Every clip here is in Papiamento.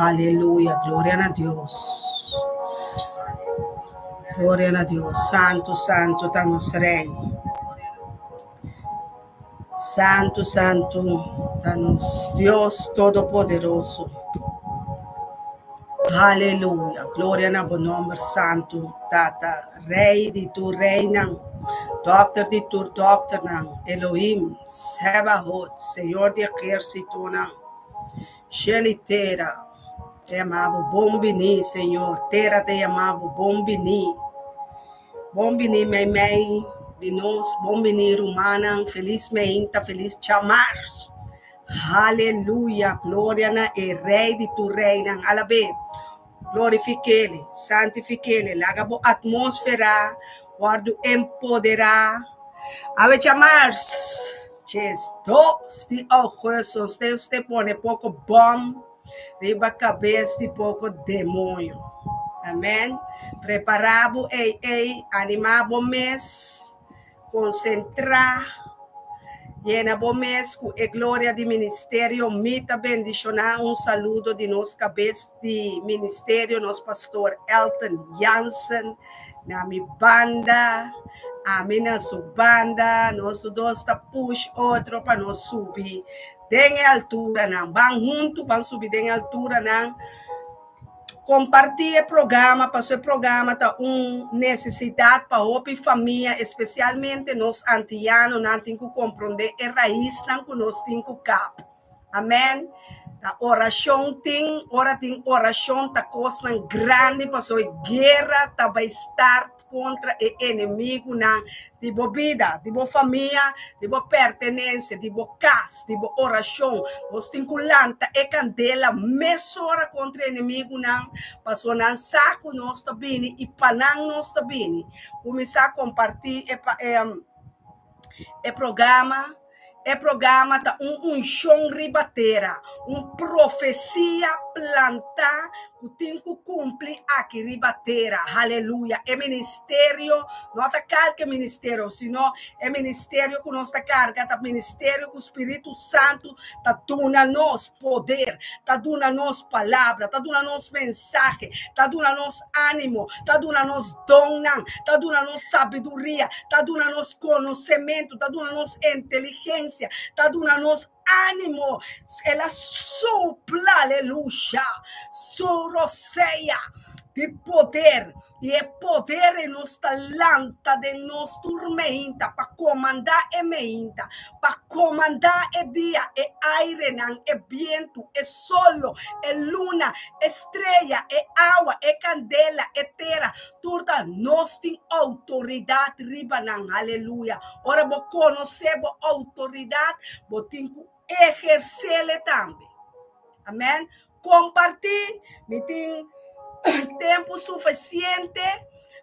Aleluya, gloria na Dios. Gloria na Dios. Santu, santu ta nos Rei. Santu, santu ta nos Dios Todopoderoso. Aleluya, gloria na bo nomber santu, Tata, Rei di tur reinan, Dokter di tur dokternan, Elohim, Sebaot, Señor di ehérsitonan. Shel i tera ta yama bo bon biní, Señor, tera ta yama bo bon biní. Bon biní meimei di nos, bon biní rumannan, felis meinta, felis djamars. Haleluya, gloria na e Rei di tur reinan. Alab'é, glorifik'Ele, santifik'Ele, laga bo atmósfera wòrdu empoderá. Awe djamars. Djes dos di augustus Deus te pone poko bom riba kabes di poko demoño. Amen. Prepara bo ei ei, anima bo mes, konsentra, yena bo mes ku e gloria di ministerio. Mi ta bendishona un saludo di nos kabes di ministerio, nos pastor Elton Jansen. Na mi banda, ami na su banda, nos dos ta push otro pa nos subi den e alturanan. Ban huntu, ban subi den e alturanan. Kompartí e programa, pasobra e programa ta un nesesidat pa hopi famia, espesialmente nos antianonan tin ku komprondé e raisnan ku nos tin ku kap. Amen. Ta orashon tin, ora tin orashon ta kosnan grandi pasobra e guera ta bai start kontra e enemigunan di bo bida, di bo famia, di bo pertenensia, di bo kas, di bo orashon. Nos tin ku lanta e kandela mesora kontra e enemigunan pasobra nan sa ku nos ta bini i pa nan nos ta bini. Kuminsá kompartí e e programa. E programa ta un unshon riba tera, un profesia plantá ku tin ku kumpli aki riba tera. Haleluya! E ministerio no ta kalke ministerio, sino e ministerio ku nos ta karga ta ministerio ku Spiritu Santu ta duna nos poder, ta duna nos palabra, ta duna nos mensahe, ta duna nos ánimo, ta duna nos donnan, ta duna nos sabiduria, ta duna nos konosementu, ta duna nos inteligensia, ta duna nos ánimo. El a supla, aleluya, su rosea di poder. I e poder ei nos ta lanta den nos tur meinta pa komandá e meinta, pa komandá e dia, e airenan, e bientu, e solo, e luna, e strea, e awa, e kandela, e tera. Tur ta nos tin outoridat riba nan. Aleluya! Ora bo konosé bo outoridat, bo tin ku ehersele tambe. Amèn. Kompartí. Mi tin tempu sufisiente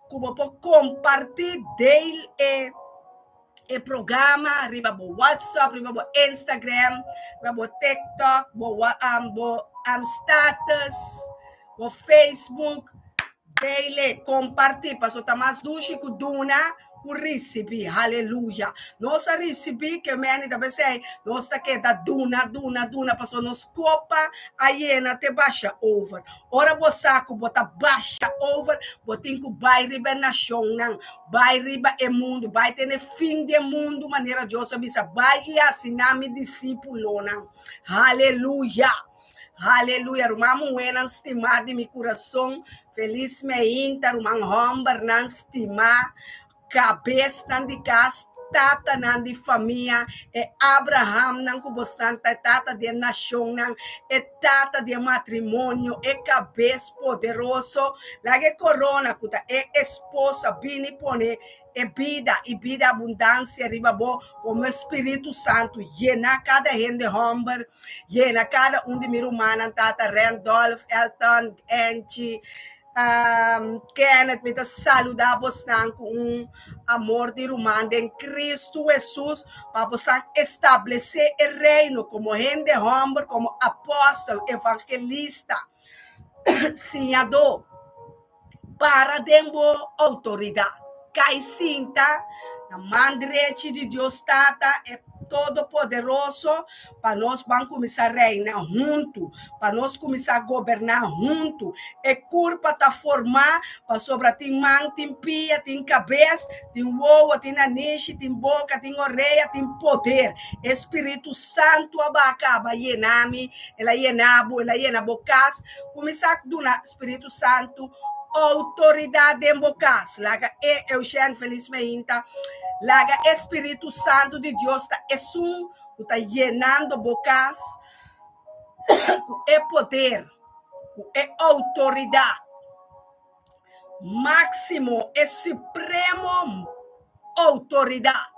ku bo por kompartí deel e e programa riba bo WhatsApp, riba bo Instagram, riba bo TikTok, bo bo status, bo Facebook. Dele, kompartí, pasobra ta mas dushi ku duna ku risibí. Haleluya! Nos a risibí, ke meni ta p'esei nos ta keda duna, duna, duna, pasobra nos kopa a yena te basha over. Ora bo sa ku bo ta basha over, bo tin ku bai riba e nashonnan, bai riba e mundu, bai te na e fin di e mundu, manera Dios a bisa, bai i hasi nan mi disípulonan. Haleluya! Haleluya, ruman muhénan stimá di mi kurason, felis meinta, ruman hòmbernan stimá, kabesnan di kas, tatanan di famia, e Abrahamnan ku bosnan ta, e tata di e nashonnan, e tata di e matrimonio, e kabes poderoso, laga e korona ku ta e esposa bini pone e bida i bida abundansia riba bo komo e Spiritu Santu yena kada hende hòmber, yena kada un di mi rumannan, Tata Randolph, Elton, Angie, Kenneth, mi ta saludá bosnan ku un amor di ruman den Kristu Hesus pa bosan establesé e reino komo hende hòmber, komo apòstel, evangelista, siñadó. Para den bo outoridat. Kai sinta na man drechi di Dios Tata, e Todopoderoso pa nos ban kuminsá reina huntu, pa nos kuminsá goberná huntu. E kurpa ta formá pasobra tin man, tin pia, tin kabes, tin wowo, tin nanishi, tin boka, tin orea, tin poder. E Spiritu Santu a baha kaba yena mi, el a yena bo, el a yena bo kas. Kuminsá duna Spiritu Santu outoridat den bo kas. Laga e, Eugène Felismeinta, laga e Spiritu Santu di Dios ta esun ku ta yenando bo kas ku e poder, ku e outoridat máksimo, e supremo outoridat.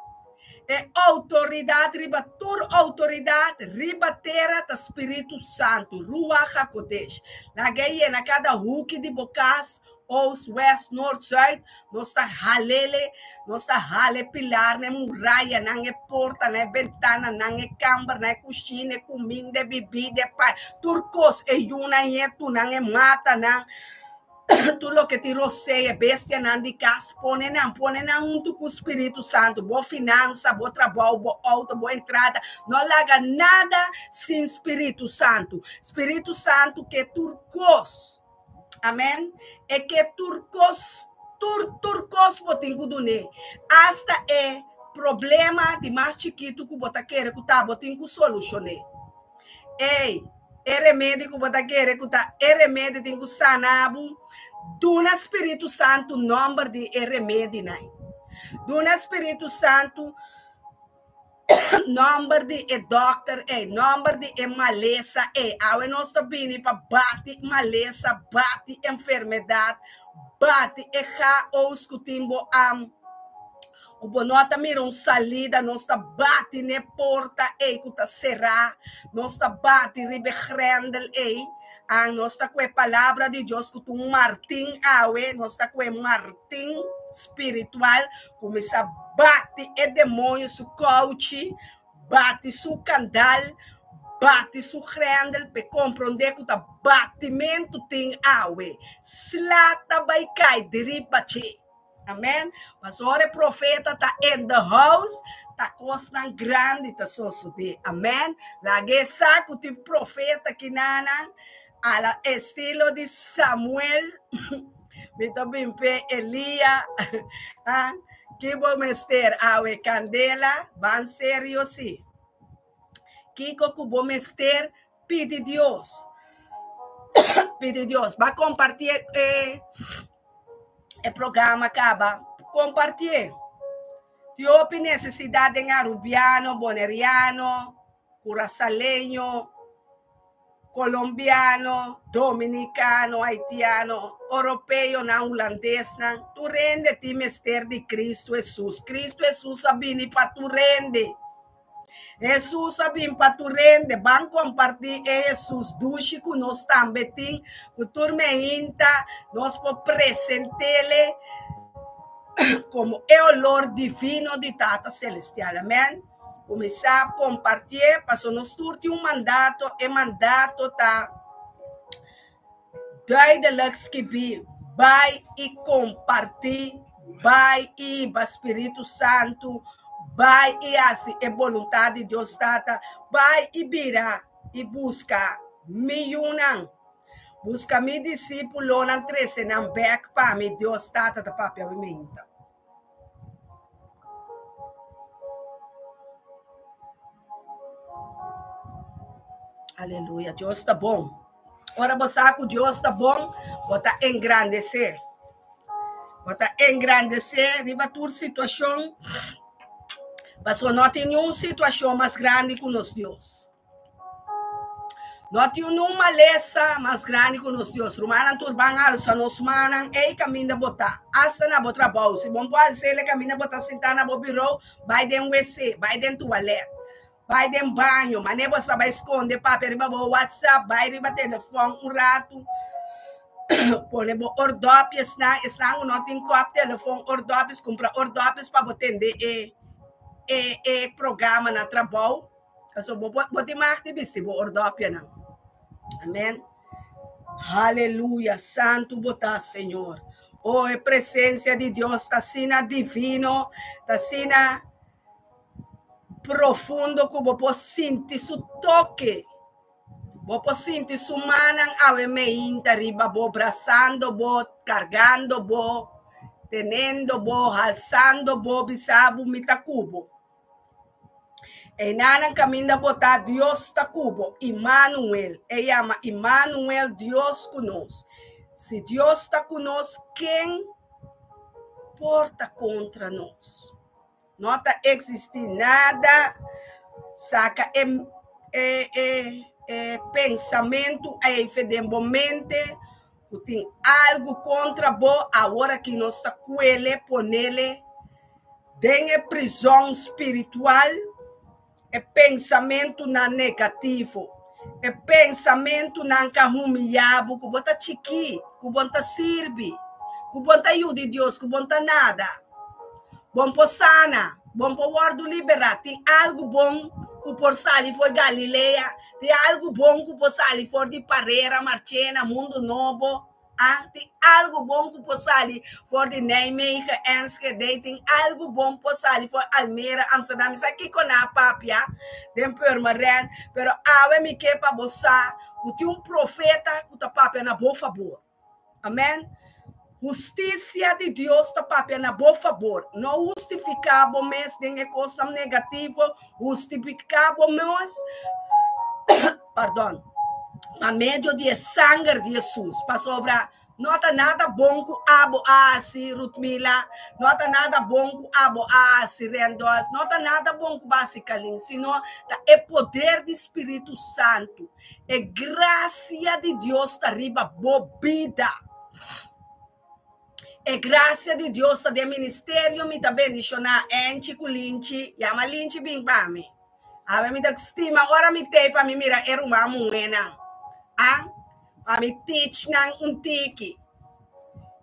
E outoridat riba tur outoridat riba tera ta Spiritu Santu, Ruach HaKodesh. Laga e yena kada huki di bo kas, oost, west, noord, zuid, nos ta halele, nos ta hala e pilarnan, e murayanan, e portanan, e bentananan, e kambernan, e kushina, e kuminda, e bibida, e pan, tur kos, e yunan, e ñetunan, e matanan, tur loke tin rosea, e bestianan di kas, pone nan, pone nan huntu ku Spiritu Santu, bo finansa, bo trabou, bo outo, bo entrada, no laga nada sin Spiritu Santu. Spiritu Santu ke tur kos. Amen. E ke tur kos, tur, tur kos bo tin ku dun'é. Asta e problema di mas chikitu ku bo ta kere ku ta, bo tin ku solushon'é. Ey, e remedi ku bo ta kere ku ta e remedi tin ku sana bo, duna Spiritu Santu nòmber di e remedinan. Duna Spiritu Santu nòmber di e dòkter ei, nòmber di e malesa ei. Awe nos ta bini pa bati malesa, bati enfermedat, bati e chaos ku tin bo am ku bo no ta mira un salida, nos ta bati n'e porta ei ku ta será, nos ta bati riba e grendel ei. Ah, nos ta ku e palabra di Dios ku ta un martin awe, nos ta ku e martin spiritual Kuminsá bati e demoño su kouchi, bati su kandal, bati su grendel p'e komprondé ku ta batimentu tin awe. Sla ta bai kai diriba dje. Amen. Pasobra ora e profeta ta in the house, ta kosnan grandi ta sosodé. Amen. Laga e sa ku tin profeta kinanan a la estilo di Samuel. Mi ta bin p'e Elia. Ah, ki bo mester awe kandela? Ban serio si. Kiko ku bo mester pidi Dios. Pidi Dios. Ba kompartí e e programa kaba. Kompartié. Tin hopi nesesidat den arubiano, boneriano, kurasaleño. Colombiano, Dominicano, Haitiano, Oropeonan, Hulandesnan, tur hende tin mester di Cristo Hesus. Cristo Hesus a bini pa tur hende. Hesus a bin pa tur hende. Ban comparti e Hesus dushi cu nos tambe tin, cu tur meinta nos por presentele como e olor divino di Tata Celestial. Amen. Kuminsá kompartié, paso nos tur tin un mandato, e mandato ta duidelijk skibí, bai i kompartí, bai i hiba Spiritu Santu, bai i hasi e boluntat di Dios Tata, bai i bira i buska mi yunan, buska mi disípulonan, trese nan bèk pa mi, Dios Tata ta papia mi meinta. Aleluya, Dios ta bon. Ora bo sa ku Dios ta bon, bo ta engrandesé. Bo ta engrandesé riba tur situashon, pasobra no tin niun situashon mas grandi ku nos Dios. No tin un malesa mas grandi ku nos Dios. Rumannan tur ban alsa nos mannan ei kaminda bo ta, asta na bo trabou. Si bo no por alsa el e kaminda bo ta sintá na bo birou, bai den wc, bai den tualèt, bai den baño. Manera bo sa bai skonde papia riba bo whatsapp, bai riba telefòn un ratu, pone bo ordòpjesnan. Esnan ku no tin kòp telefòn, ordòpjes, kumpra ordòpjes pa bo tende e e programa na trabou. Paso bo bo tin mag di bisti bo ordòpianan. Amen. Haleluya, santu bo ta, Señor. Oh, e presencia di Dios ta asina divino, ta asina. profundo ku bo por sinti su toke. Bo por sinti su mannan awe meinta riba bo, brasando bo, kargando bo, tenendo bo, halsando bo, bisa bo, Mi ta ku bo. Einanan kaminda bo ta, Dios ta ku bo. Immanuel. E yama Immanuel, Dios ku nos. Si Dios ta ku nos, ken por ta kontra nos? No ta eksistí nada. Saka e e e e pensamentu ei fe den bo mente ku tin algu kontra bo, awor aki nos ta kuele ponele den e prizòn spiritual e pensamentunan negativo, e pensamentunan ka humiyá bo ku bo ta chikí, ku bo ta sirbi, ku bo ta yu di Dios, ku bo ta nada. Bo por sana, bo por wòrdu liberá. Tin algu bon ku por sali for Galilea, tin algu bon ku por sali for di Parera, Marchena, Mundu Nobo. Ah, tin algu bon ku por sali for di Nijmegen, Enschede, tin algu bon por sali for Almere, Amsterdam. Mi sa kiko nan a papia den Purmerend, pero awe mi ke pa bo sa ku tin un profeta ku ta papia na bo fabor. Amen. Hustisia di Dios ta papia na bo fabor. No hustifiká bo mes den e kosnan negativo, hustifiká bo mes, pardon, pa medio di e sanger di Hesus, pasobra no ta nada bon ku abo a hasi, Rutmila, no ta nada bon ku abo a hasi, Randolph, no ta nada bon ku bo a hasi, Kalin, sino ta e poder di Spiritu Santu, e grasia di Dios ta riba bo bida. E grasia di Dios ta den ministerio, mi ta bendishoná Enchi ku Linchi, yama Linchi bin pa mi. Awe mi ta stima ora mi tei pa mi mira e ruman muhénan. A Pa mi teach nan un tiki.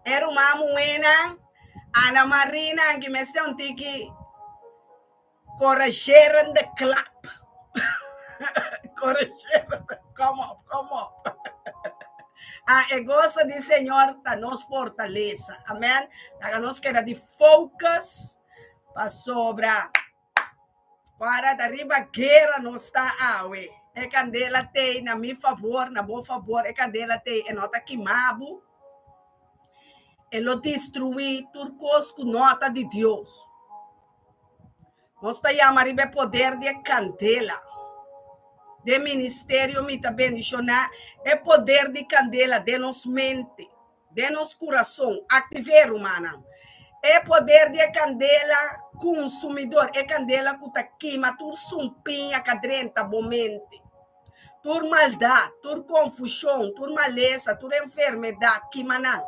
E ruman muhénan, Ana Marina, anki mester un tiki corrigerende klap. Corrigerende, kom op, kom op. A E goso di Señor ta nos fortalesa. Amen. Laga nos keda di focus pasobra. Para ta riba guera nos ta awe. E kandela tei na mi fabor, na bo fabor, e kandela tei, e no ta kima bo. E lo destruí tur kos ku no ta di Dios. Nos ta yama riba e poder di e kandela. Den ministerio mi ta bendishoná e poder di kandela den nos mente. Den nos kurason, aktiv'é, rumannan. E poder di e kandela konsumidor, e kandela ku ta kima tur sumpiña ka drenta bo mente. Tur maldat, tur konfushon, tur malesa, tur enfermedat, kima nan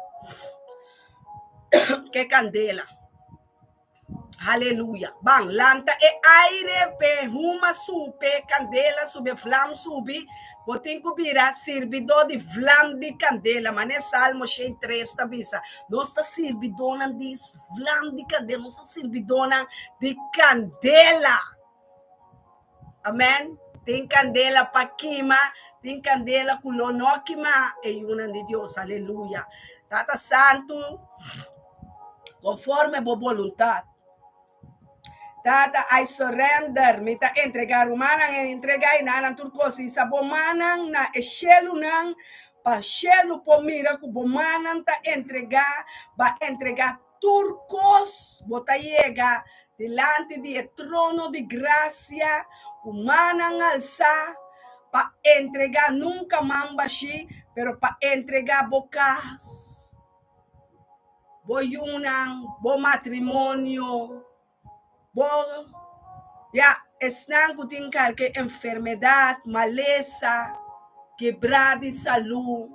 ku e kandela. Aleluya. Ban, lanta e aire p'e huma subi, p'e kandela subi, e vlam subi. Bo tin ku bira sirbidó di vlam di kandela. Manera Salmo 103 ta bisa, nos ta sirbidónan di vlam di kandela, nos ta sirbidónan di kandela. Amèn. Tin kandela pa kima, tin kandela ku lo no kima e yunan di Dios. Aleluya. Tata Santu, konforme bo boluntat. Tata, I surrender. Mi ta entregá rumannan, e entregá inanan tur kos. Isa bo mannan na e shelunan, pa shelu por mira ku bo mannan ta entregá, ba entregá Tur kos bo ta yega dilanti di e trono di grasia ku mannan alsá pa entregá nunka man bashí, pero pa entregá bo kas, bo yunan, bo matrimonio, bo, ya, esnan ku tin kalke enfermedat, malesa, kebrá di salú.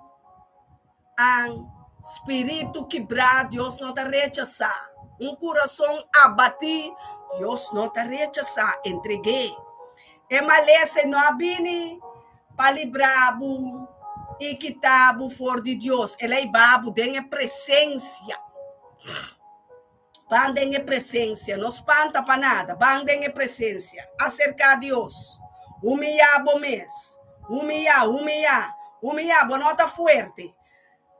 An spiritu kibrá Dios no ta rechasá, un kurason abatí Dios no ta rechasá. Entreg'é. E malesa no a bini pa libra bo i kita bo for di Dios, el a hiba bo den e presensia. Ban den e presensia, no spanta pa nada, ban den e presensia. Aserká Dios, humiyá bo mes, humiyá, humiyá, humiyá, bo no ta fuerte.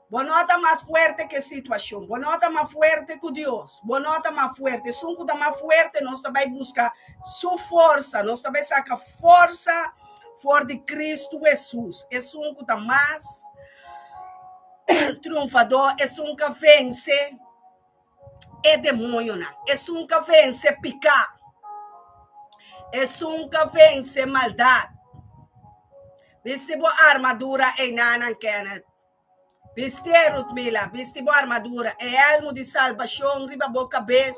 Bo no ta mas fuerte ku e situashon. Bo no ta mas fuerte ku Dios. Bo no ta mas fuerte. Esun ku ta mas fuerte, nos ta bai buska su forsa. Nos ta bai saka forsa for di Kristu Hesus. Esun ku ta mas triunfador, esun ku a vense e demoñonan, esun ku a vense piká, esun ku a vense maldat. Bisti bo armadura einanan, Kenneth. Bisti e, Rutmila, bisti bo armadura, e elmo di salbashon riba bo kabes.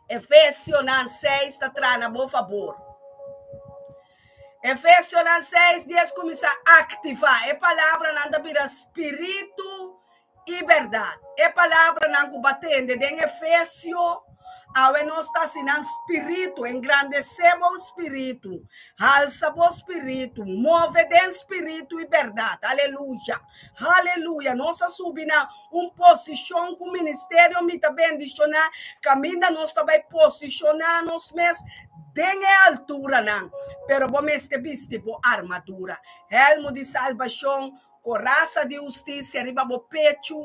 Efesionan 6 ta traha na bo fabor. Efesionan 6, 10 kuminsá aktivá. E palabranan ta bira spiritu i bèrdat. E palabranan ku bo a tende den Efesio, awe nos ta hasi nan spiritu, engrandesé bo spiritu, halsa bo spiritu, move den spiritu i bèrdat. Aleluya! Aleluya! Nos a subi na un posishon ku ministerio Mi Ta Bendishoná, kaminda nos ta bai posishoná nos mes den e alturanan. Pero bo mester bisti bo armadura, hèlmu di salbashon, Korasa di hustisia riba bo pechu,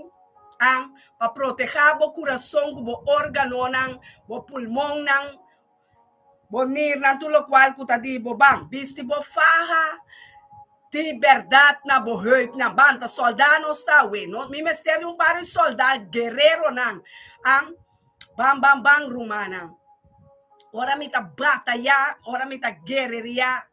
an, pa protehá bo kurason ku bo órganonan, bo pulmonnan, bo nirnan, tur lokual ku ta di bo. Ban, bisti bo faha di bèrdat na bo heupnan. Ban, ta sòldá nos ta awe. No, mi mester di un par di sòldá, guereronan, an. Ban, ban, ban, rumannan. Ora mi ta batayá, ora mi ta guereriá.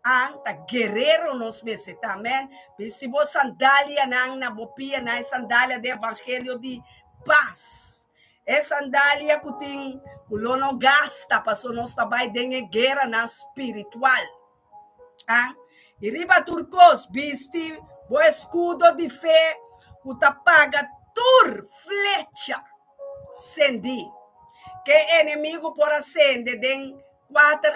An ta guerero nos mester ta, amen. Bisti bo sandalianan na bo pianan, e sandalia di evangelio di pas. E sandalia ku tin ku lo no gasta paso nos ta bai den e gueranan spiritual. An i riba tur kos bisti bo eskudo di fe ku ta paga tur flecha sendí ke enemigu por a sende den Kuater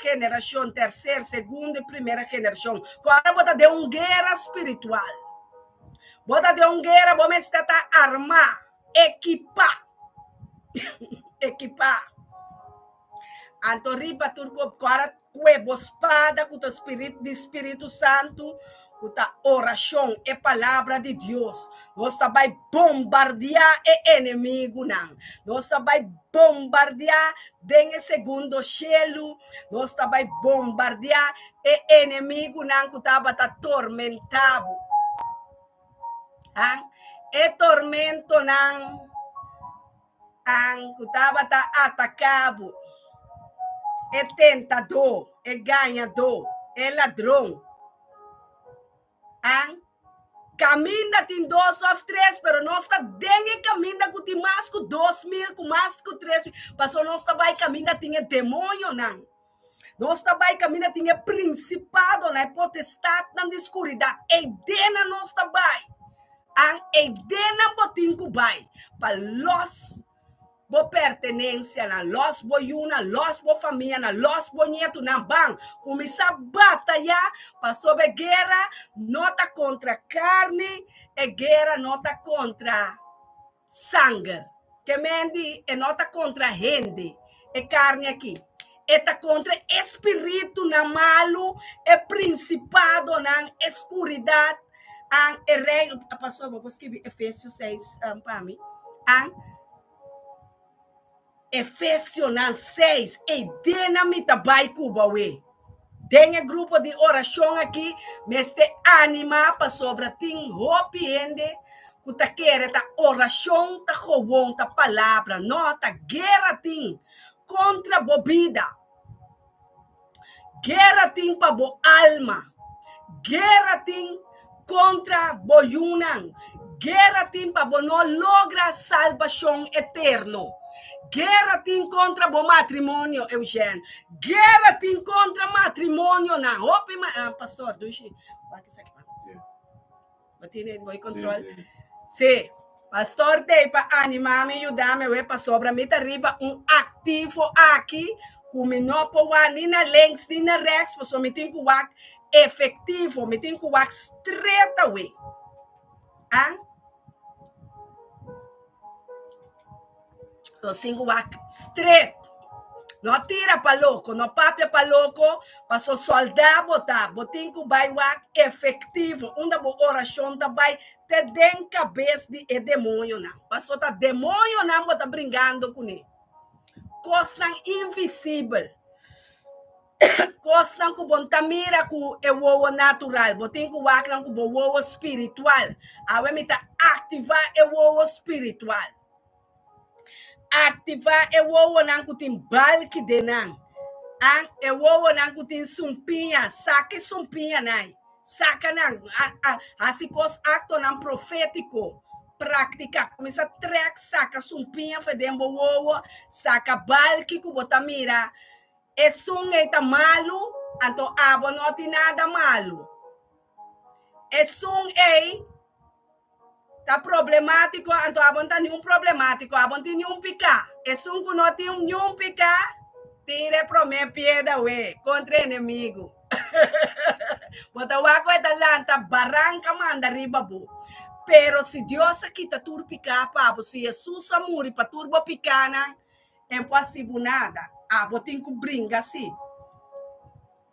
generashon, terser, segundo i primera generashon. Ku ora bo ta den un guera spiritual. Bo ta den un guera, bo mester ta armá, ekipá. Ekipá. Anto riba tur ku ora kue bo spada ku ta spirit di Spiritu Santu, ku ta orashon, e palabra di Dios. Nos ta bai bombardiá e enemigunan. Nos ta bai bombardiá den e segundo shelu. Nos ta bai bombardiá e enemigunan ku tabata tormentá bo. Ah, e tormentonan an ku tabata ataká bo. E tentadó, e gañadó, e ladron. An kaminda tin dos of tres, pero nos ta den e kaminda ku tin mas ku 2000, ku mas ku 3000, pasobra nos ta bai kaminda tin e demoñonan. Nos ta bai kaminda tin e prinsipadonan, e potestatnan di skuridat. Eidenan nos ta bai. An eidenan bo tin ku bai pa los bo pertenensianan, lòs bo yunan, lòs bo famianan, lòs bo nietunan, ban kuminsá batayá pasobra e guera no ta kontra karni, e guera no ta kontra sanger. Ke men di e no ta kontra hende, e karni aki. E ta kontra e spiritunan malu, e prinsipadonan, e skuridat, an e reino. Pastor, bo por skibi Efesios 6 pa mi? An Efesionan 6, ei denan mi ta bai ku bo awe. Den e grupo di orashon aki mester animá pasobra tin hopi hende ku ta kere ta orashon ta gewoon ta palabra. No, ta guera tin kontra bo bida. Guera tin pa bo alma. Guera tin kontra bo yunan. Guera tin pa bo no logra salbashon eterno. Guera tin kontra bo matrimonio, Eugène. Guera tin kontra matrimonionan. Hopi ma, ah, pastor, dushi. Wak esaki pa. Bo tene bo control. Sí. Pastor tei pa anima mi yuda mi we pasobra mi ta riba un activo aki ku mi no por wak ni na links ni na rechts pasobra mi tin ku wak efectivo, mi tin ku wak straight away. Ah? Nos tin ku wak straight. No tira pa loko, no papia pa loko, paso sòldá bo ta, bo tin ku bai wak efektivo, unda bo orashon ta bai te den kabes di e demoñonan. Paso ta demoñonan bo ta bringando kuné. Kosnan invisibel, kosnan ku bo no ta mira ku e wowo natural, bo tin ku wak nan ku bo wowo spiritual. Awe mi ta aktivá e wowo spiritual. Aktivá e wowonan ku tin balki den nan. An e wowonan ku tin sumpiña, saka e sumpiñanan. Saka nan. Hasi kos aktonan profétiko. Praktiká. Kuminsá trèk saka sumpiña for den bo wowo, saka balki ku bo ta mira. Esun ei ta malu, anto abo no tin nada malu. Esun ei. Ta problemátiko, anto abo no ta niun problemátiko, abo no tin niun piká. Esun ku no tin niun piká, tira e promé piedra we kontra e enemigu. Bo ta wak ku e ta lanta baranka manda riba bo. Pero si Dios a kita tur piká pa bo, si Hesus a muri pa tur bo pikánan, e no por hasi bo nada. Abo tin ku bringa sí.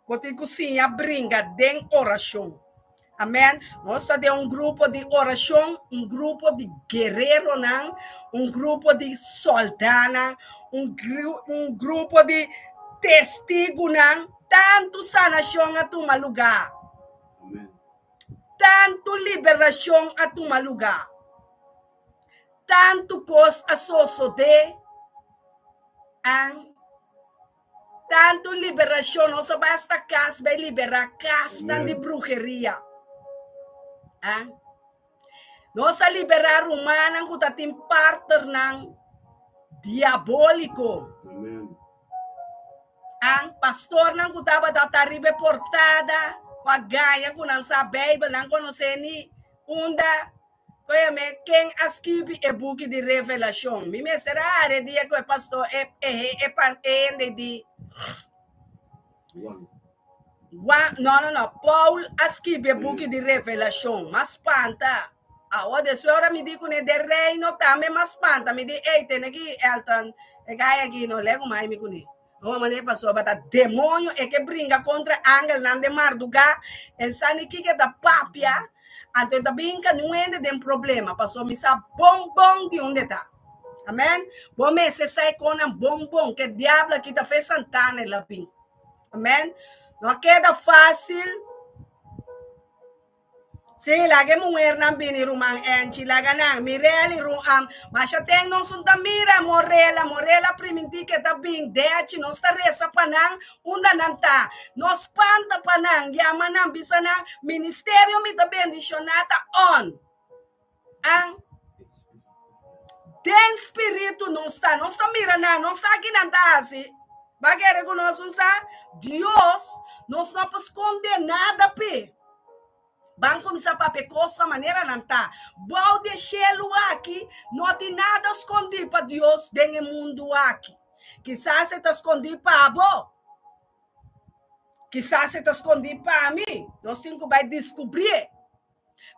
Bo tin ku siña bringa den orashon. Amèn. Nos ta den un grupo di orashon, un grupo di guereronan, un grupo di sòldánan, un un grupo di testigunan. Tantu sanashon a tuma lugá. Tantu liberashon a tuma lugá. Tantu kos a sosodé. An. Tantu liberashon, nos a basta kas bai liberá kasnan di bruheria. Ah. Nos a liberá rumannan ku ta tin partnernan diabóliko. Ah, pastornan ku tabata ta riba e portada, ku a gaña ku nan sa Beibel, nan konosé ni unda. Óyeme, ken a skibi e buki di Revelashon? Mi mester a hari e dia ku e pastor, e, e, e, e hende di Juan. Juan, no, no, no, Paul a skibi e buki di Revelashon. M'a spanta. Awor, despues ora mi di kuné den reino tambe m'a spanta. Mi di, ey, tene aki, Elton, e gai aki no legu mai mi kuné. No manera pasobra ta demoño e ke bringa kontra angelnan den mardugá, en sa ni kiko e ta papia, anto e ta bin ka niun hende den problema, pasobra mi sa bon bon di unda e ta. Amen. Bo mester sa e konan bon bon, ke diablo aki ta fe santana el a bin. Amen. No a keda fásil. Sí, laga e muhernan bini, ruman Angie, laga nan. Mirel i ru am, masha ten nos un ta mira Morela, Morela primintí ke ta bin, Dechi, nos ta resa pa nan, unda nan ta. No spanta pa nan, yama nan, bisa nan, Ministerio mi ta bendishoná ta on. An. Den spiritu nos ta, nos ta mira nan, nos sa ki nan ta hasi. Ba kere ku nos un sa? Dios, nos no por skonde nada p'e. Ban kuminsá papia kos na manera nan ta. Bou di e shelu aki no tin nada skondí pa Dios den e mundu aki. Kisas e ta skondí pa bo. Kisas e ta skondí pa mi. Nos tin ku bai diskubrié.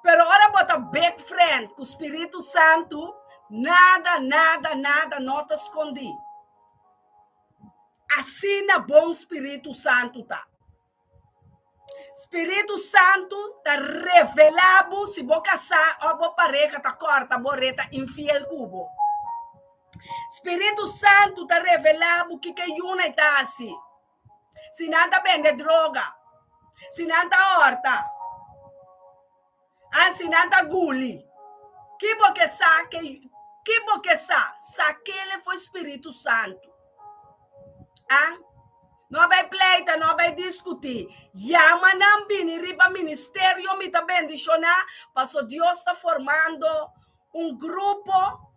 Pero ora bo ta big friend ku Spiritu Santu, nada, nada, nada no ta skondí. Asina bon Spiritu Santu ta. Spiritu Santu ta revelá bo si bo kasá òf bo pareha ta kòrta bo reta infiel ku bo. Spiritu Santu ta revelá bo kiko e yuna i ta hasi. Si nan ta bende droga, si nan ta hòrta, an si nan ta guli. Ki bo ke sa ke ki bo ke sa? Sakele for Spiritu Santu. An No bai pleita, no bai diskutí. Yama nan bini riba ministerio mi ta bendishoná paso Dios ta formando un grupo,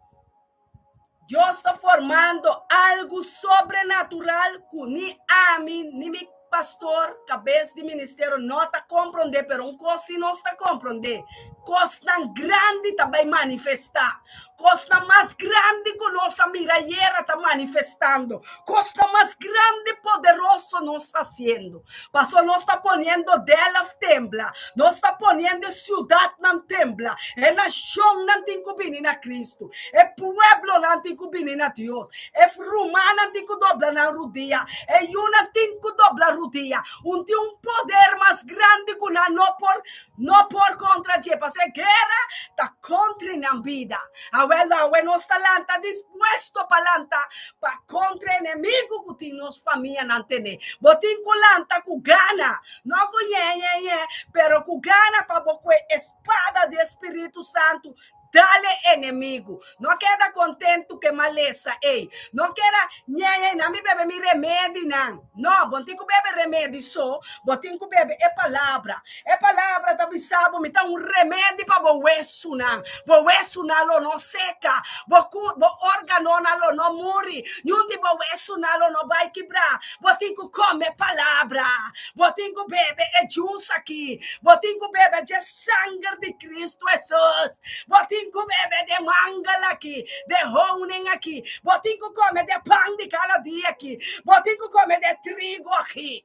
Dios ta formando algu sobrenatural ku ni ami ni mi. pastor, kabes di ministerio no ta komprondé, pero un kos si nos ta komprondé, kosnan grandi ta bai manifestá, kosnan mas grandi ku nos a mira ayera ta manifestando, kosnan mas grandi poderoso nos ta hasiendo. Paso nos ta poniendo Delft tembla, nos ta poniendo e siudatnan tembla, e nashonnan tin ku bini na Kristu, e pueblonan tin ku bini na Dios, e rumannan tin ku dobla nan rudia, e yunan tin ku dobla rudia. Un tin un poder mas grandi ku nan no por no por kontra dje, paso e guera ta kontra nan bida. Awel awe nos ta lanta dispuesto pa lanta pa kontra enemigu ku tin nos famianan tene. Bo tin ku lanta ku gana, no ku ye ye ye, pero ku gana pa bo kue e spada di e Spiritu Santu dale enemigu. No keda kontentu ku e malesa ei. No keda nye nye, nan mi bebe mi remedinan. No, bo no tin ku bebe remedi so, bo tin ku bebe e palabra. E palabra ta bisa bo, mi ta un remedi pa bo wesunan. Bo wesunan lo no seka, bo ku bo organonan lo no muri, niun di bo wesunan lo no bai kibrá. Bo tin ku kome palabra, bo tin ku bebe e jus aki, bo tin ku bebe dje sanger di Kristu Hesus, bo tin ku bebe de mangel aki, de honing aki, bo tin ku kome de pan di kada dia aki, bo tin ku kome de trigo aki.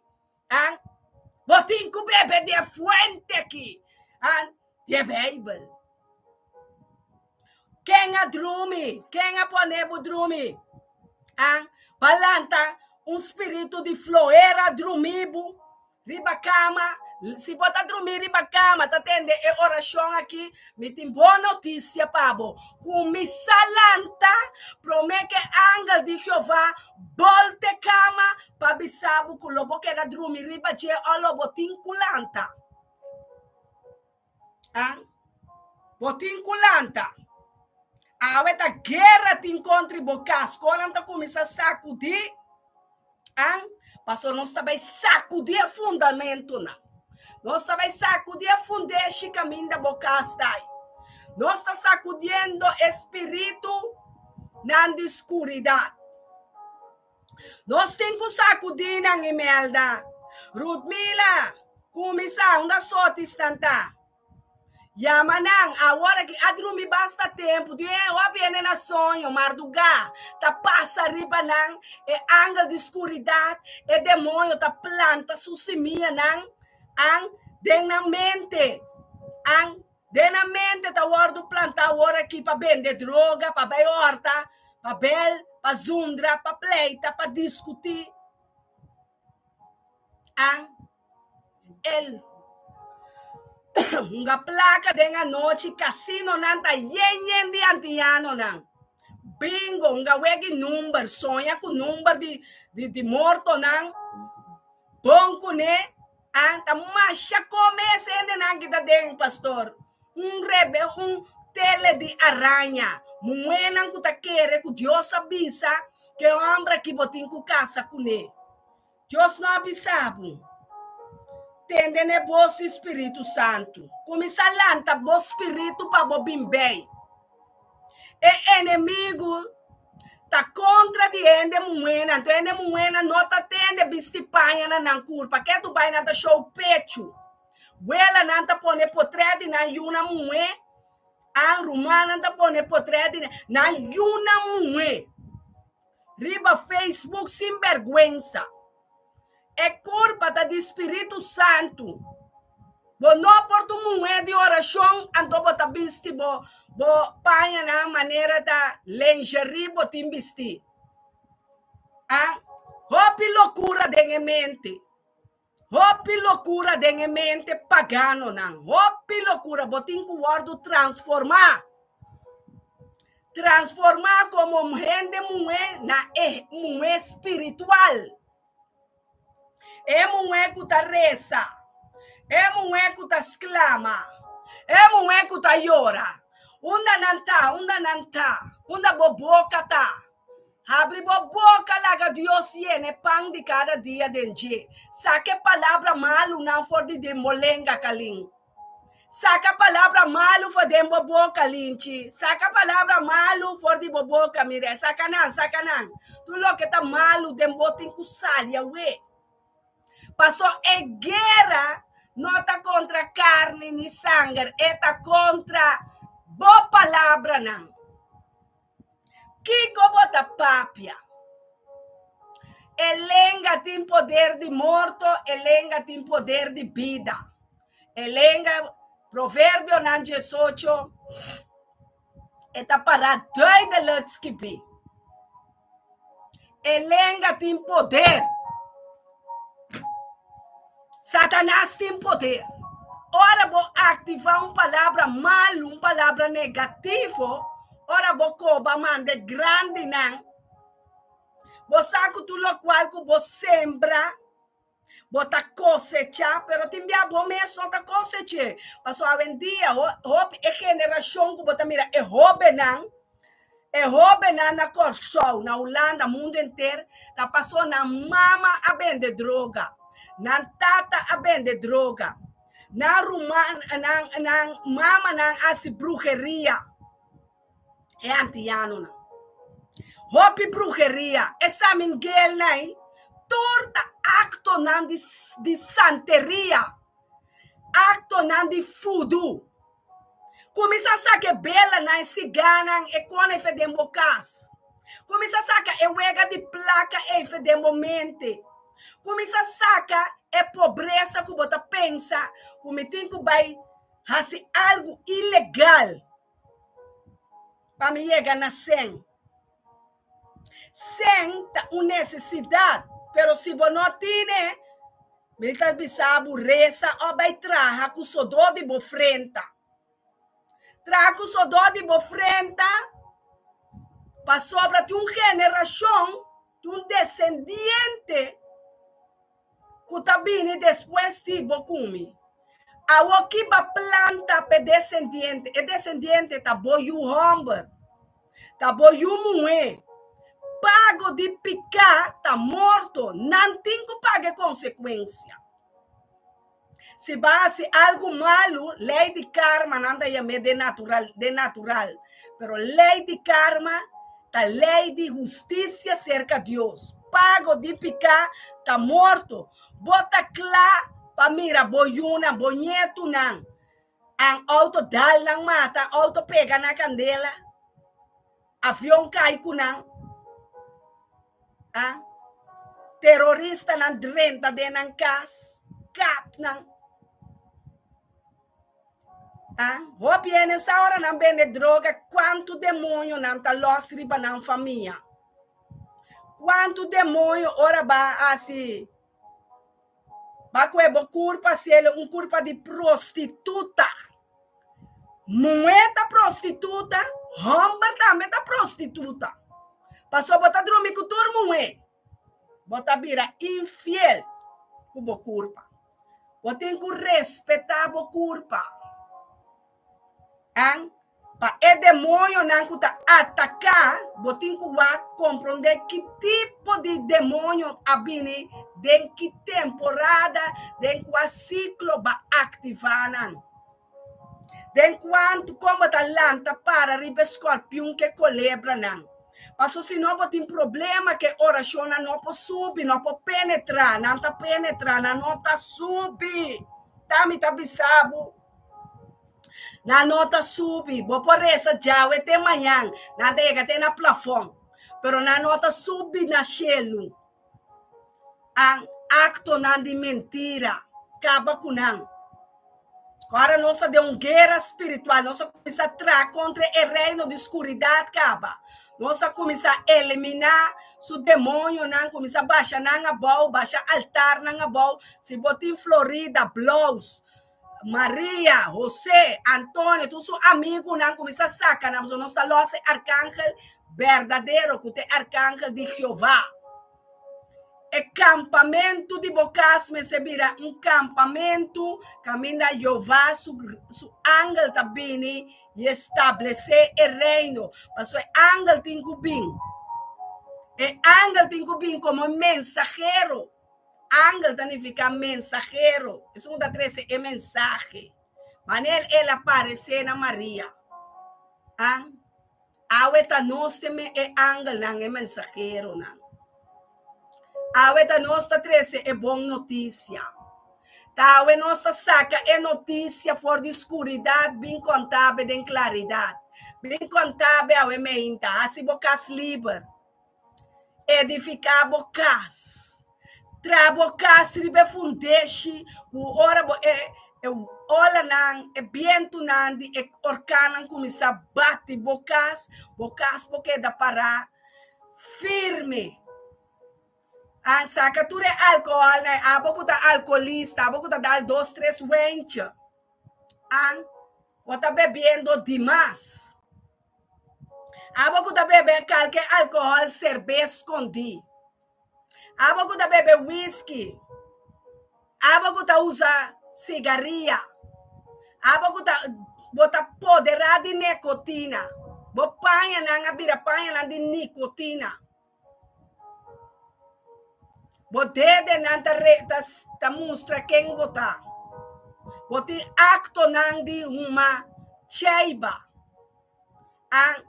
An? Bo tin ku bebe di e fuente aki, an? Di e Beibel. Ken a drumi? Ken a pone bo drumi? An? Pa lanta un spiritu di floera drumi bo riba kama. Si bo ta drumi riba kama ta tende e orashon aki, mi tin bon notisia pa bo. Kuminsá lanta promé ku e angel di Jehová bolte kama pa bisa bo ku lo bo keda drumi riba dje o lo bo tin ku lanta. Ah, bo tin ku lanta. Awe ta guera tin kontra bo kas. Konan ta kuminsá sakudí. Ah, pasobra nos ta bai sakudí e fundamentonan. Nos ta bai sakudí e fundeshi kaminda bo kas ta ai. Nos ta sakudiendo e spiritunan di skuridat. Nos tin ku sakudí nan, Imelda. Rudmila, kuminsá, unda sotisnan ta? Yama nan, awor aki a drumi basta tempu, di e hopi hende na soño, mardugá ta pasa riba nan, e angel di skuridat, e demoño ta planta su simianan, an, den nan mente, an, den nan mente ta wòrdu plantá awor aki pa bende droga, pa bai hòrta, pa bel, pa zundra, pa pleita, pa diskutí, an. El hunga plaka den anochi, kasinonan ta yen yen di antianonan. Bingo, hunga wega number, soña ku number di di di mortonan. Bon kuné, ah, ta masha kome es hendenan ki ta den, pastor. Un rebe, un tele di araña. Muhénan ku ta kere ku Dios a bisa ku e hòmber aki bo tin ku kasa kuné. Dios no a bisa bo, Tende n'e bos di Spiritu Santu. Kuminsá lanta bo spiritu pa bo bin bei. E enemigu ta kontra di hende muhénan. Anto hende muhénan no ta tende bisti paña na nan kurpa. Ke tu bai nan ta show pechu. Welanan ta pone potrèt di nan yunan muhé. An rumannan ta pone potrèt di nan yunan muhé. Riba Facebook sin bergwensa. E kurpa ta di Spiritu Santu. Bo no por ta un muhé di orashon anto bo ta bisti bo bo pañanan manera ta lingerie bo tin bistí. A Hopi lokura den e mente. Hopi lokura den e mente paganonan. Hopi lokura. Bo tin ku wòrdu transformá. Transformá komo hende muhé na e muhé spiritual. E muhé ku ta resa. E muhé ku ta sklama. E muhé ku ta yora. Unda nan ta? Unda nan ta? Unda bo boka ta? Habri bo boka laga Dios yena e pan di kada dia den dje. Saka e palabra malunan for di den bo lenga, Kalin. Saka palabra malu for den bo boka, Linchi. Saka palabra malu for di bo boka, Mire. Saka nan, saka nan. Tur loke ta malu den bo tin ku sali awe. Paso e guera no ta kontra karni ni sanger, e ta kontra bo palabranan. Kiko bo ta papia? E lenga tin poder di morto, e lenga tin poder di bida. E lenga, Proverbionan 18, e ta pará duidelijk skibí. E lenga tin poder. Satanas tin poder. Ora bo aktivá un palabra malu, un palabra negativo, ora bo koba manda e grandinan, bo sa ku tur lokual ku bo sembra, Bo ta kosechá, pero tin bia bo mes no ta kosech'é. Pasobra awendia hopi e generashon ku bo ta mira, e hóbennan, e hóbennan na Kòrsou, na Hulanda, mundu henter, ta pasobra nan mama a bende droga, nan tata a bende droga, nan ruman, nan nan mamanan a hasi bruheria. E antianonan. Hopi bruheria, e samingelnan, tur ta aktonan di di santeria, aktonan di fudu. Kuminsá saka e belanan, e siganan, e kona ei fe den bo kas. Kuminsá saka e wega di plaka ei fe den bo mente. Kuminsá saka e pobresa ku bo ta pensa ku mi tin ku bai hasi algu ilegal. pa mi yega na sen. Sen ta un nesesidat, pero si bo no tine, mi ta bisa bo resa o bai traha ku sodó di bo frenta. Traha ku sodó di bo frenta pasobra tin un generashon, tin un desendiente ku ta bini despues di bo ku mi. Awor ki ba planta p'e desendiente? E desendiente ta bo yu hòmber, ta bo yu muhé. Pago di piká ta morto, nan tin ku paga e konsekuensia. Si bo a hasi algu malu, lei di karma nan ta yam'é den natural, den natural. Pero lei di karma ta lei di hustisia serka Dios. Pago di piká ta morto. Bo ta kla pa mira bo yunan, bo ñetunan, an outo dal nan mata, outo pega na kandela, avion kai ku nan, a teroristanan drenta den nan kas, kap nan. A Hopi hende sa ora nan bende droga kuantu demoñonan ta lòs riba nan famia. Kuantu demoño ora ba hasi ba kue bo kurpa hasiel un kurpa di prostituta. Muhé ta prostituta, hòmber tambe ta prostituta. Pasobra bo ta drumi ku tur muhé. Bo ta bira infiel ku bo kurpa. Bo tin ku respetá bo kurpa. En pa e demoñonan ku ta ataká, bo tin ku wak komprondé ki tipo di demoño a bini den ki temporada, den kua siklo ba aktivá nan. Den kuantu kon bo ta lanta para riba e skorpiun ku e kolebranan. Paso si no bo tin problema ku e orashonnan no por subi, no por penetrá, nan ta penetrá, nan no ta subi. Ta mi ta bisa bo, nan no ta subi. Bo por resa djawe te mañan, nan ta yega te na plafòn, pero nan no ta subi na shelu. An aktonan di mentira, kaba ku nan. Ora nos ta den un guera spiritual, nos a kuminsá traha kontra e reino di skuridat kaba. Nos a kuminsá eliminá su demoñonan, kuminsá basha nan abou, basha altarnan abou. Si bo tin Florida, Blous, Maria, José, Antonio, tur su amigunan kuminsá saka nan, pasobra nos ta lòs e arkangel berdadero ku ta e arkangel di Jehová. E kampamentu di bo kas mester bira un kampamentu kaminda Jehová su, su angel ta bini i establesé e reino. Pasobra e angel tin ku bin. E angel tin ku bin komo mensahero. Angel ta nifiká mensahero, esun ku ta trese e mensahe. Manera el a paresé na Maria. An? Awe ta nos te e angelnan, e mensaheronan. Awe ta nos ta trese e bon notisia. Ta awe nos ta saka e notisia for di skuridat bin konta be den klaridat. Bin konta be awe meinta, hasi bo kas liber. Edifiká bo kas. Traha bo kas riba e fundeshi ku ora bo e e olanan, e bientunan di e orkannan kuminsá bati bo kas, bo kas por keda pará firme. A saka tur e alkoholnan, abo ku ta alkoholista, abo ku ta dal dos tres wentje, an bo ta bebiendo dimas. Abo ku ta bebe kalke alkohòl, serbes skondí. Abo ku ta bebe whisky. Abo ku ta usa sigaria. Abo ku ta bo ta poderá di nikotina. Bo pañanan a bira pañanan di nikotina. Bo dedenan ta re ta ta mustra ken bo ta. Bo tin aktonan di huma cheiba. An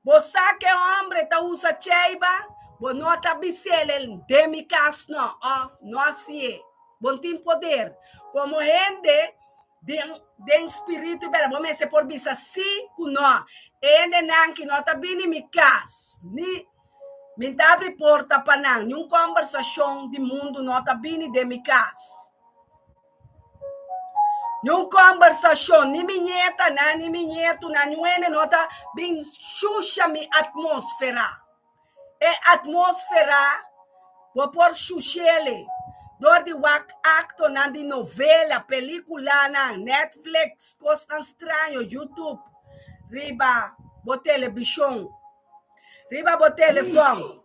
bo sa ke hombre ta usa cheiba, bo no ta bis'el el den mi kas no òf no hasié. Bo no tin poder. Komo hende den den spiritu bera bo mester por bisa sí ku no. E hendenan ki no ta bini mi kas ni mi ta abri porta pa nan, niun kòmbersashon di mundu no ta bini den mi kas. Niun kòmbersashon, ni mi ñetanan, ni mi ñetunan, niun hende no ta bin shusha mi atmósfera. E atmósfera bo por shush'el dor di wak aktonan di novela, pelíkulanan, Netflix, kosnan straño, YouTube, riba bo telebishon, riba bo telefòn.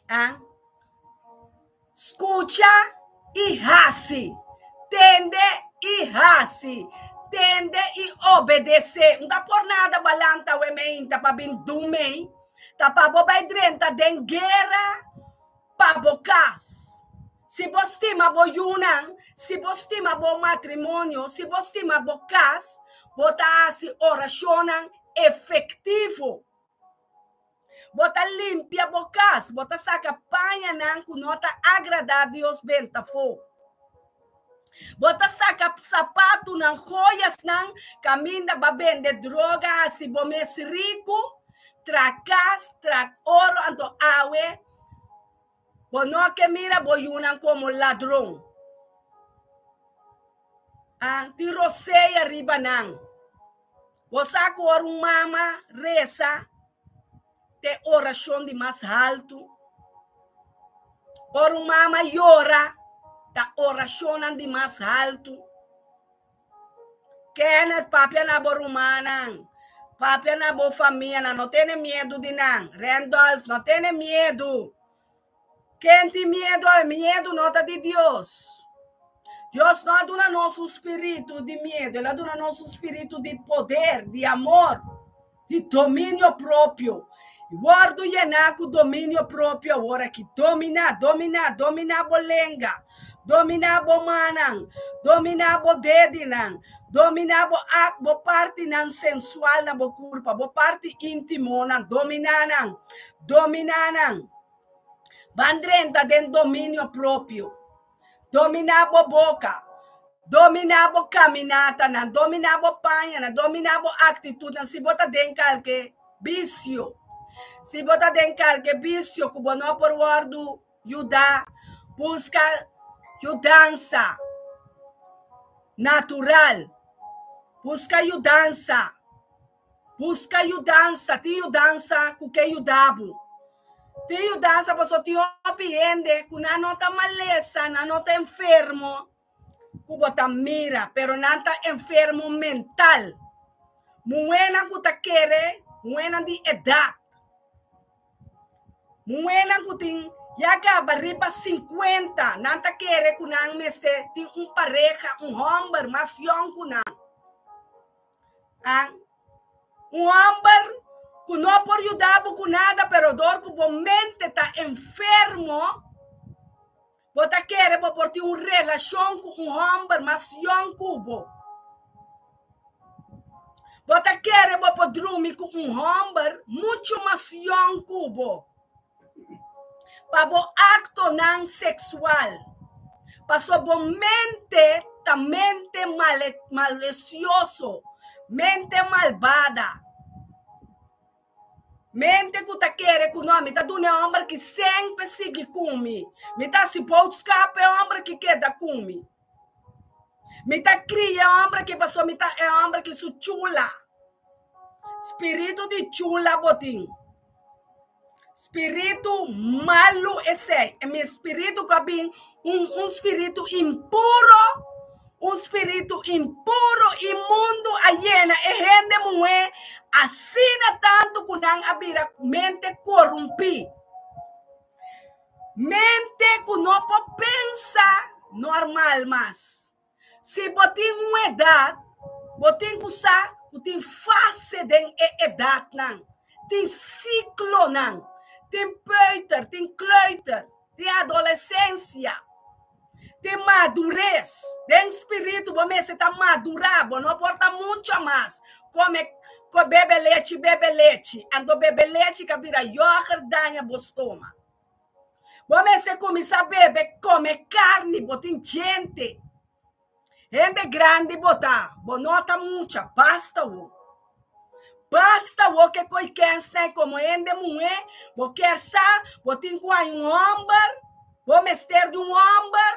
Ah. Skucha i hasi. Tende i hasi. Tende i obedesé. Un ta por nada balanta awe meinta pa bin dumei. Ta pa bo bai drenta den guera pa bo kas. Si bo stima bo yunan, si bo stima bo matrimonio, si bo stima bo kas, bo ta hasi orashonnan efektivo. Bo ta limpia bo kas, bo ta saka pañanan ku no ta agradá Dios benta afó. Bo ta saka sapatunan, joyasnan kaminda bo a bende droga hasi bo mes riku, tra kas, tra oro, anto awe bo no ke mira bo yunan komo ladron. A tin rosea riba nan. Bo sa ku ora un mama resa ta e orashon di mas haltu. Ora un mama yora ta orashonnan di mas haltu. Kenneth, papia na bo rumannan, papia na bo famianan, no tene miedu di nan. Randolph, no tene miedu. Ken tin miedu awe? Miedu no ta di Dios. Dios no a duna nos un spiritu di miedu, el a duna nos un spiritu di poder, di amor, di dominio propio. I wòrdu yená ku dominio propio awor aki. Dominá, dominá, dominá bo lenga, dominá bo mannan, dominá bo dedinan, dominá bo bo partinan sensual na bo kurpa, bo parti íntimonan, dominá nan, dominá nan. Ban drenta den dominio propio. Dominá bo boka. Dominá bo kaminatanan. Dominá bo pañanan. Dominá bo aktitutnan. Si bo ta den kalke bisio, si bo ta den kalke bisio ku bo no por wòrdu yudá, buska yudansa natural. Buska yudansa. Buska yudansa, tin yudansa ku ke yuda bo. Tin yudansa pasobra tin hopi hende ku nan no ta malesa, nan no ta enfermo ku bo ta mira, pero nan ta enfermo mental. Muhénan ku ta kere, muhénan di edat, muhénan ku tin ya kaba riba sinkuenta, nan ta kere ku nan mester tin un pareha, un hòmber mas yòn ku nan. Ah, un homber ku no por yuda bo ku nada, pero dor ku bo mente ta enfermo, bo ta kere bo por tin un relashon ku un homber mas yòn ku bo. Bo ta kere bo por drumi ku un homber muchu mas yòn ku bo. Pa bo aktonan seksual. Paso bo mente ta mente malesioso, mente malbada. Mente ku ta kere ku no, mi ta duna e hòmber ki semper sigui ku mi. Mi ta hasi boodskap pa e hòmber ki keda ku mi. Mi ta kria e hòmber ki pasobra mi ta e hòmber ki su chula. Spiritu di chula bo tin. Spiritu malu esei. E mi spiritu ku a bin un un spiritu impuro, un spiritu impuro, inmundu a yena e hende muhé asina tantu ku nan a bira mente korumpí. Mente ku no por pensa normal mas. Si bo tin un edat, bo tin ku sa ku tin fase den e edatnan, tin siklonan, tin peuter, tin kleuter, tin adolesensia, tin madures. Den spiritu bo mester ta madurá, bo no por ta mucha mas kome bebe lechi, bebe lechi, anto bebe lechi ka bira yògert daña bo stoma. Bo mester kuminsá bebe, kome karni, bo tin djente. Hende grandi bo ta, bo no ta mucha, basta wo. Basta wo ke koi kènsnan komo hende muhé, bo kier sa, bo tin ku haña un hòmber, bo mester di un hòmber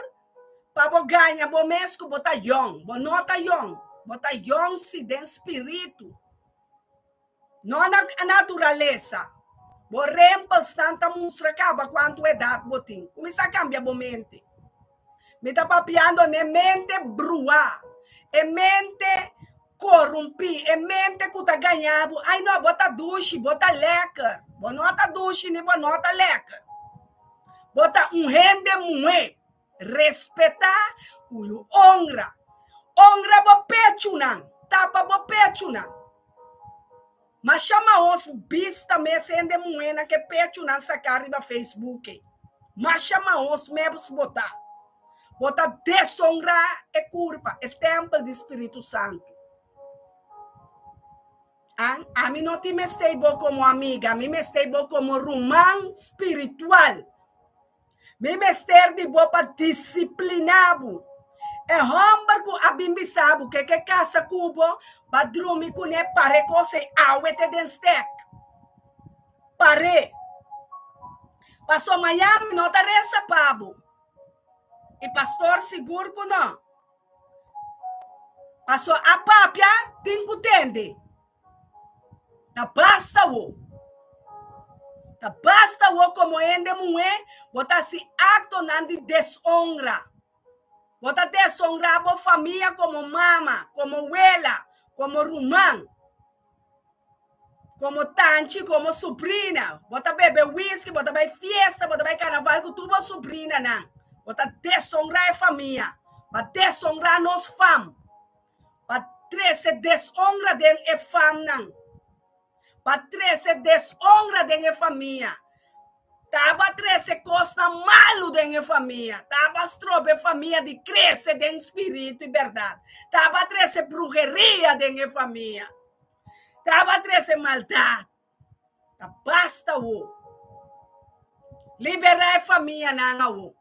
pa bo gaña bo mes ku bo ta yòn. Bo no ta yòn, bo ta yòn si den spiritu. No na naturalesa. Bo rempelsnan ta mustra kaba kuantu edat bo tin. Kuminsá kambia bo mente. Mi ta papiando n'e mente bruá, e mente korumpí, e mente ku ta gañá bo, Ai no, bo ta dushi, bo ta lèker. Bo no ta dushi ni bo no ta lèker. Bo ta un hende muhé. Respetá ku yu onra. Onra bo pechunan, tapa bo pechunan. Masha mahos bista mes hende muhénan ke pechunan saká riba Facebook ei. Masha mahos mes bo ta. Bo ta desonrá e kurpa, e tèmpel di Spiritu Santu. An, ami no tin mester bo komo amiga, mi mester bo komo ruman spiritual. Mi mester di bo pa disipliná bo. E hòmber ku a bin bisa bo ke ke kasa ku bo, ba drumi kuné, par'é kos ei awe te den stèk. Par'é. Pasobra mañana mi no ta resa pa bo. I pastor sigur ku no. Pasobra a papia tin ku tende. Ta basta wo. Ta basta wo komo hende muhé, bo ta hasi aktonan di desonra. Bo ta desonrá bo famia komo mama, komo wela, komo ruman, komo tanchi, komo subrina. Bo ta bebe whisky, bo ta bai fiesta, bo ta bai karnaval ku tur bo subrinanan. Bo ta desonrá e famia. Bo a desonrá nos fam. Pa trese desonra den e famnan. Pa trese desonra den e famia. Taba trese kosnan malu den e famia. Taba stroba e famia di krese den spiritu i bèrdat. Taba trese bruheria den e famia. Taba trese maldat. Ta basta awo. Liberá e famianan awo.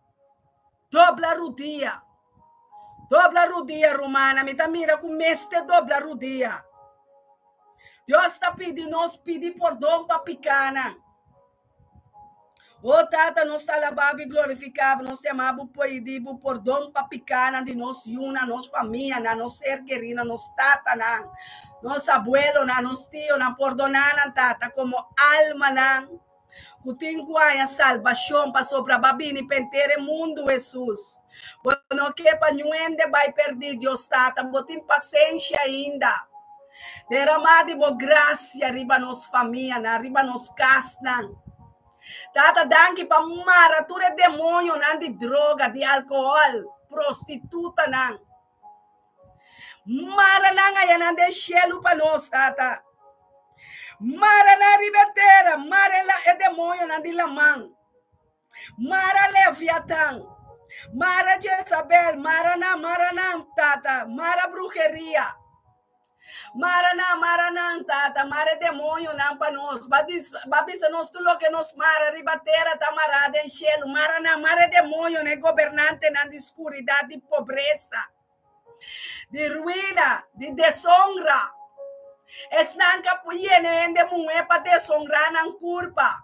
Dobla rudia. Dobla rudia, rumannan. Mi ta mira ku mester dobla rudia. Dios ta pidi nos pidi pordon pa pikánan. O Tata, nos ta alabá bo i glorifiká bo. Nos ta yama bo pidi bo pordon pa pikánan di nos yunan, nos famianan, nos ser kerínan, nos tatanan, nos abuelonan, nos tionan. Pordoná nan, Tata, komo almanan ku tin ku haña salbashon pasobra bo a bini pa henter e mundu, Hesus. Bo no ke pa niun hende bai pèrdí, Dios Tata. Bo tin pasenshi ainda. Deramá di bo grasia riba nos famianan, riba nos kasnan. Tata, danki pa mara tur e demoñonan di droga, di alkohòl, prostitutanan. Mara nan ayanan den shelu pa nos, Tata. Mara nan riba e tera, mara e demoñonan di laman. Mara Leviatan, mara Jezabel, mara nan, mara nan, Tata, mara bruheria. Mara nan, mara nan, Tata, mara e demoñonan pa nos. Bo a bisa nos tur loke nos mara riba tera ta mará den shelu. Mara nan, mara e demoñonan, e gobernantenan di skuridat, di pobresa, di ruina, di desonra. Esnan ku a yena hende muhé pa desonrá nan kurpa.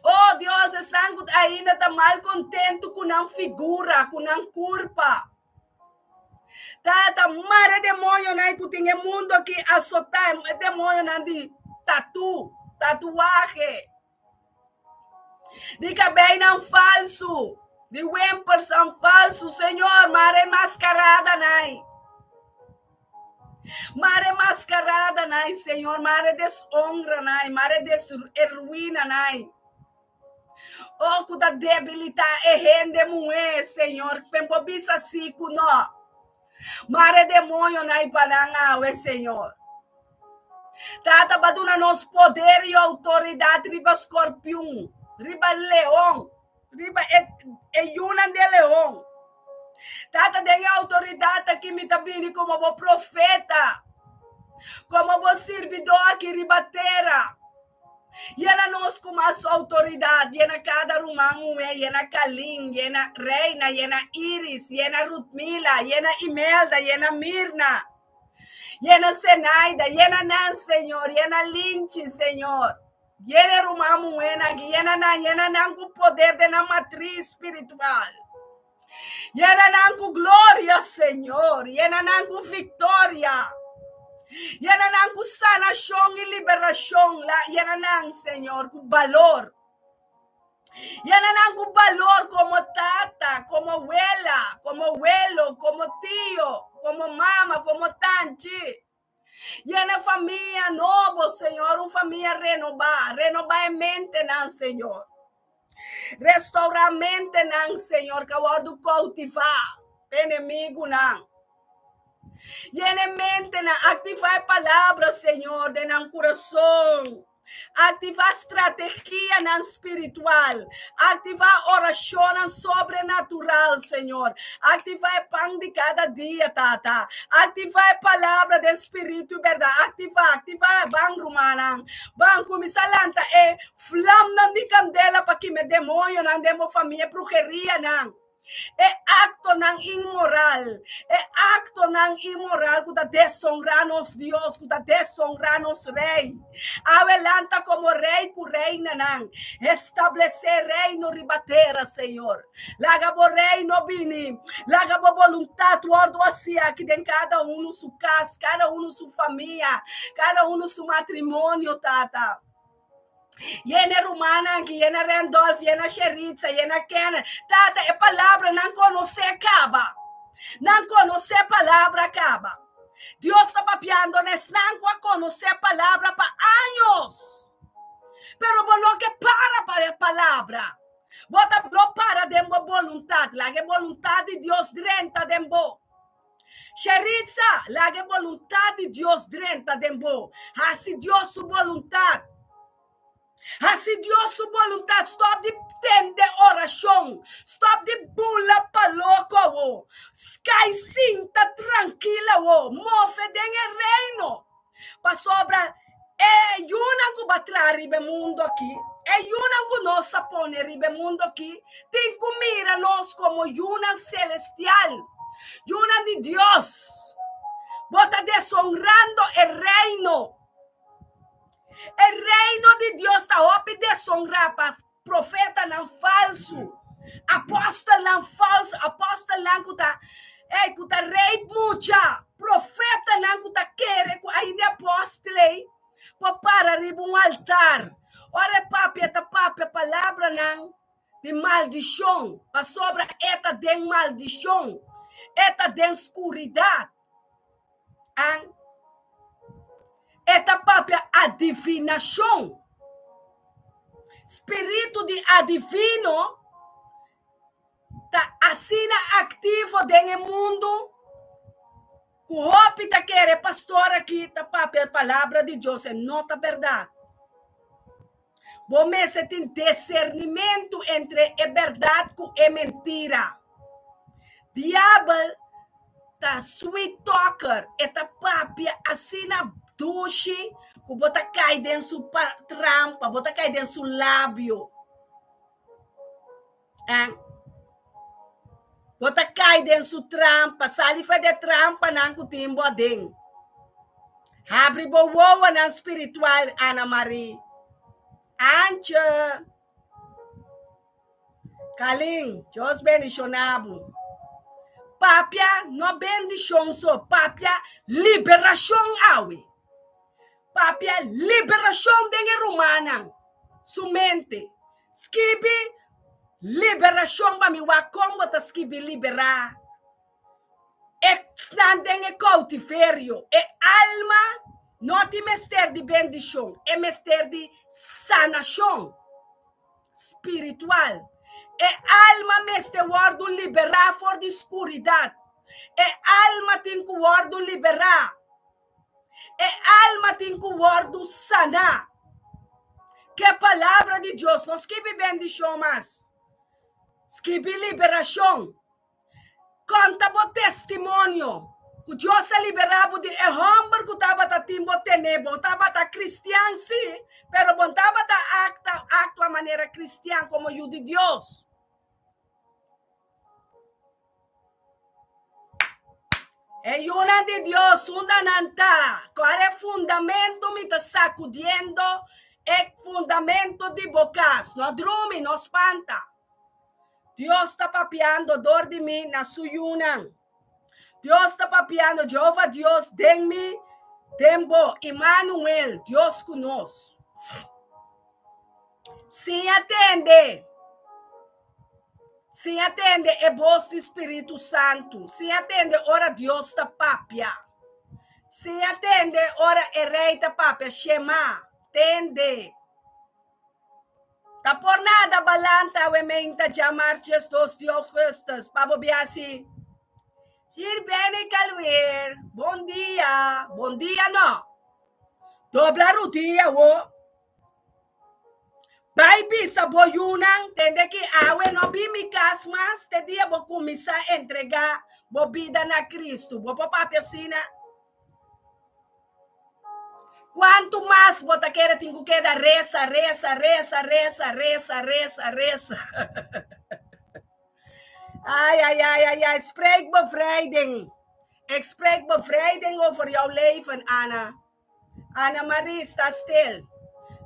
Oh Dios, esnan ku ainda ta malkontentu ku nan figura, ku nan kurpa. Tata, mara e demoñonan ku tin e mundu aki asotá, e demoñonan di tatu, tatuahe, di kabeinan falsu, di wempersnan falsu. Señor, mara e maskaradanan. Mara e maskaradanan, Señor, mara e desonranan, mara e e ruinanan. Oh, ku ta debilitá e hende muhé, Señor. Pen bo bisa sí ku no. Mara e demoñonan i pa nan awe, Señor. Tata, bo a duna nos poder i outoridat riba skorpion, riba leon, riba e, e yunan di e leon. Tata, den e outoridat aki mi ta bini komo bo profeta, komo bo sirbidó aki riba tera. Yena nos ku mas outoridat, yena kada ruman muhé, yena Kalin, yena Reina, yena Iris, yena Rutmila, yena Imelda, yena Mirna, yena Zenaida, yena nan, Señor, yena Linchi, Señor. Yena e ruman muhénan aki, yena nan, yena nan ku poder den nan matris spiritual. Yena nan ku gloria, Señor. Yena nan ku viktoria. Yena nan ku sanashon i liberashon. Yena nan, Señor, ku balor. Yena nan ku balor komo tata, komo wela, komo welo, komo tio, komo mama, komo tanchi. Yena famia nobo, Señor, un famia renobá. Renobá e mentenan, Señor. Restaurá mentenan, Señor, ku a wòrdu koutivá pa enemigunan. Yena e mentenan, aktivá e palabra, Señor, den nan kurason. Aktivá strategianan spiritual. Aktivá orashonnan sobrenatural, Señor. Aktivá e pan di kada dia, Tata. Aktivá e palabra den spiritu i bèrdat. Aktivá, aktivá. Ban, rumannan. Ban, kuminsá lanta e flamnan di kandela pa kima e demoñonan den bo famia, e brujerianan. E aktonan inmoral, e aktonan inmoral ku ta desonrá nos Dios, ku ta desonrá nos Rei. Awe lanta komo rei ku reinanan, establesé reino riba tera, Señor. Laga bo reino bini, laga bo boluntat wòrdu hasí aki den kada unu su kas, kada unu su famia, kada unu su matrimonio, Tata. Yena rumannan aki, yena Randolph, yena Sheritza, yena Kenneth. Tata, e palabra nan konosé kaba. Nan konosé palabra kaba. Dios ta papiando na esnan ku a konosé palabra pa años. Pero bo no ke para pa e palabra. Bo ta no para den bo boluntat. Laga e boluntat di Dios drenta den bo. Sheritza, laga e boluntat di Dios drenta den bo. Hasi Dios su boluntat. Hasi Dios su boluntat. Stop di tende orashon. Stop di bula pa loko awo. Sky sinta trankil awo. Mofe den e reino. Pasobra e yunan ku ba traha riba e mundu aki, e yunan ku nos a pone riba e mundu aki, tin ku mira nos komo yunan selestial, yunan di Dios. Bo ta desonrando e reino. E reino di Dios ta hopi desonrá pa Profetanan falsu, apòstelnan falsu, apòstelnan ku ta, ey, ku ta rape mucha, profetanan ku ta kere ku ainda e apòstel ei por para riba un altar. Ora e papia ta papia palabranan di maldishon, pasobra e ta den maldishon, e ta den skuridat. An. E ta papia adivinashon. Spiritu di adivino ta asina aktivo den e mundu ku hopi ta kere pastor aki ta papia palabra di Dios. E no ta bèrdat. Bo mester tin disernimentu entre e bèrdat ku e mentira. Diabel. Ta sweet talker, e ta papia asina dushi ku bo ta kai den su trampa, bo ta kai den su labio. Eh? Bo ta kai den su trampa, sali for di e trampanan ku tin bo aden. Habri bo wowonan spiritual, Ana Marie. Antje. Kalin, Dios bendishoná bo. Papia no bendishon so, papia liberashon awe. Papia liberashon den e rumannan su mente. Skibi liberashon pa mi wak kon bo ta skibi liberá. Esnan den e koutiverio, e alma no tin mester di bendishon, e mester di sanashon spiritual. E alma mester wòrdu liberá for di skuridat. E alma tin ku wòrdu liberá. E alma tin ku wòrdu saná. Ke palabra di Dios no skibi bendishon mas, skibi liberashon. Konta bo testimonio ku Dios a liberá bo di e hòmber ku tabata tin bo tené. Bo tabata kristian, sí, pero bo no tabata akta aktua manera kristian komo yu di Dios. E yunan di Dios, unda nan ta? Kua e fundamento mi ta sakudiendo e fundamento di bo kas? No drumi, no spanta. Dios ta papiando dor di mi na su yunan. Dios ta papiando, Jehova Dios den mi, den bo, Immanuel, Dios ku nos. Siña tende. Siña tende e bos di Spiritu Santu. Siña tende ora Dios ta papia. Siña tende ora e Rei ta papia. Shema, tende. Ta por nada balanta awe meinta djamars 12 di augustus pa bo bia si Hier ben ik alweer, bon dia, bon dia no. Dobla rudia wo. Bai bisa bo yunan tende ki awe no bin mi kas mas te dia bo kuminsá entregá bo bida na Kristu. Bo por papia asina? Kuantu mas bo ta kere tin ku keda resa, resa, resa, resa, resa, resa, resa. Ai, ai, ai, ai, ai. Spreek bevrijding. Ik spreek bevrijding over jouw leven, Anna. Anna Marie, sta stil.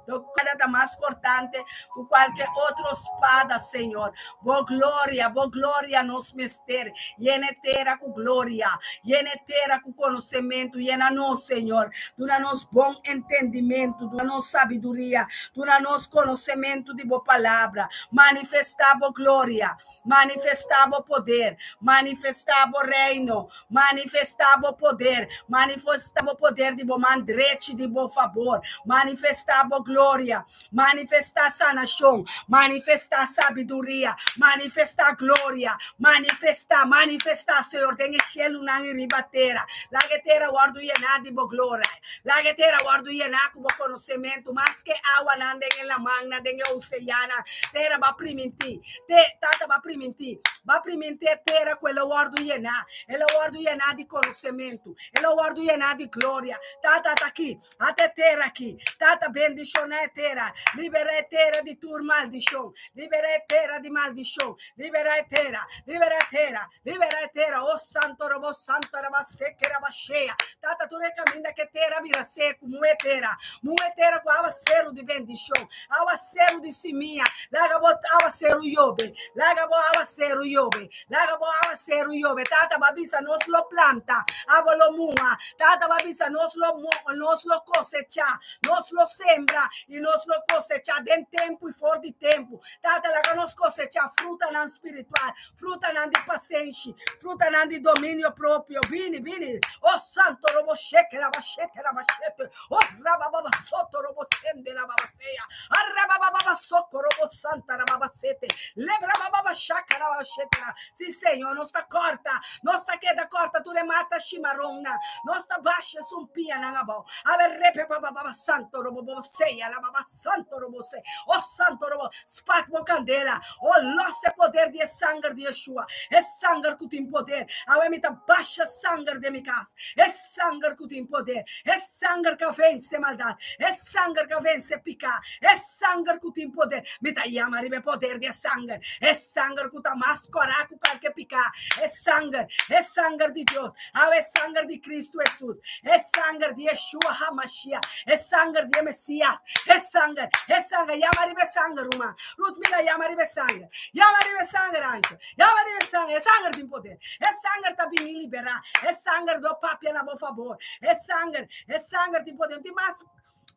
Bo ta mas kortante ku kualke otro spada, Señor. Bo gloria, bo gloria nos mester. Yena e tera ku gloria. Yena e tera ku konosementu. Yena nos, Señor. Duna nos bon entendimentu. Duna nos sabiduria. Duna nos konosementu di bo palabra. Manifestá bo gloria. Manifestá bo poder. Manifestá bo reino. Manifestá bo poder. Manifestá bo poder di bo man drechi di bo fabor. Manifestá bo gloria. Manifestá sanashon. Manifestá sabiduria. Manifestá gloria. Manifestá, manifestá, Señor, den e shelunan i riba tera. Laga e tera wòrdu yená di bo gloria. Laga e tera wòrdu yená ku bo konosementu, maske awanan den e lamannan, den e oseannan. Tera ba primintí. Te, Tata ba primintí. Ba primintí e tera ku e lo wòrdu yená. E lo wòrdu yená di konosementu. E lo wòrdu yená di gloria. Tata ta aki. Ata e tera aki. Tata, bendishoná e tera. Liberá e tera di tur maldishon. Liberá e tera di maldishon. Liberá e tera. Liberá e tera. Liberá e tera. O santo robo santo raba seke raba shea. Tata, tur e kaminda ku e tera bira seku, muhe tera. Muhe tera ku awaseru di bendishon. Awaseru di simia. Laga bo awaseru yobe. Laga bo awaseru yobe. Laga bo awaseru yobe. Tata ba bisa nos lo planta, abo lo muha. Tata ba bisa nos lo nos lo kosechá, nos lo sembra i nos lo kosechá den tempu i for di tempu. Tata laga nos kosechá frutanan spiritual, frutanan di pasenshi, frutanan di dominio propio. Bini, bini. Oh santo robo sheke la bashete la bashete. Oh rabababa soto robo sende la babasea. Arrabababa soko robo santa rababasete. Lebrabababa shaka rabashetera. Sí, Señor, nos ta corta. Nos ta keda corta tur e mata shimaronnan. Nos ta basha sumpianan abou. A ver repe bababa santo robo boseya la baba santo robo se. Oh santo robo spat bo candela. Oh lose. Poder di e sanger di Yeshua, e sanger ku tin poder. Awe mi ta basha sanger den mi kas, e sanger ku tin poder, e sanger ku a vense maldat, e sanger ku a vense piká, e sanger ku tin poder. Mi ta yama riba e poder di e sanger, e sanger ku ta mas kòrá ku kalke piká, e sanger, e sanger di Dios. Awe e sanger di Kristu Hesus, e sanger di Yeshua HaMashiach, e sanger di e Mesias, e sanger, e sanger, yama riba e sanger, ruman. Ruth mira, yama riba e sanger. Yama riba e sanger, Ancha. Yama riba e sanger. E sanger tin poder. E sanger ta bini liberá. E sanger lo papia na bo fabor. E sanger, e sanger tin poder. Tin mas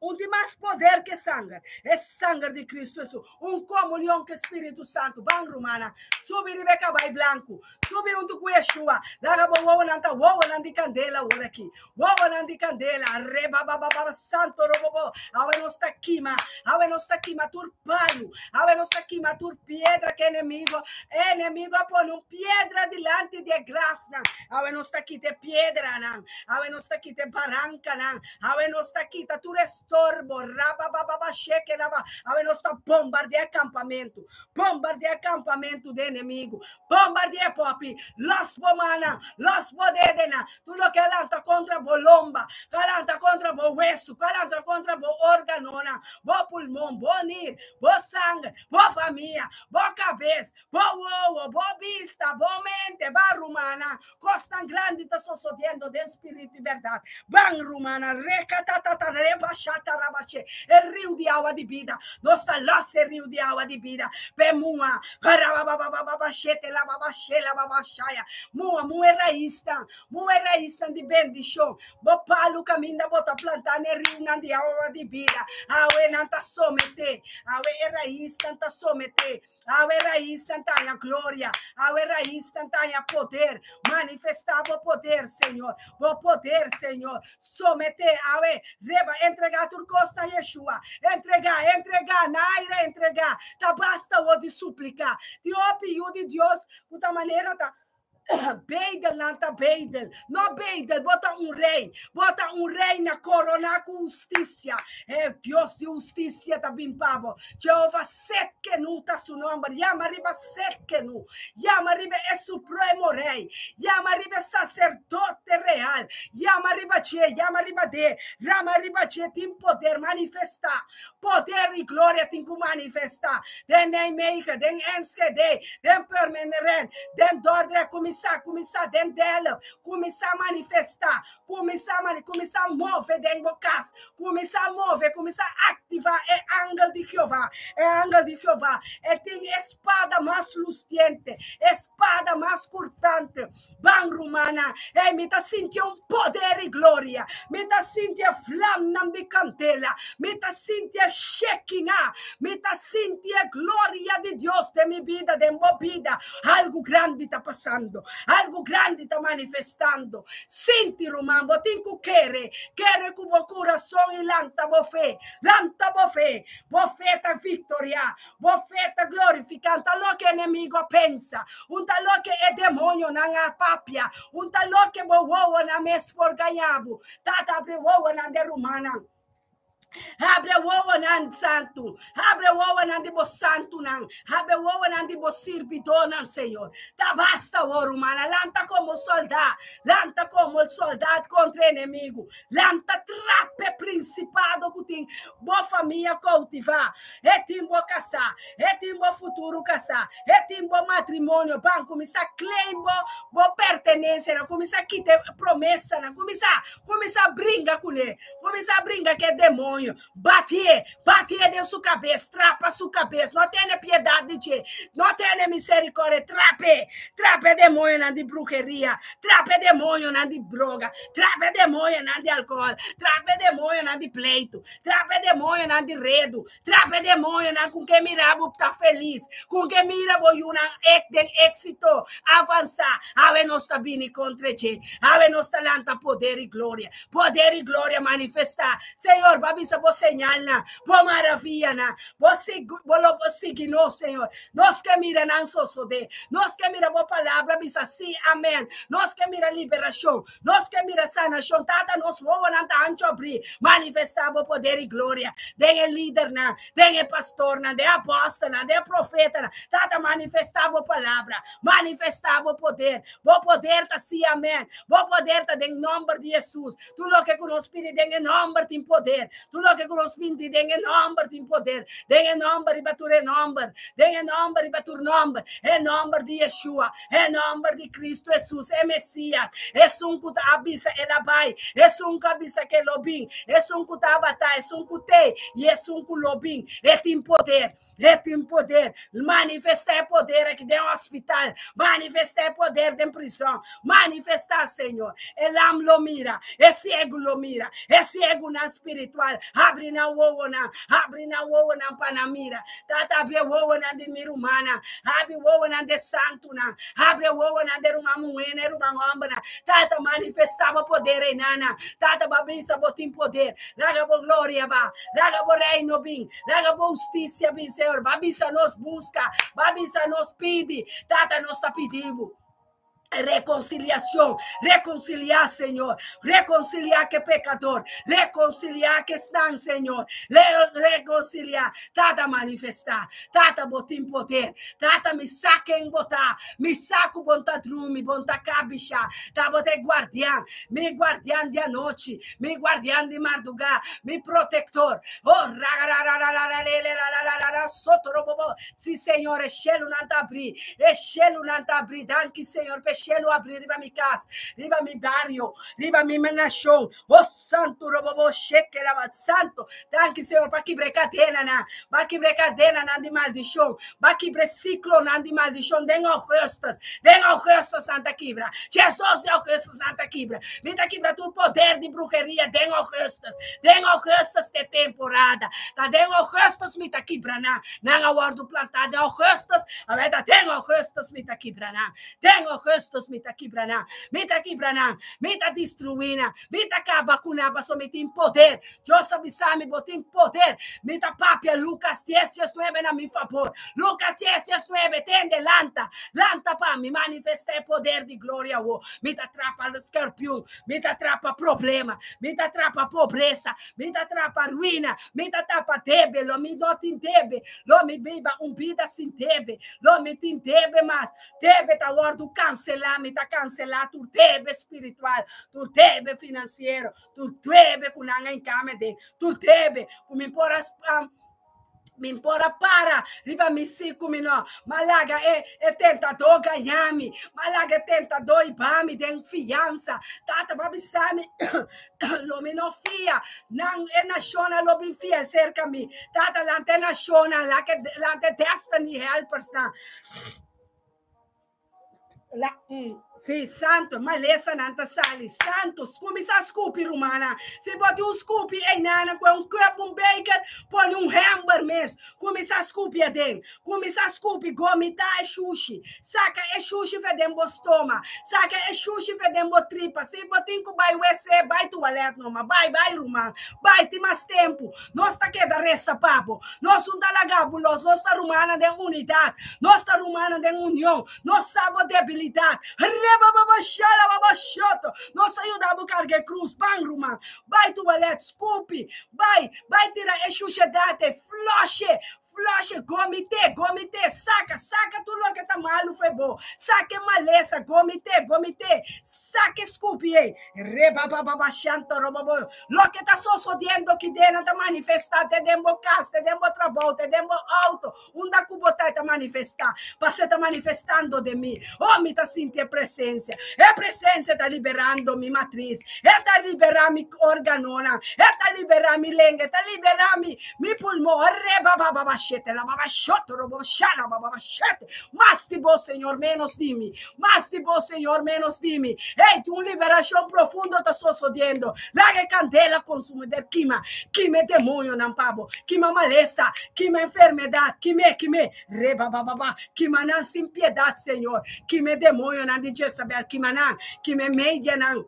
un tin mas poder ke sanger. E sanger di Cristo Hesus. Un komunion ku Spiritu Santu. Ban rumana. Subi riba e kabai blanku. Subi huntu ku Yeshua. Laga bo wowonan ta wowonan di kandela awor aki. Wowonan di kandela. Rebabababa santo robobo. Awe nos ta kima. Awe nos ta kima tur palu. Awe nos ta kima tur piedra ku enemigo. Enemigo a pone un piedra dilanti di e grafnan. Awe nos ta kita e piedranan. Awe nos ta kita e barankanan. Awe nos ta kita tur estorbo. Rababababa shekelaba. Awe nos ta bombardea e kampamentu. Bombardea e kampamentu di enemigo. Bombardea popi. Los bo mannan. Los bo dedenan. Tur loke a lanta kontra bo lomba, ku a lanta kontra bo wesu, ku a lanta kontra bo organonan, bo pulmon, bo nir, bo sanger, bo famia, bo kabes, bo wowo, bo bista, bo mente, ban rumannan, kosnan grandi ta sosodiendo den spiritu i bèrdat. Ban rumannan, rekatatata rebashatarabashe, e riu di awa di bida, nos ta los e riu di awa di bida, p'e mua, rabababababashete lababashe lababashaya, mua, mua e raisnan, Mua e raisnan di bendishon. Bo palu kaminda bo ta plantá na e riunan di awa di bida. Awe nan ta someté. Awe e raisnan ta someté. Awe e raisnan ta haña gloria. Awe e raisnan ta haña poder. Manifestá bo poder, Señor. Bo poder, Señor. Someté awe. Reba, entregá tur kos na Yeshua. Entregá, entregá, Naira, entregá. Ta basta awor di supliká. Tin hopi yu di Dios ku ta manera ta. Beidel nan ta beidel. No beidel, bo ta un rei. Bo ta un reina koroná ku hustisia. E Dios di hustisia ta bin pa bo. Jehova Setkenu ta su nòmber. Yama riba Setkenu. Yama riba e Supremo Rei. Yama riba e Saserdote Real. Yama riba dje, yama riba de. Rama riba dje tin poder manifestá. Poder i gloria tin ku manifestá den Nijmegen, den Enschede, den Purmerend, den Dordrecht, kuminsá, kuminsá den Delft, kuminsá manifestá, kuminsá mani, kuminsá move den bo kas, kuminsá move, kuminsá aktivá e angel di Jehová, e angel di Jehová, e tin e spada mas lustiente, e spada mas kurtante. Ban rumannan, ey mi ta sinti un poder i gloria, mi ta sinti e vlamnan di kandela, mi ta sinti e Shekinah, mi ta sinti e gloria di Dios den mi bida, den bo bida. Algu grandi ta pasando, algu grandi ta manifestando. Sinti ruman, bo tin ku kere, kere ku bo kurason i lanta bo fe, lanta bo fe, bo fe ta viktoriá. Bo fe ta glorifiká. Un ta loke enemigo a pensa, un ta loke e demonionan a papia, un ta loke bo wowonan mes por gaña bo. Tata, abri wowonan di e rumannan. Abri e wowonan santu. Abri e wowonan di bo santunan. Abri e wowonan di bo sirbidónan, Señor. Ta basta awor, rumannan. Lanta komo soldá. Lanta komo soldad kontra e enemigo. Lanta trapa e prinsipado ku tin bo famia koutivá. E tin bo kasá, e tin bo futuro kasá, e tin bo matrimonio. Ban kuminsá claim bo bo pertenensianan, kuminsá kita e promesanan, kuminsá, kuminsá bringa kuné, kuminsá bringa ku e demonio. Batié, batié den su kabes, trapa su kabes, no tene piedat di dje, no tene miserikòrdia, trap'é, trapa e demonionan di bruheria, trapa e demonionan di droga, trapa e demonionan di alkohòl, trapa e demonionan di pleitu, trapa e demonionan di redu, trapa e demonionan ku ke mira bo ta felis, ku ke mira bo yunan ek den éksito, avansá. Awe nos ta bini kontra dje, awe nos ta lanta poder i gloria, poder i gloria manifestá. Señor, bo a bisa. Bisa bo señalnan, bo maravianan, bo bo lo bo sigui nos, Señor. Nos ke mira nan sosodé. Nos ke mira bo palabra bisa sí, amèn. Nos ke mira liberashon. Nos ke mira sanashon. Tata, nos wowonan ta ancho abrí. Manifestá bo poder i gloria den e lidernan, den e pastornan, den e apòstelnan, den e profetanan. Tata, manifestá bo palabra. Manifestá bo poder. Bo poder ta sí, amèn. Bo poder ta den nòmber di Hesus. Tur loke ku nos pidi den e nòmber tin poder. Tur loke ku nos pidi den e nòmber tin poder. Den e nòmber riba tur e nòmber. Den e nòmber riba tur nòmber. E nòmber di Yeshua. E nòmber di Kristu Hesus, e Mesias. Esun ku ta a bisa el a bai. Esun ku a bisa ke lo bin. Esun ku tabata, esun ku t'ei i esun ku lo bin. E tin poder. E tin poder. Manifestá e poder aki den hospital. Manifestá e poder den prison. Manifestá, Señor. E lam lo mira. E ciego lo mira. E ciegunan spiritual. Habri nan wowonan. Habri nan wowonan pa nan mira. Tata, habri e wowonan di mi rumannan. Habri wowonan di e santunan. Habri e wowonan di e ruman muhénan, e ruman hòmbernan. Tata, manifestá bo poder einanan. Tata, bo a bisa bo tin poder. Laga bo gloria ba. Laga bo reino bin. Laga bo hustisia bin, Señor. Ba bisa nos buska, ba bisa nos pidi. Tata, nos ta pidi bo reconciliacion, reconcilia, Señor, reconcilia ke pecador, reconcilia ke esnan, Señor, reconcilia. Tata, manifesta, Tata, bo tin poder, Tata, mi sa ken bo ta, mi sa ku bo ta drumi, bo ta kabisha, ta bo ta e guardian, mi guardian di anochi, mi guardian di marduga, mi protector. Oh, rarararararararararara, sotorobobo. Si, Señor, e shelunan ta abrí, e shelunan ta abrí. Danki, Señor, pa e shelu abrí riba mi kas, riba mi bario, riba mi nashon. Oh, santu, robobo, shekelaba, santu. Danki, Señor, pa kibra e kadenanan, pa kibra e kadenanan di maldishon, pa kibra e siklonan di maldishon den Augustus. Den Augustus nan ta kibra. 12 di Augustus nan ta kibra. Mi ta kibra tur poder di bruheria den Augustus. Den Augustus t'e temporada. Ta den Augustus mi ta kibra nan. Nan a wòrdu plantá den Augustus, awor ta den Augustus mi ta kibra nan. Den Augustus mi ta kibra nan. Mi ta kibra nan. Mi ta destruí nan. Mi ta kaba ku nan pasobra mi tin poder. Dios a bisa mi, bo tin poder. Mi ta papia Lucas 10, 19 na mi fabor. Lucas 10, 19, tende, lanta, lanta pa mi manifestá e poder di gloria awo. Mi ta trapa scorpion, mi ta trapa problema, mi ta trapa pobresa, mi ta trapa ruina, mi ta tapa debe, lo mi no tin debe, lo mi biba un bida sin debe, lo mi tin debe mas. Debe ta wòrdu kanselá, mi ta kanselá tur debe spiritual, tur debe finansiero, tur debe ku nan a hinkame den, tur debe ku mi por a mi por a para riba mi si ku mi no, ma laga e e tentadó gaña mi, ma laga e tentadó hiba mi den fiansa. Tata bo a bisa mi lo mi no fia, nan e nashonnan lo bin fia serka mi. Tata lanta e nashonnan, lanta e destiny helpersnan. La, mm, sí, santo, malesanan ta sali. Santo, kuminsá skupi, rumana. Si bo tin un skupi einana ku un cup, un beker, pone un hember mes. Kuminsá skupi aden. Kuminsá skupi, gomitá e shushi. Saka e shushi fe den bo stoma. Saka e shushi fe den bo tripa. Si bo tin ku bai wc, bai tualet noma. Bai, bai, ruman. Bai, tin mas tempu. Nos ta keda resa pa bo. Nos un ta laga bo los. Nos ta rumannan den unidat. Nos ta rumannan den union. Nos sa bo debilidat. Rebababashalababashoto. Nos ta yuda bo karga e krus. Ban, ruman. Bai tualet, skupi. Bai, bai tira e shushedat ei. Flush e. Flush e. Gomité, gomité. Saka, saka tur loke ta malu fo'i bo. Saka e malesa. Gomité, gomité. Saka e skupi ei. Rebabababashantorobabo. Loke ta sosodiendo kidenan ta manifestá te den bo kas, te den bo trabou, te den bo outo. Unda ku bo ta e ta manifestá, pasobra e ta manifestando den mi. Oh, mi ta sinti e presensia. E presensia ta liberando mi matris. E ta liberá mi organonan. E ta liberá mi lenga. E ta liberá mi mi pulmon. Rebabababashetelababashotoroboshalabababashete. Mas di bo, Señor, ménos di mi. Mas di bo, Señor, ménos di mi. Hey, tin un liberashon profundo ta sosodiendo. Laga e kandela konsumidor kima. Kima e demoñonan pa bo. Kima malesa. Kima enfermedat. Kim'é, kim'é. Rebabababa. Kima nan sin piedat, Señor. Kima e demoñonan di Jezabel. Kima nan. Kima e medianan.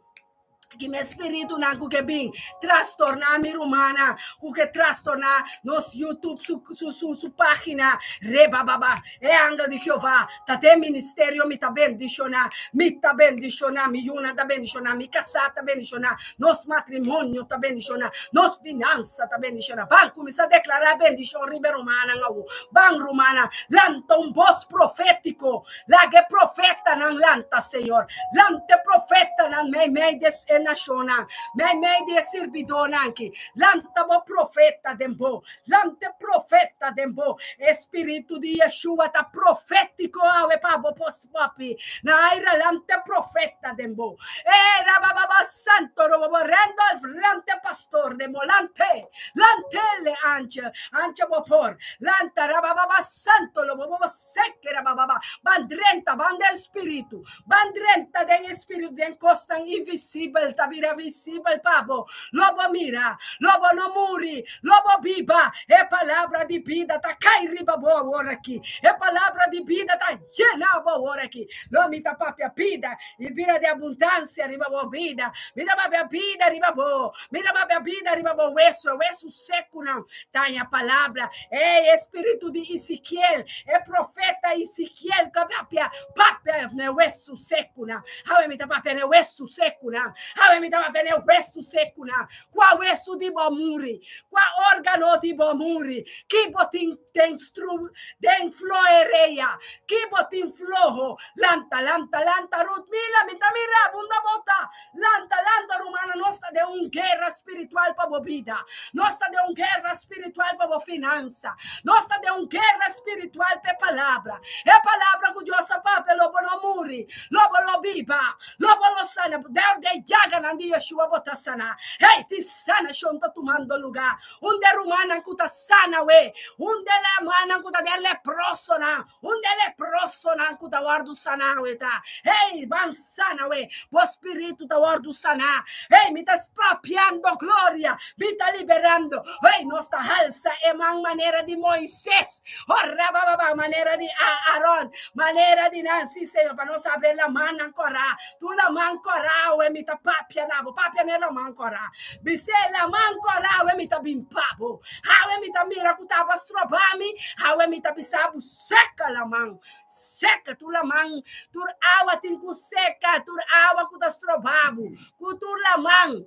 Ki mi espíritunan ku ke bin trastorná mi rumannan, ku ke trastorná nos YouTube su, su, su, su página. Reba baba, e angel di Jehová ta den ministerio, mi ta bendishoná, mi ta bendishoná, mi yunan ta bendishoná, mi kasá ta bendishoná, nos matrimonio ta bendishoná, nos finansa ta bendishoná. Ban kuminsá deklará bendishon riba e rumannan awo. Ban rumannan, lanta un bos profétiko. Laga e profetanan lanta, Señor. Lanta e profetanan meimei di e nashonnan, meimei di e sirbidónan aki. Lanta bo profeta den bo. Lanta e profeta den bo. E spiritu di Yeshua ta profétiko awe pa bo papi. Na aira lanta e profeta den bo. E rabababa santo robobo Randolph lanta e pastor den bo. Lant'é. Lant'é le ancha. Ancha bo por. Lanta rabababa santo lobobo Sekera bababa. Ban drenta, ban den spiritu. Ban drenta den e spiritu, den kosnan invisibel ta bira visibel pa bo. Lo bo mira, lo bo no muri, lo bo biba. E palabra di bida ta kai riba bo awor aki. E palabra di bida ta yena bo awor aki. Lo mi ta papia bida i bida di abundansia riba bo bida. Mi ta papia bida riba bo. Mi ta papia bida riba bo wesu, e wesu sekunan ta haña palabra. Ei, e spiritu di Ezekiel, e profeta Ezekiel ku a papia, papia na e wesu sekunan. Awe mi ta papia na e wesu sekunan. Awe mi ta papia na e wesu sekunan. Kua wesu di bo muri? Kua organo di bo muri? Ki bo tin den stru, den floerea? Ki bo tin floho? Lanta, lanta, lanta, Ruth Mila, mi ta mira, bunda bo ta. Lanta, lanta, rumannan, nos ta den un guera spiritual pa bo bida. Nos ta den un guera spiritual pa bo finansa. Nos ta den un guera spiritual pa e palabra. E palabra ku Dios a papia, lo bo no muri, lo bo lo biba, lo bo lo sana. Dor di e yaganan di Yeshua bo ta sana. Hey, tin sanashon ta tumando luga. Un di e rumannan ku ta sana awe, un di e rumannan ku ta den leprosonan, Un de leprosonan ku ta wòrdu saná awe ta, Hey, ban sana awe, bo spiritu ta wòrdu saná. Hey, mi ta spapiando gloria, mi ta liberando. Hey, nos ta halsa e man manera di Moises, oh, rabababa, manera di Aaron, manera di nan, sí, Señor, pa nos habri e lamannan kòrá. Tur laman kòrá awe mi ta papia na bo, papia na e laman kòrá. Bis'é, Laman kòrá awe mi ta bin pa bo. Awe mi ta mira ku tabata stroba mi, awe mi ta bisa bo, seka laman, seka tur laman, tur awa tin ku seka, tur awa ku ta stroba bo, ku tur laman,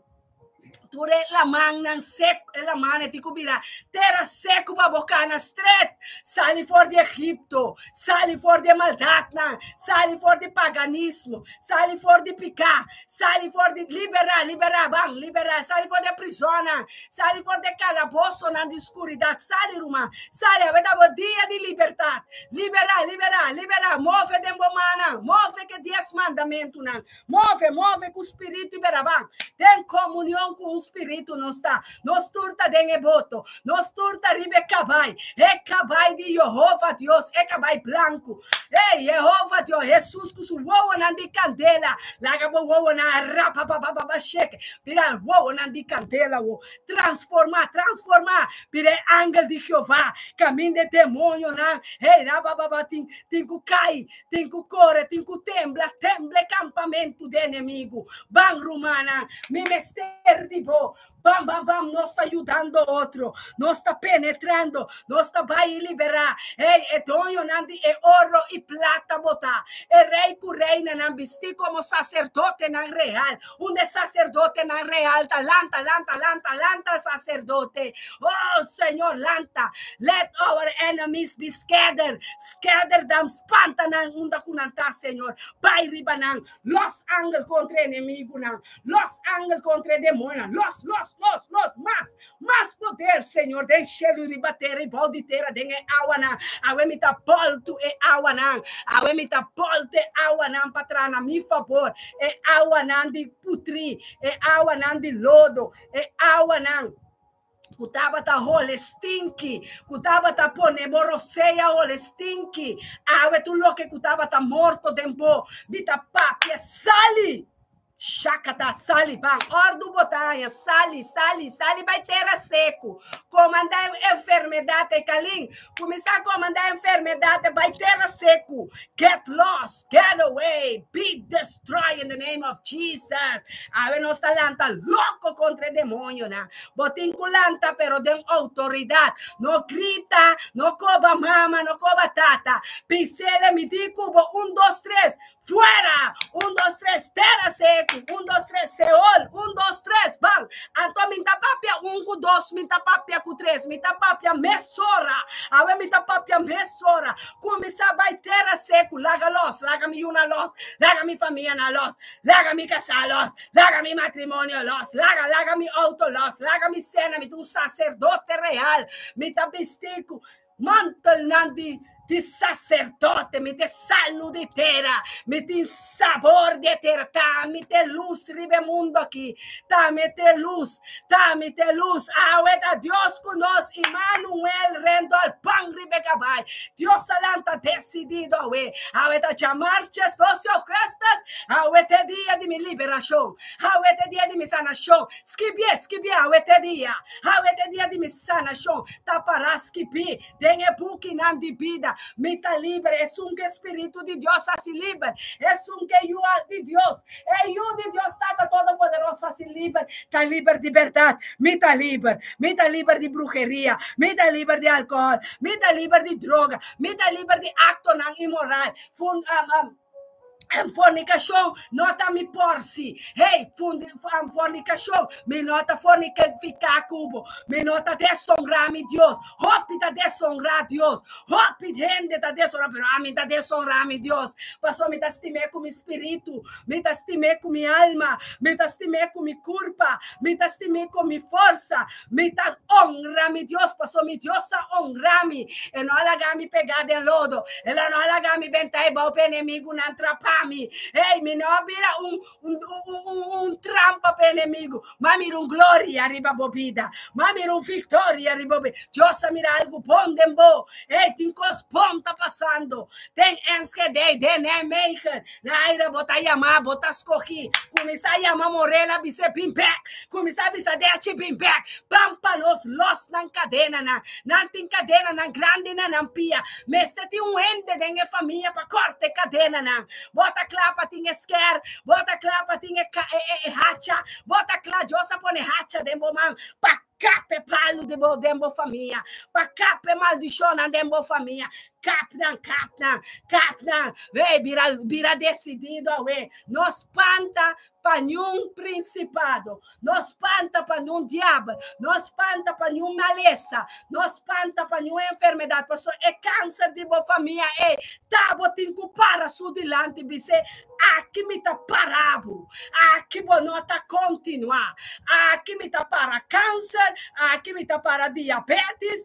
tur e lamannan sek, e lamannan tin ku bira tera seku pa bo kana stret, sali for di Egipto, sali for di e maldatnan, sali for di paganismo, sali for di piká, Sali for di liberá, liberá, ban, liberá, sali for di e prisonnan, sali for di e kalabosonan di skuridat, sali ruman, sali, awe ta bo dia di libertat, liberá, liberá, liberá, move den bo mannan, move ku e dies mandamentunan, move, move ku spiritu i bera, ban, den komunion ku un spiritu nos ta, nos tur ta den e boto, nos tur ta riba e kabai, e kabai di Yehova Dios, e kabai blanku. Ey, Yehova Dios, Hesus ku su wowonan di kandela, laga bo wowonan rapapapapapa sheke, bira wowonan di kandela wo, transformá, transformá, bira e angel di Jehová, kaminda e demonionan, hey, rapapapa, tin, tin ku kai, tin ku kore, tin ku tembla, tembla e kampamentu di enemigu. Ban, rumannan, mi mester di bo, Bam, bam, bam, nos ta yudando otro, nos ta penetrando, nos ta bai i liberá. Hey, e doñonan di e oro i plata bo ta, e rei ku reinanan bistí komo saserdotenan real. Unda e saserdotenan real ta? Lanta, lanta, lanta, lanta, saserdote. Oh, Señor, lanta. Let our enemies be scattered. Scatter them, spanta nan unda ku nan ta, Señor. Bai riba nan. Los angel kontra e enemigunan. Los angel kontra e demonionan. Los, los, los, los, mas, mas poder, Señor, den shelu i riba tera i bou di tera den e awanan. Awe mi ta boltu e awanan. Awe mi ta boltu e awanan pa traha na mi fabor. E awanan di putrí, e awanan di lodo, e awanan ku tabata hole stinki, ku tabata pone bo rosea hole stinki. Awe tur loke ku tabata morto den bo, mi ta papia, sali! Shakata, sali, ban, òrdu bo ta haña, sali, sali, sali bai tera seku, komandá enfermedat e kalin, kuminsá komandá enfermedat e bai tera seku, get lost, get away, be destroyed in the name of Jesus. Awe nos ta lanta loko kontra e demonionan. Bo tin ku lanta pero den outoridat. No grita, no koba mama, no koba tata. Bisele mi di ku bo un dos tres. Fuera! Un, dos, tres, tera seku. Un, dos, tres, Seol. Un, dos, tres, ban. Anto mi ta papia un ku dos, mi ta papia ku tres, mi ta papia mesora. Awe mi ta papia mesora. Kuminsá bai tera seku, laga los, laga mi yuna los, laga mi famianan los, laga mi kasá los, laga mi matrimonio los, laga, laga mi outo los, laga mi sena, mi ta un saserdote real, mi ta bistí ku Mantelnan di di saserdote, mi ta e salu di tera, mi tin sabor di e tera, ta mi ta e lus riba e mundu aki, ta mi ta e lus, ta mi ta e lus, awe ta Dios ku nos, Immanuel Rendolf, ban riba e kabai, Dios a lanta desidido awe, awe ta djamars djesdos augustus, awe ta e dia di mi liberashon, awe ta e dia di mi sanashon, skibié, skibié, awe ta e dia. Awe ta e dia di mi sanashon, ta pará skibí den e bukinan di bida. Mi ta liber, esun ku e Spiritu di Dios hasi liber, esun ku e Yu di Dios, e Yu di Dios Tata Todopoderoso hasi liber, ta liber di bèrdat. Mi ta liber. Mi ta liber di bruheria, mi ta liber di alkohòl, mi ta liber di droga, mi ta liber di aktonan inmoral, fun, Fornicacion no ta mi porsi. Hey, fornicacion, mi no ta fornifica cu bo. Mi no ta deshonra mi Dios. Hopi ta deshonra Dios. Hopi hende ta deshonra, pero ami ta deshonra mi Dios. Pasobra mi ta stim'é cu mi spiritu, mi ta stim'é cu mi alma, mi ta stim'é cu mi curpa, mi ta stim'é cu mi forsa. Mi ta honra mi Dios, pasobra mi Dios a honra mi. E no a laga mi pegá den lodo. El a no a laga mi bentá e bou pa enemigunan trapá mi. Hey, mi no a bira un, un, un, un, un trampa pa enemigu. M'a mira un gloria riba bo bida. M'a mira un viktoria riba bo bida. Dios a mira algu bon den bo. Hey, tin kos bon ta pasando. Den Enschede, den Nijmegen. Naira, bo ta yamá, bo ta skohí. Kuminsá yama Morela bis'é bin bèk. Kuminsá bisa Dechi bin bèk. Ban pa nos lòs nan kadenanan. Nan tin kadenanan grandi na nan pia. Mester tin un hende den e famia pa kòrta e kadenanan. Bo ta kla pa tin e skèr, bo ta kla pa tin e e hacha, bo ta kla, Dios a pone hacha den bo man pa kap e palu di bo den bo famia, pa kap e maldishonnan den bo famia. Kap nan, kap nan, kap nan. Wey, bira, bira desidido awe. No spanta pa niun prinsipado, no spanta pa niun diabel, no spanta pa niun malesa, no spanta pa niun enfermedat, pasobra e kanser di bo famia ei ta bo tin ku para su dilanti bis'é, Aki mi ta para bo, aki bo no ta kontinuá, aki mi ta para kanser, aki mi ta para diabetes,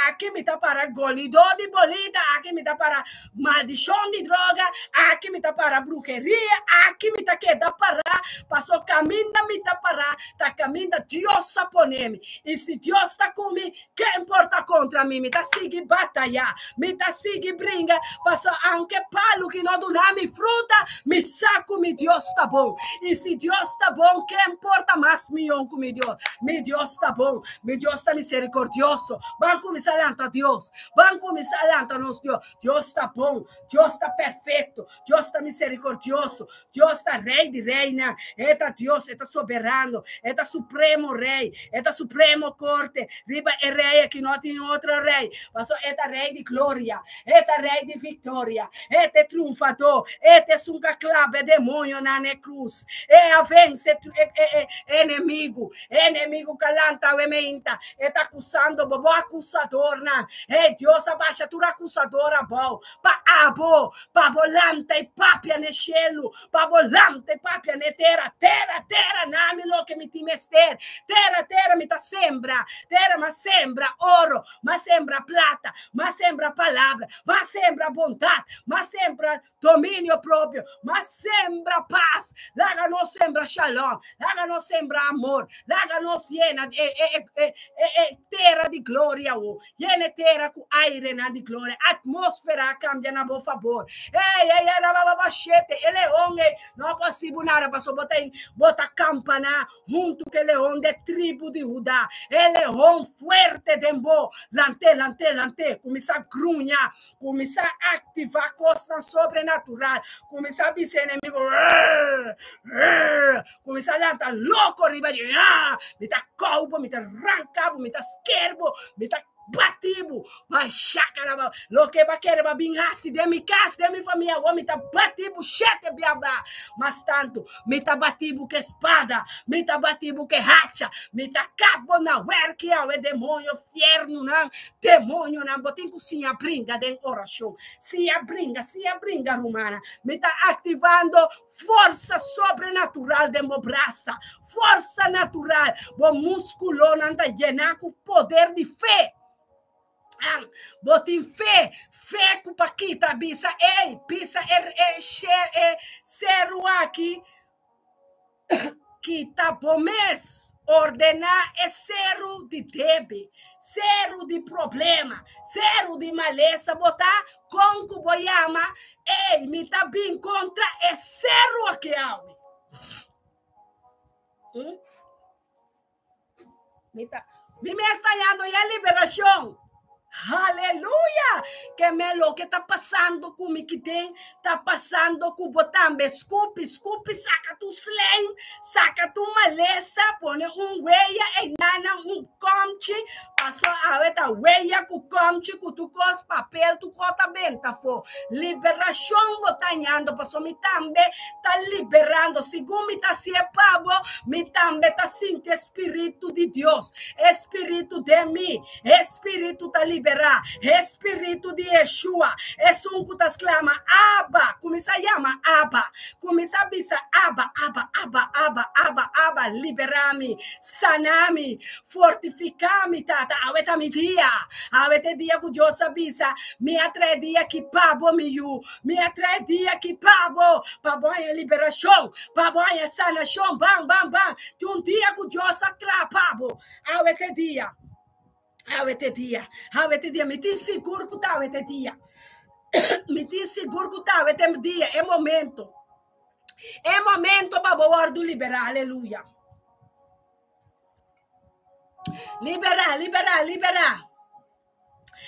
aki mi ta para golidó di bolita, aki mi ta para maldishon di droga, aki mi ta para bruheria, aki mi ta keda pará, paso kaminda mi ta pará ta kaminda Dios a pone mi, i si Dios ta ku mi, Ken por ta kontra mi? Mi ta sigui batayá, mi ta sigui bringa, pasobra aunke palu ki no duna mi fruta, mi sa ku mi Dios ta bon. I si Dios ta bon, ken por ta mas mion ku mi Dios? Mi Dios ta bon, mi Dios ta miserikordioso. Ban kuminsá lanta Dios, ban kuminsá lanta nos Dios. Dios ta bon, Dios ta perfekto, Dios ta miserikordioso, Dios ta Rei di reinan, E ta Dios, E ta soberano, E ta supremo Rei, E ta supremo korte. Riba e rei aki no tin otro rei, pasobra E ta Rei di gloria, E ta Rei di viktoria, E ta e triunfadó, E ta esun ku a klaba e demonionan na e krus, E a vense e enemigu, e enemigu ku a lanta awe meinta, E ta akusando bo, bo akusadornan. Hey, Dios a basha tur akusador abou pa abo, pa bo lanta i papia n'e shelu, pa bo lanta i papia n'e tera. Tera, tera, nami loke mi tin mester. Tera, tera, mi ta sembra. Tera, m'a sembra oro, m'a sembra plata, m'a sembra palabra, m'a sembra bondat, m'a sembra dominio propio, m'a sembra pas. Laga nos sembra shalom, laga nos sembra amor, laga nos yena e, e, e, e, e, e tera di gloria o. Yena e tera ku airenan di gloria. Atmósfera a kambia na bo fabor. Ei, ei, ei, rabababa, shete. E leon ei no por hasi bo nada, pasobra bo ta in, bo ta kampaná huntu ku e leon di e tribu di Hudá. E leon fuerte den bo. Lant'é, lant'é, lant'é. Kuminsá gruña. Kuminsá aktivá kosnan sobrenatural. Kuminsá bisa e enemigo, Rrr, rrr. Kuminsá lanta loko riba dje, Ah, mi ta kou bo, mi ta ranka bo, mi ta sker bo, mi ta bati bo. Ba shakaraba. Loke bo a kere bo a bin hasi den mi kas, den mi famia, awor mi ta bati bo shete bia ba. Mas tantu, mi ta bati bo ku e spada, mi ta bati bo ku e hacha, mi ta kap bo na wèrki awe, demoño, fiernunan, demoñonan. Bo tin ku siña bringa den orashon. Siña bringa, siña bringa, rumannan. Mi ta aktivando Forsa sobrenatural den bo brasa, forsa natural, bo muskulonan ta yená ku poder di fe. An, bo tin fe, fe ku pa kita bisa, ey, bisa e, e, e seru aki, Kita bo mes ordená e seru di debe, seru di problema, seru di malesa bo ta kon ku bo yama, ey, mi ta bin kontra e seru aki awe. Hmm? Mi ta, mi mes ta yando ya liberashon. Haleluya! Ke me loke ta pasando ku mi kiden ta pasando ku bo tambe. Skupi, skupi, saka tu slijm, saka tu malesa, pone un weya einana, un komchi, paso awe ta weya ku komchi ku tu kos, papel, tu kos ta benta afó. Liberashon bo ta hañando, paso mi tambe ta liberando. Segun mi ta hasié pa bo, mi tambe ta sinti e spiritu di Dios, e spiritu den mi. E Spiritu ta liberá. E Spiritu di Yeshua, esun ku ta sklama, Abba! Kuminsá yama Abba. Kuminsá bisa, Abba, Abba, Abba, Abba, Abba, Abba, liberá mi, sana mi, fortifiká mi, Tata. Awe ta mi dia. Awe ta e dia ku Dios a bisa, Mi a trae dia aki pa bo, mi yu. Mi a trae dia aki pa bo, pa bo haña liberashon, pa bo haña sanashon. Ban, ban, ban. Tin un dia ku Dios a traha pa bo. Awe te dia. Awe te dia. Awe te dia. Mi tin sigur ku ta awe te dia. Mi tin sigur ku ta awe te dia. E momento. E momento pa bo wòrdu liberá. Aleluya. Liberá, liberá, liberá.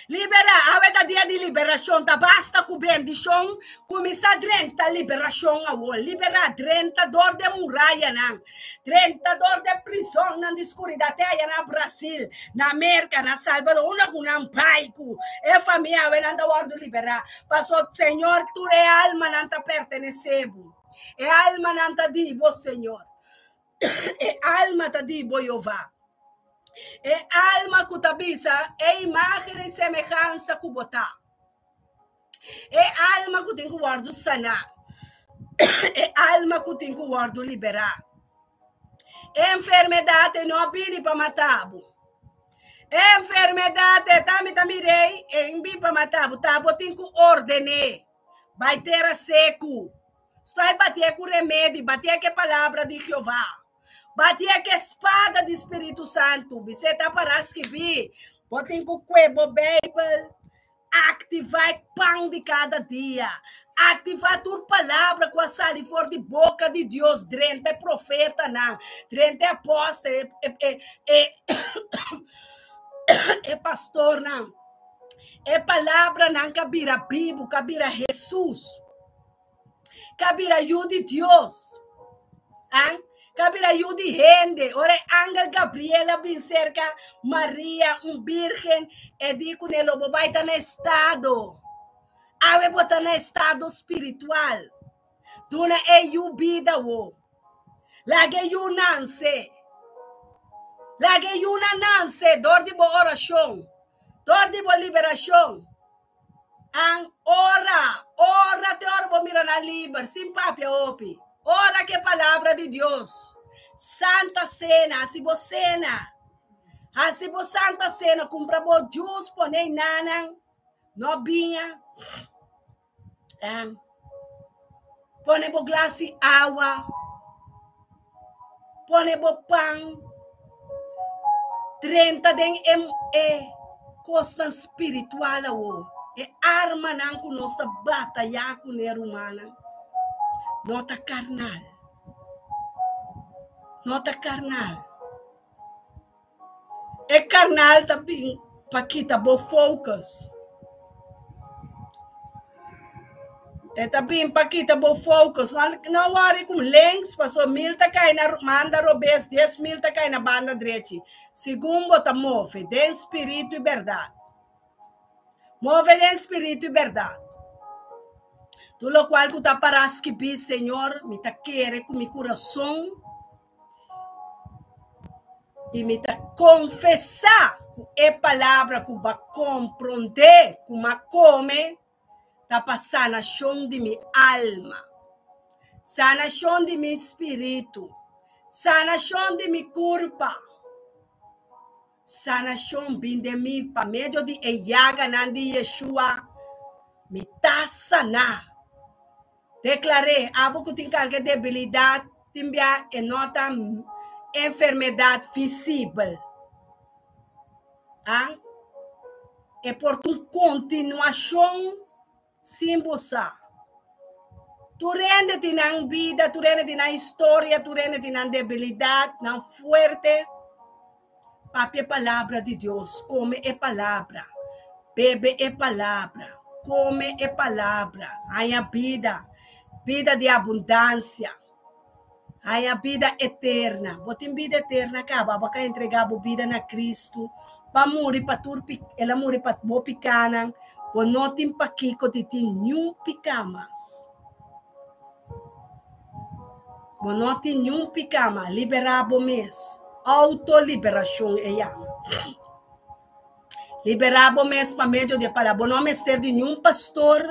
Liberá, awe ta dia di liberashon, ta basta ku bendishon kuminsá drenta liberashon awor. Liberá, drenta dor de murayanan, drenta dor de prisonnan di skuridat te aya na Brasil, na Merka, na Salvador, unda ku nan bai ku e famia awe nan ta wòrdu liberá. Paso Señor tur e almanan ta pertenesé bo, e almanan ta di bo Señor, e alma ta di bo Jehová. E alma ku ta bisa e imágen i semehansa ku bo ta. E alma ku tin ku wòrdu saná. E alma ku tin ku wòrdu liberá. E enfermedat e no a bini pa mata bo. E enfermedat e ta mi ta mir'ei, e in bin pa mata bo. Ta bo tin ku orden'é. Bai tera seku. Stoi batié ku remedi, batié ku e palabra di Jehová. Batié ku e spada di spiritu santu. Bis'é ta pará skibí. Bo tin ku kue bo Beibel, aktivá e pan di kada dia. Aktivá tur palabra ku a sali for di boka di Dios drenta e profetanan, drenta e apòstel, e, e, e, e pastornan. E palabranan ka bira bibu, ka bira Hesus. Ka bira yu di Dios. An? Ka bira yu di hende. Ora e angel Gabriel a bin serka Maria, un birgen, e di kuné, lo bo bai ta na estado. Awe bo ta na estado spiritual. Duna e yu bida wo. Laga e yu nanse. Laga e yunan nanse dor di bo orashon, dor di bo liberashon. An ora, ora te ora bo mira nan liber, sin papia hopi. Ora ke palabra di Dios. Santa Cena, hasi bo cena. Hasi bo Santa Cena, kumpra bo juice, pone einanan, no biña. An pone bo glas di awa, pone bo pan. Drenta den e e kosnan spiritual awo, e armanan ku nos ta batayá kuné rumannan, no ta karnal. No ta karnal. E karnal ta bin pa kita bo focus. E ta bin pa kita bo focus. No, no worry ku links, paso mil ta kai na manda robes, 10.000 ta kai na banda drechi. Segun bo ta move den spiritu i bèrdat. Move den spiritu i bèrdat. Tur lokual ku ta pará skibí, Señor, mi ta kere ku mi kurason I mi ta konfesá ku e palabra ku bo a komprondé ku mi a kome ta pa sanashon di mi alma, sanashon di mi spiritu, sanashon di mi kurpa. Sanashon bin den mi pa medio di e yaganan di Yeshua. Mi ta saná. Deklar'é, abo ku tin kalke debilidat, tin bia e no ta enfermedat visibel. A E por ta un kontinuashon sin bo sa. Tur hende tin nan bida, tur hende tin nan historia, tur hende tin nan debilidat, nan fuerte. Papia e palabra di Dios, kome e palabra, bebe e palabra, kome e palabra, haña bida, bida di abundansia, haña bida eterna. Bo tin bida eterna kaba, bo a ka entregá bo bida na Kristu pa muri pa tur el a muri pa bo pikánan, bo no tin pakiko di tin niun piká mas. Bo no tin niun piká, ma liberá bo mes. Autoliberashon e yama. Liberá bo mes pa medio di e palabra. Bo no mester di niun pastor,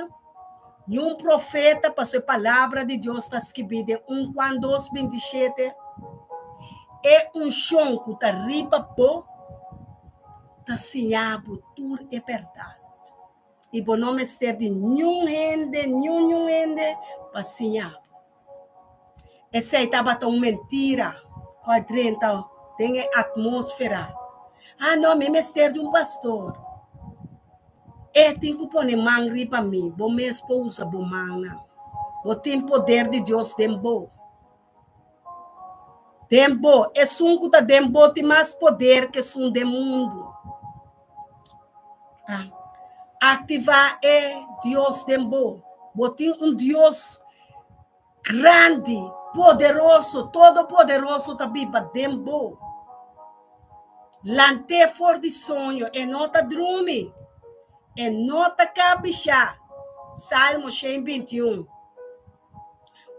niun profeta, pasobra e palabra di Dios ta skibí den 1 Juan 2, 27. E unshon ku ta riba bo ta siña bo tur e bèrdat. I bo no mester di niun hende, niun niun hende pa siña bo. Esei tabata un mentira ku a drenta den e atmósfera. Ah no, mi mester di un pastor. E tin ku pone man riba mi. Bo mes por usa bo mannan. Bo tin poder di Dios den bo. Den bo, esun ku ta den bo tin mas poder ku esun den mundu. Ah, aktivá e Dios den bo. Bo tin un Dios grandi, poderoso, todopoderoso ta biba den bo. Lant'é for di soño, e no ta drumi, e no ta kabishá. Salmo 121.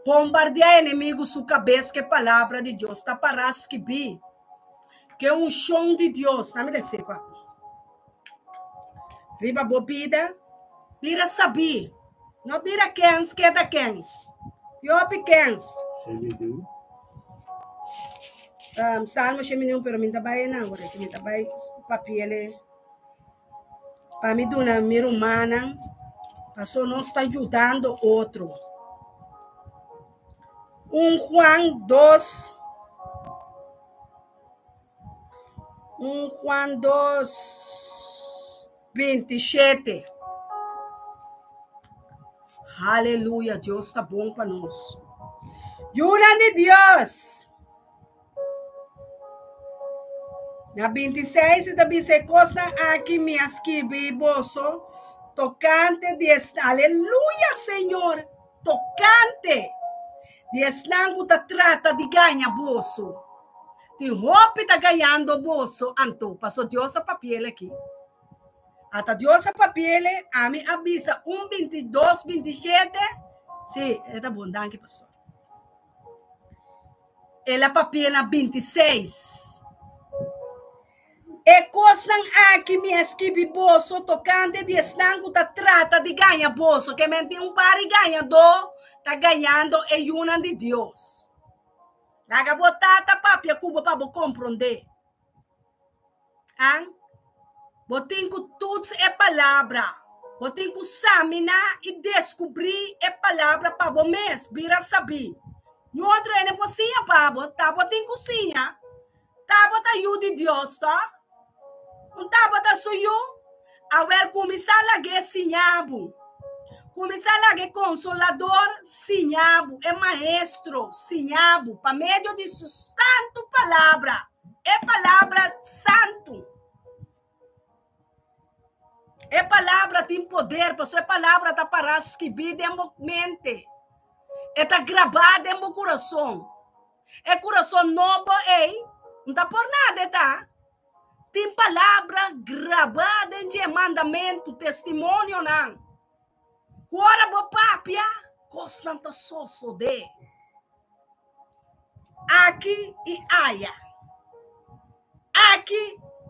Bombardiá enemigu su kabes ku e palabra di Dios ta pará skibí. Ku e unshon di Dios, ta mi ta sepa. Riba bo bida, bira sabí. No bira kens, keda kens. Hopi kens. Um, Salmo 121, pero mi ta bai nan, ora mi ta bai papiele. Pa mi duna mi rumannan, paso nos ta yudando otro. 1 Juan 2, 1 Juan 2, 27. Aleluya, Dios ta bon pa nos. Yunan di Dios. Na 26 e ta bisa e kosnan aki mi a skibi boso tokante di es aleluya Señor tokante di esnan ku ta trata di gaña boso. Tin hopi ta gañando boso anto paso Dios a papiel aki. Ata Dios a papiele ami a bisa un 22 27 si e ta bon danki pastor. El a papia na 26. E kosnan aki mi a skibi boso tokante di esnan ku ta trata di gaña boso, ke men tin un par di gañadó ta gañando e yunan di Dios. Laga bo tata papia ku bo pa bo komprondé. An? Bo tin ku tuts e palabra. Bo tin ku saminá i deskubrí e palabra pa bo mes, bira sabí. Niun otro hende por siña pa bo, ta bo tin ku siña. Ta bo ta yu di Dios, tòg? Un tabata su yu? Awel kuminsá lag'é siña bo. Kuminsá laga e Konsolador siña bo, e Maestro siña bo pa medio di su santu Palabra, e Palabra Santu. E Palabra tin poder, pasobra e Palabra ta pará skibí den bo mente. E ta grabá den bo kurason. E kurason nobo ei, no ta por nada e ta. Tin palabra grabá den dje mandamentu, testimonionan. Ku ora bo papia, kosnan ta sosodé. Aki i aya. Aki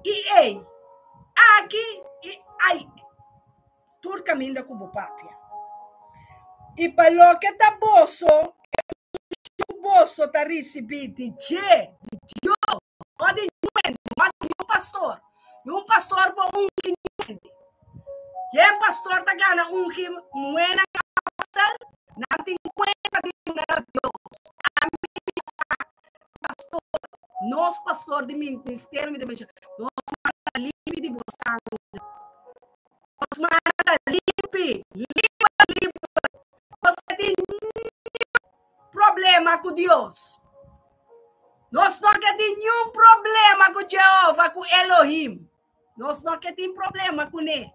i ei. Aki i ai. Tur kaminda ku bo papia. I pa loke ta boso, e unshon ku boso ta risibí di dje, di Dios, No di niun hende, no di niun pastor. Niun pastor por ungi niun hende. Yen pastor ta gana ungi muhénan apostel, nan tin kuenta di duna na Dios. Ami mi sa pastor, nos pastor di ministerio mi ta menshona, nos manda limpi di bo sangre. Nos manda limpi, liber, liber. Nos no tin niun problema ku Dios. Nos no ke tin niun problema ku Jehova, ku Elohim. Nos no ke tin problema kuné.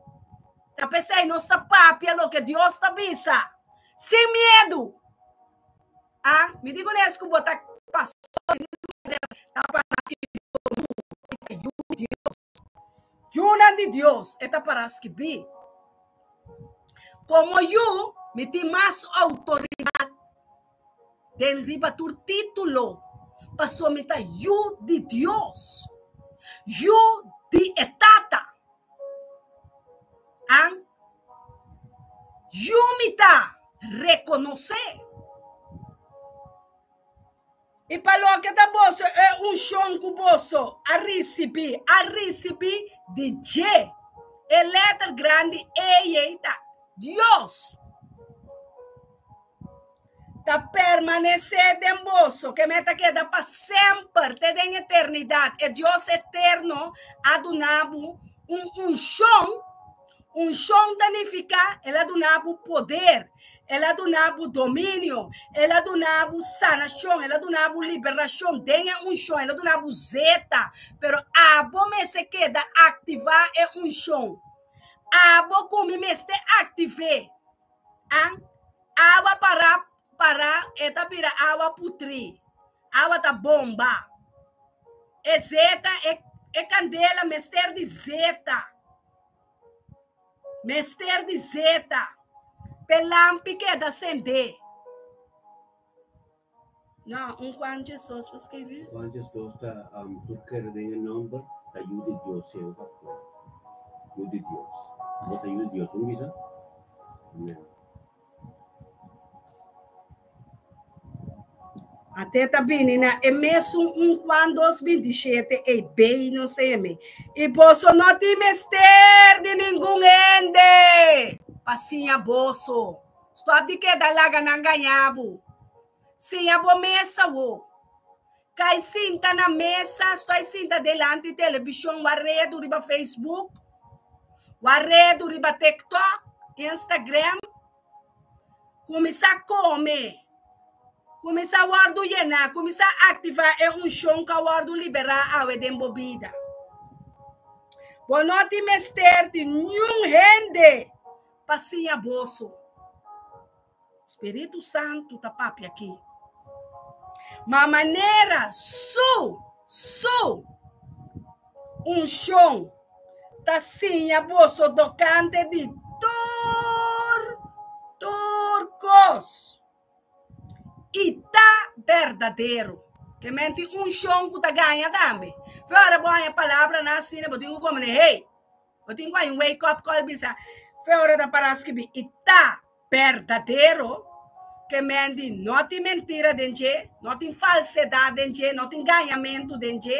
Ta p'esei nos ta papia loke Dios ta bisa, sin miedu. Ah, mi di kunes ku bo ta pastor, ta para skibí yu di Dios. Yunan di Dios, e ta para skibí. Komo yu, mi tin mas outoridat Den riba tur título, pasobra mi ta yu di Dios, yu di e Tata. An yu mi ta rekonosé. I pa loke ta boso e unshon ku boso a risibí, a risibí di dje. E lèter grandi ei ta Dios. Ta permanesé den boso, ke meta keda pa semper, te den eternidat. E Dios eterno a duna bo un unshon. Unshon ta nifiká el a duna bo poder, el a duna bo dominio, el a duna bo sanashon, el a duna bo liberashon den e unshon, el a duna bo zeta. Pero abo mester keda aktivá e unshon. Abo ku mi mester aktiv'é. An awa para para e ta bira awa putri. Awa ta bomba. E zeta e e kandela mester di zeta. Mester di zeta p'e lampi keda sendé. No, un Juan 12 pa skirbi. Juan 12 ta um, tur kere den e nomber ta yu di Dios seu ta kue. Yu di Dios. Bo ta yu di Dios, un bisa? Amen. Ate ta bini na e mesun un Juan 2:27 ei bei nos ta yam'é. I boso no tin mester di ningun hende pa siña boso. Stop di keda laga nan gaña bo. Siña bo mes awo. Kai sinta na mesa, stoi sinta delanti telebishon, waredu riba Facebook, waredu riba TikTok, Instagram. Kuminsá kome. Kuminsá wòrdu yená, kuminsá aktivá e unshon ku a wòrdu liberá awe den bo bida. Bo no tin mester di niun hende pa siña boso. Spiritu Santu ta papia aki. Ma manera su, su unshon ta siña boso tokante di tur, tur kos. I ta berdadero. Ke men tin unshon ku ta gaña tambe. Fe ora bo haña palabranan asina bo tin ku komprende, hey, Bo tin ku hay un wake up call bisa fe ora ta para skibi i ta berdadero ke men di no tin mentira den dje, no tin falsedad den dje, no tin gañamentu den dje,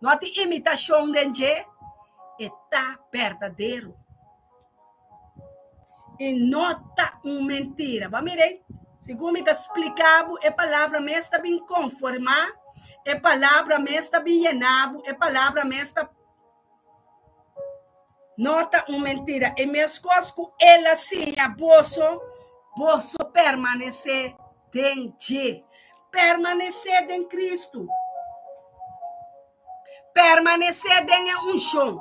no tin imitashon den dje, e ta berdadero. I no ta un mentira. Bo a mira ei? Segun mi ta splika bo e palabra mes ta bin konformá, e palabra mes ta bin yena bo, e palabra mes ta. No ta un mentira. E meskos ku el a siña boso, boso permanesé den dje. Permanesé den Kristu. Permanesé den e unshon.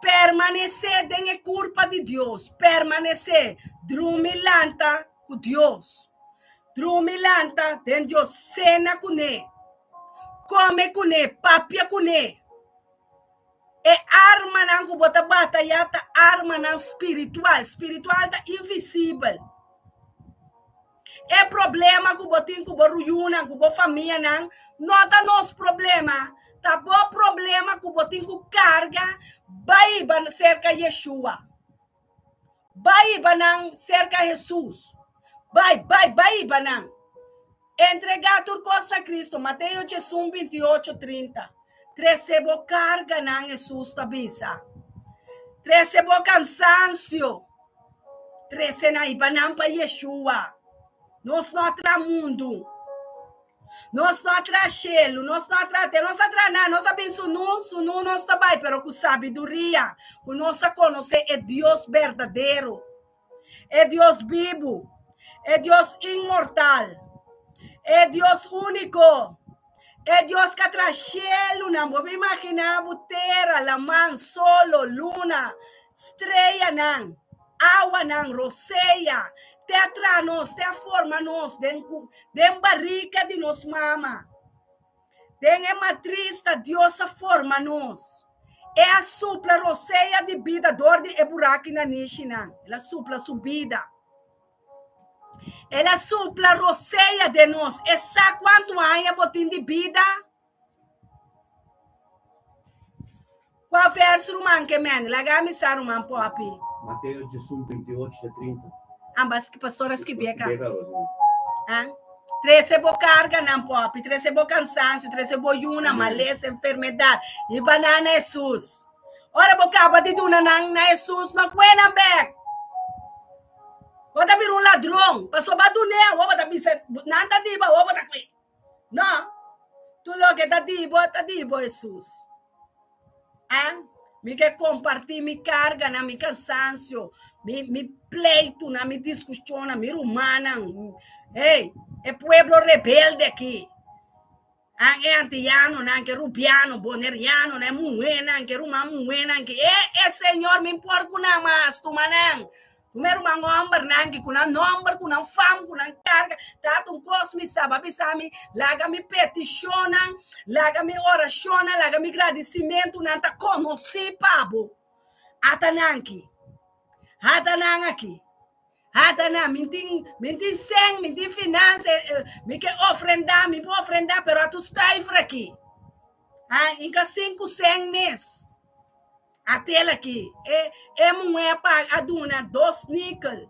Permanesé den e kurpa di Dios. Permanesé. Drumi lanta ku Dios. Drumi lanta den Dios. Sena kuné. Kome kuné. Papia kuné. E armanan ku bo ta batayá ta armanan spiritual. Spiritual ta invisibel. E problema ku bo tin ku bo ruyunan, ku bo famianan, no ta nos problema. Ta bo problema ku bo tin ku karga bai ba serka Yeshua. Bai ba nan serka Hesus. Bai, bai, bai ba nan. Entregá tur kos na Kristu, Mateo 11, 28, 30. Trese bo karganan, Hesus ta bisa. Trese bo kansansio. Trese nan i ba nan pa Yeshua. Nos no a traha mundu. Nos no a traha shelu, nos no a traha tera, nos a traha nada. Nos a bin sunu, sunu nos ta bai, pero ku sabiduria, ku nos a konosé e Dios berdadero, e Dios bibu, e Dios inmortal, e Dios úniko, e Dios ku a traha shelunan. Bo por imaginá bo tera, laman, solo, luna, streanan, awanan, rosea, te a traha nos, te a forma nos den Den barika di nos mama, den e matris ta Dios a forma nos. E a supla rosea di bida dor di e buraki nanishinan. El a supla su bida. El a supla rosea den nos. E sa kuantu aña bo tin di bida? Kua verso ruman ke men? Laga mi sa ruman Poppy. Mateo 11, 28 te 30. Ambas ki pastor a skibi eka. Ah? Trese bo karganan Poppy, trese bo kansansio, trese bo yuna, malesa, enfermedat. I baná na Hesus. Ora bo kaba di duna nan na Hesus, no kue nan bek. Bo ta bira un ladron. Pasobra bo a dun'é, awor bo ta bisa, nan ta di bo, awor bo ta kue. No, tur loke ta di bo, ta di bo, Hesus. Ah, mi ke kompartí mi karganan, mi kansansio, mi, mi pleitunan, mi diskushonnan, mi rumannan. Hey, e pueblo rebelde aki. Ah, e antiyanonan, ke rubiano, bonerianonan, e muhénan, ke ruman muhénan, ke e, e Señor, mi por ku nan mas, tuma nan. Primer ruman hombernan ki ku nan nomber, ku nan fam, ku nan karga, ta un kos mi sa, bo a bisa mi, laga mi petishonnan, laga mi orashonnan, laga mi gradisimentunan ta konosí pa bo. Ata nan aki, ata nan aki, ata nan, mi tin, mi tin sèn, mi tin finansa, mi ke ofrendá, mi por ofrendá, pero ata un stuiver aki. Ha, inka sinku sèn mes. Atel aki, e e muhé a paga a duna dos nikel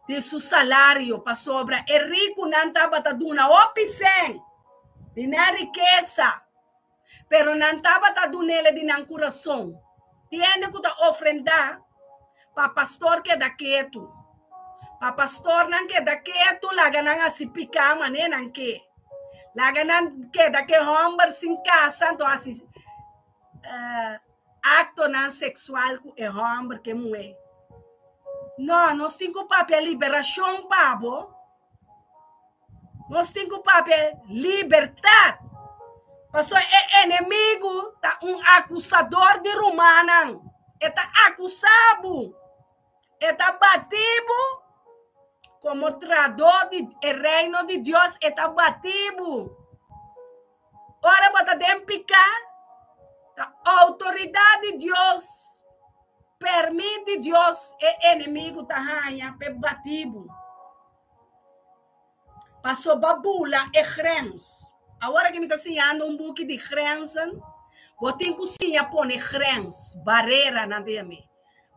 di su salario pasobra e rikunan tabata duna hopi sèn di nan rikesa, pero nan tabata dun'el di nan kurason. Tin hende ku ta ofrendá pa pastor keda ketu, pa pastornan keda ketu laga nan hasi piká manera nan ke. Laga nan keda ke hòmber sin kasa anto hasi aktonan seksual ku e hòmber ku e muhé. No, nos tin ku papia liberashon pa bo. Nos tin ku papia libertat. Pasobra e enemigu ta un akusador di rumannan. E ta akusá bo. E ta bati bo komo tradó di e reino di Dios, e ta bati bo. Ora bo ta den piká, ta outoridat di Dios, pèrmit di Dios e enemigu ta haña pa e bati bo. Pasobra bula e grens. Awor aki mi ta siñando un buki di grenzen. Bo tin ku siña pone grens, barera nan ta yam'é.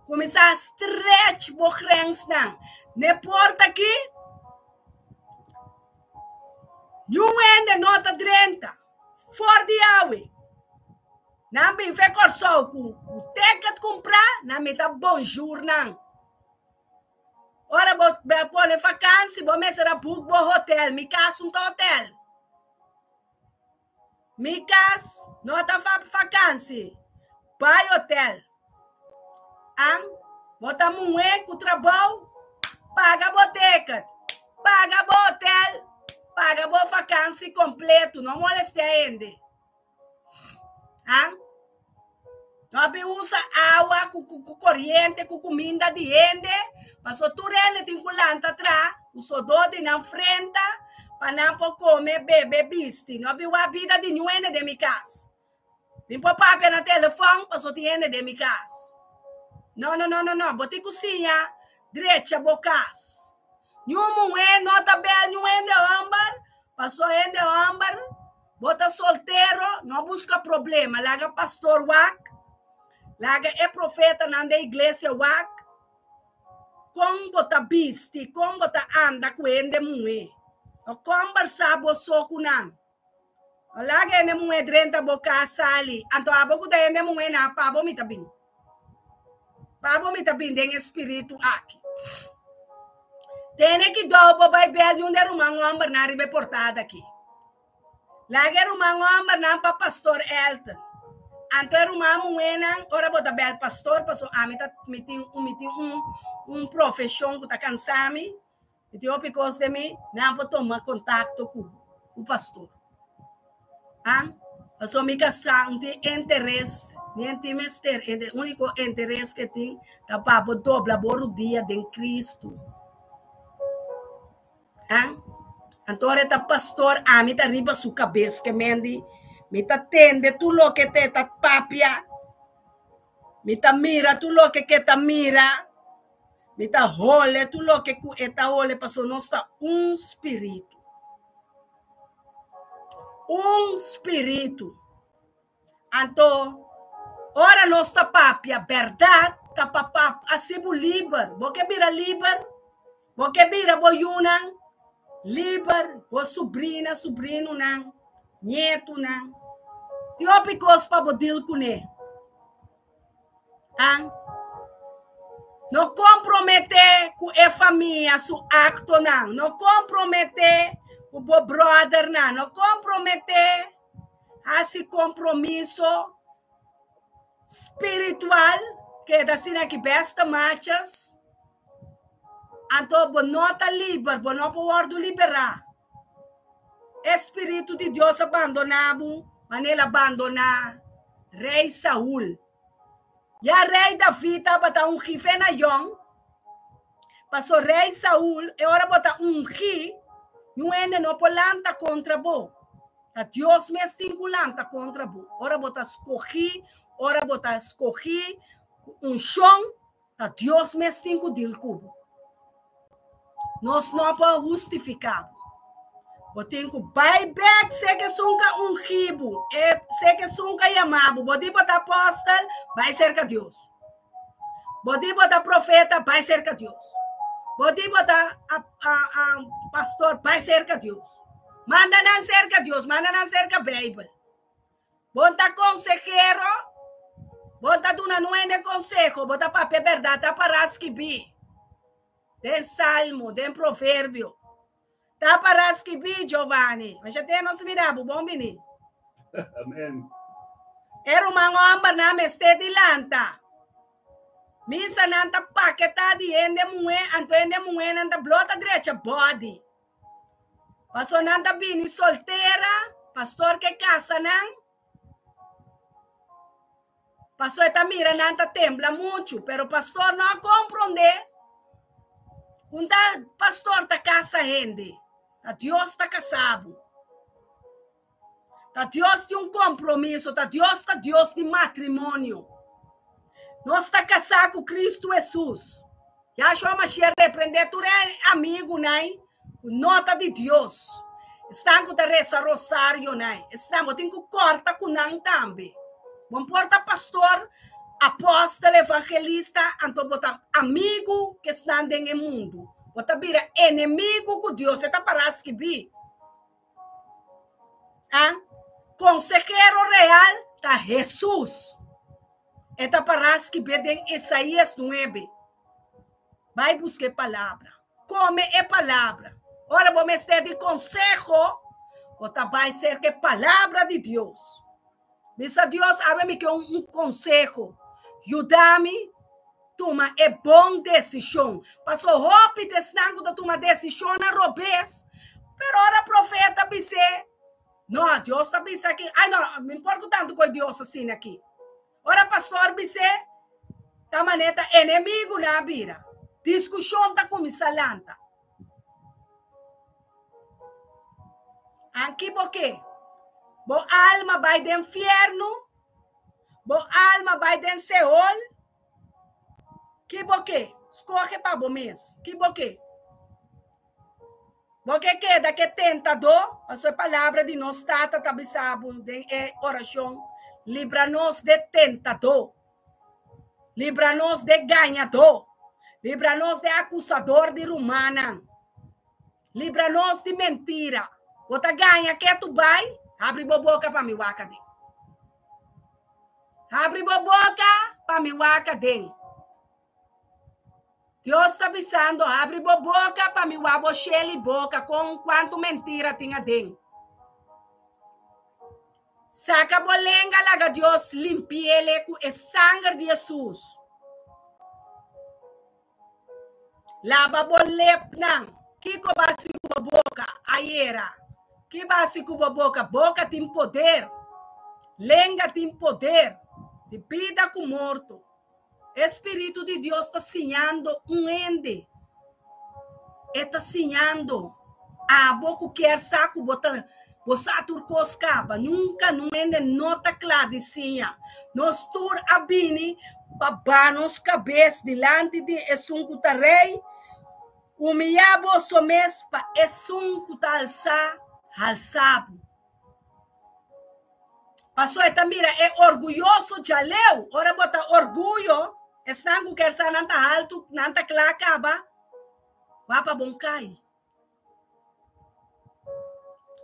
Kuminsá stretch bo grensnan. N'e porta aki, niun hende no ta drenta. For di awe, nan bin fe Kòrsou ku ticket kumprá, nan mi ta bonjour nan. Ora bo pone vakansi, bo mester a book bo hotel. Mi kas un ta hotel. Mi kas no ta vakansi. Bai hotel. An, bo ta muhé ku trabou, paga bo ticket, paga bo hotel, paga bo vakansi kompleto, no molestia hende. An, no bin usa awa ku ku koriente ku kuminda di hende, paso tur hende tin ku lanta tra ku sodó di nan frenta pa nan por kome, bebe, bisti. No bin wak bida di niun hende den mi kas. Mi por papia na telefòn pasobra tin hende den mi kas. No, no, no, no, no. Bo tin ku siña drecha bo kas. Niun muhé no ta bel niun hende hòmber, pasobra hende hòmber, bo ta soltero, no buska problema. Laga pastor wak, laga e profetanan den iglesia wak kon bo ta bisti, kon bo ta anda ku hende muhé. No kòmbersá bo so ku nan. No laga hende muhé drenta bo kas sali. Anto abo ku ta hende muhé na pa bo mi ta bin. Pa bo mi ta bin den e spiritu aki. Tene kidou bo bai bel niun de ruman hombernan riba e portada aki. Laga e ruman hombernan pa pastor Elton. Anto e ruman muhénan ora bo ta bel pastor paso ami ta mi tin mi tin un un profeshon ku ta kansa mi. Mi tin hopi kos den mi, nan por tuma kontakto ku ku pastor. Ah, pasobra mi kasá no tin interes, ni e tin mester, e úniko interes ke tin ta pa bo dobla bo rudia den Kristu. Ah, anto ora e ta pastor, ami ta riba su kabes ke mendi, mi ta tende tur loke te ta papia, mi ta mira tur loke ke ta mira. Mi ta hole tur loke ku e ta hole pasobra nos ta un spiritu. Un spiritu. Anto, ora nos ta papia bèrdat, ta pa pap hasi bo liber. Bo ke bira liber? Bo ke bira bo yunan liber, bo subrina, subrinunan, ñetunan? Tin hopi kos pa bo dil kuné. An no komprometé ku e famia su aktonan, no komprometé ku bo bròdernan, no komprometé hasi kompromiso spiritual, keda asina ki bèste machas, anto bo no ta liber, bo no por wòrdu liberá. E spiritu di Dios a bandoná bo manera el a bandoná Rei Saul. Ya Rei David tabata ungí fe na yòn, pasobra Rei Saul, e ora bo ta ungí, niun hende no por lanta kontra bo. Ta Dios mes tin ku lanta kontra bo. Ora bo ta skogí, ora bo ta skogí ku unshon, Ta Dios mes tin ku dil ku bo. Nos no por hustifiká bo. Bo tin ku bai bèk serka esun ku a ungí bo, e serka esun ku a yama bo. Bo di bo ta apòstel, bai serka Dios. Bo di bo ta profeta, bai serka Dios. Bo di bo ta pastor, bai serka Dios. Manda nan serka Dios, manda nan serka Beibel. Bo ta konsehero, bo ta duna nuende konseho, bo ta papia bèrdat, ta pará skibí den Salmo, den Proverbio. Ta pará skibí, Giovanni. Masha te nos mira bo, bon bini. Amen. E ruman hòmbernan mester di lanta. Misanan ta paketá di hende muhé, anto hende muhénan ta blota drecha bòdi. Paso nan ta bini soltera, pastor ke kasa nan. Paso e ta mira nan ta tembla muchu, pero pastor no a kompronde ku ta pastor ta kasa hende, ta Dios ta kasa bo. Ta Dios tin un kompromiso, ta Dios ta Dios di matrimonio. Nos ta kasá ku Kristu Hesus. Yahshua Mashiach reprendé tur e amigunan ku no ta di Dios, esnan ku ta resa rosarionan, esnan bo tin ku kòrta ku nan tambe. Bo no por ta pastor, apòstel, evangelista, anto bo ta amigu ku esnan den e mundu. Bo ta bira enemigu ku Dios, e ta pará skibí. A Konsehero real ta Hesus. E ta pará skibé den Isaías nuebe. Bai buska e palabra. Kome e palabra. Ora bo mester di konseho, bo ta bai serka e palabra di Dios. Bisa Dios, awe mi ke un konseho. Yuda mi. Tuma e bon desishon. Paso hopi ta esnan ku ta tuma desishonnan robes, pero ora profeta bis'é, No, Dios ta bisa aki, ai no, mi por ku tantu koe Dios asina aki. Ora pastor bis'é, ta manera ta enemigunan a bira. Diskushon ta kuminsá lanta. Anki bo ke? Bo alma bai den fièrnu? Bo alma bai den Seol? Ki bo ke? Skohe pa bo mes. Ki bo ke? Bo ke keda ke tentadó? Pasobra e palabra di nos Tata ta bisa bo den e orashon, Libra nos de tentadó. Libra nos de gañadó. Libra nos de akusador di rumannan. Libra nos di mentira. Bo ta gaña ketu bai? Habri bo boka pa mi wak aden. Habri bo boka pa mi wak aden. Dios ta bisando, habri bo boka pa mi wak bo sheli boka kon kuantu mentira tin aden. Saka bo lenga laga Dios limpiele ku e sanger di Hesus. Laba bo lepnan. Kiko bo hasi ku bo boka? Ayera. Ki bo hasi ku bo boka? Boka tin poder. Lenga tin poder di bida ku morto. E spiritu di Dios ta siñando un hende. E ta siñando abo ku kier sa ku bo ta bo sa tur kos kaba. Nunka nun hende no ta kla di siña. Nos tur a bini pa baha nos kabes dilanti di esun ku ta rei. Humiyá boso mes pa esun ku ta alsá, halsá bo. Paso e ta mira e orguyoso djaleu. Ora bo ta orguyo, esnan ku ker sa nan ta haltu, nan ta kla kaba, wak pa bon kai.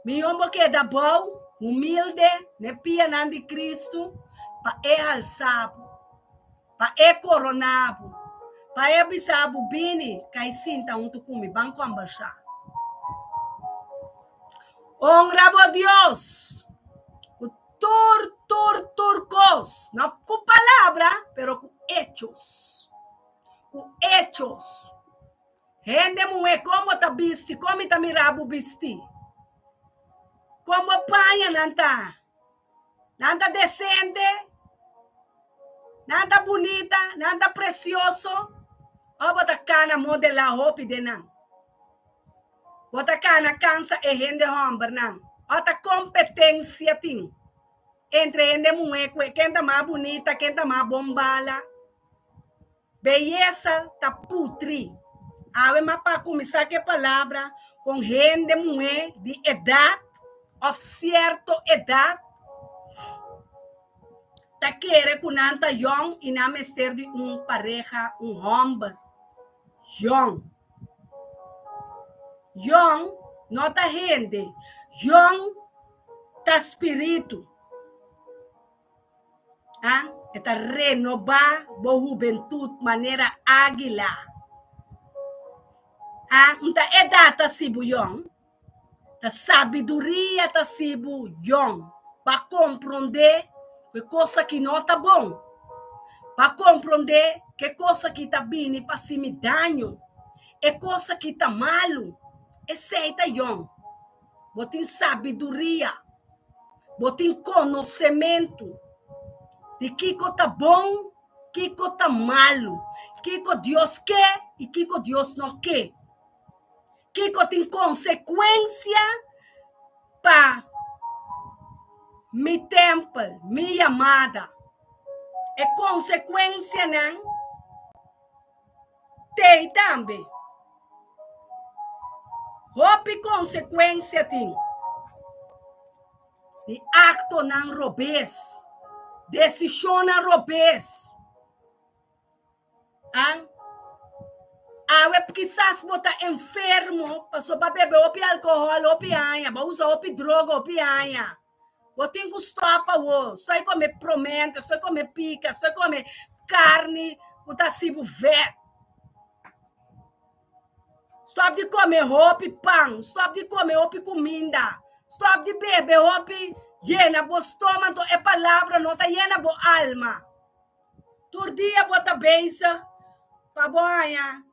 Mihó bo keda bou, humilde, n'e pianan di Kristu, pa e halsa bo, pa e korona bo, pa e bisa bo, Bini, kai sinta huntu ku mi, ban kombersá. Honra bo Dios ku tur, tur, tur kos, no ku palabra, pero ku echos, ku echos. Hende muhé, kon bo ta bisti? Kon mi ta mira bo bisti? Kon bo pañanan ta? Nan ta desente? Nan ta bunita? Nan ta presioso? Òf bo ta kana modelá hopi den nan? Bo ta kana kansa e hende hòmbernan? Òf ta kompetensia tin entre hende muhé ku e ken ta mas bunita, ken ta mas bon bala? Beyesa ta putri. Awe ma pa kuminsá ku e palabra kon hende muhé di edat òf sierto edat ta kere ku nan ta yòn i nan mester di un pareha, un hòmber yòn. Yòn no ta hende, yòn ta spiritu. A E ta renobá bo hubentut manera águila. A Un ta edat ta sibu yòn, ta sabiduria ta sibu yòn pa komprondé ku e kos aki no ta bon, pa komprondé ku e kos aki ta bini pa hasi mi daño, e kos aki ta malu, esei ta yòn. Bo tin sabiduria. Bo tin konosementu di kiko ta bon, kiko ta malu, kiko Dios ke i kiko Dios no ke. Kiko tin konsekuensia pa mi tèmpel, mi yamada. E konsekuensianan Tei tambe. Hopi konsekuensia tin di aktonan robes, desishonnan robes. An awe kisas bo ta enfermo pasobra bo a bebe hopi alkohòl hopi aña, bo a usa hopi droga hopi aña. Bo tin ku stòp awor. Stoi kome promenta, stoi kome pika, stoi kome karni ku ta hasi bo vèt. Stòp di kome hopi pan, stòp di kome hopi kuminda, stòp di bebe hopi yena bo stoma, anto e palabra no ta yena bo alma. Tur dia bo ta bezig. Pa bo haña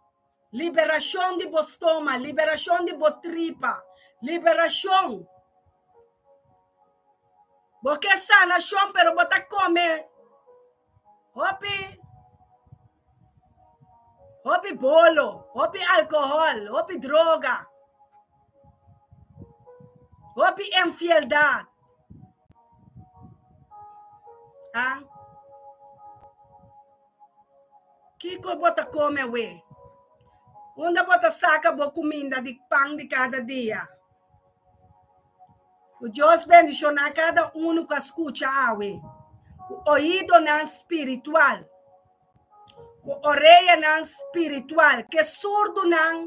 liberashon di bo stoma, liberashon di bo tripa, liberashon. Bo ke sanashon pero bo ta kome hopi hopi bolo, hopi alkohòl, hopi droga, hopi infieldat. Ah. Kiko bo ta kome awe? Unda bo ta saka bo kuminda di pan di kada dia? Ku Dios bendishoná kada unu ku a skucha awe, ku oidonan spiritual, ku oreanan spiritual, ke surdunan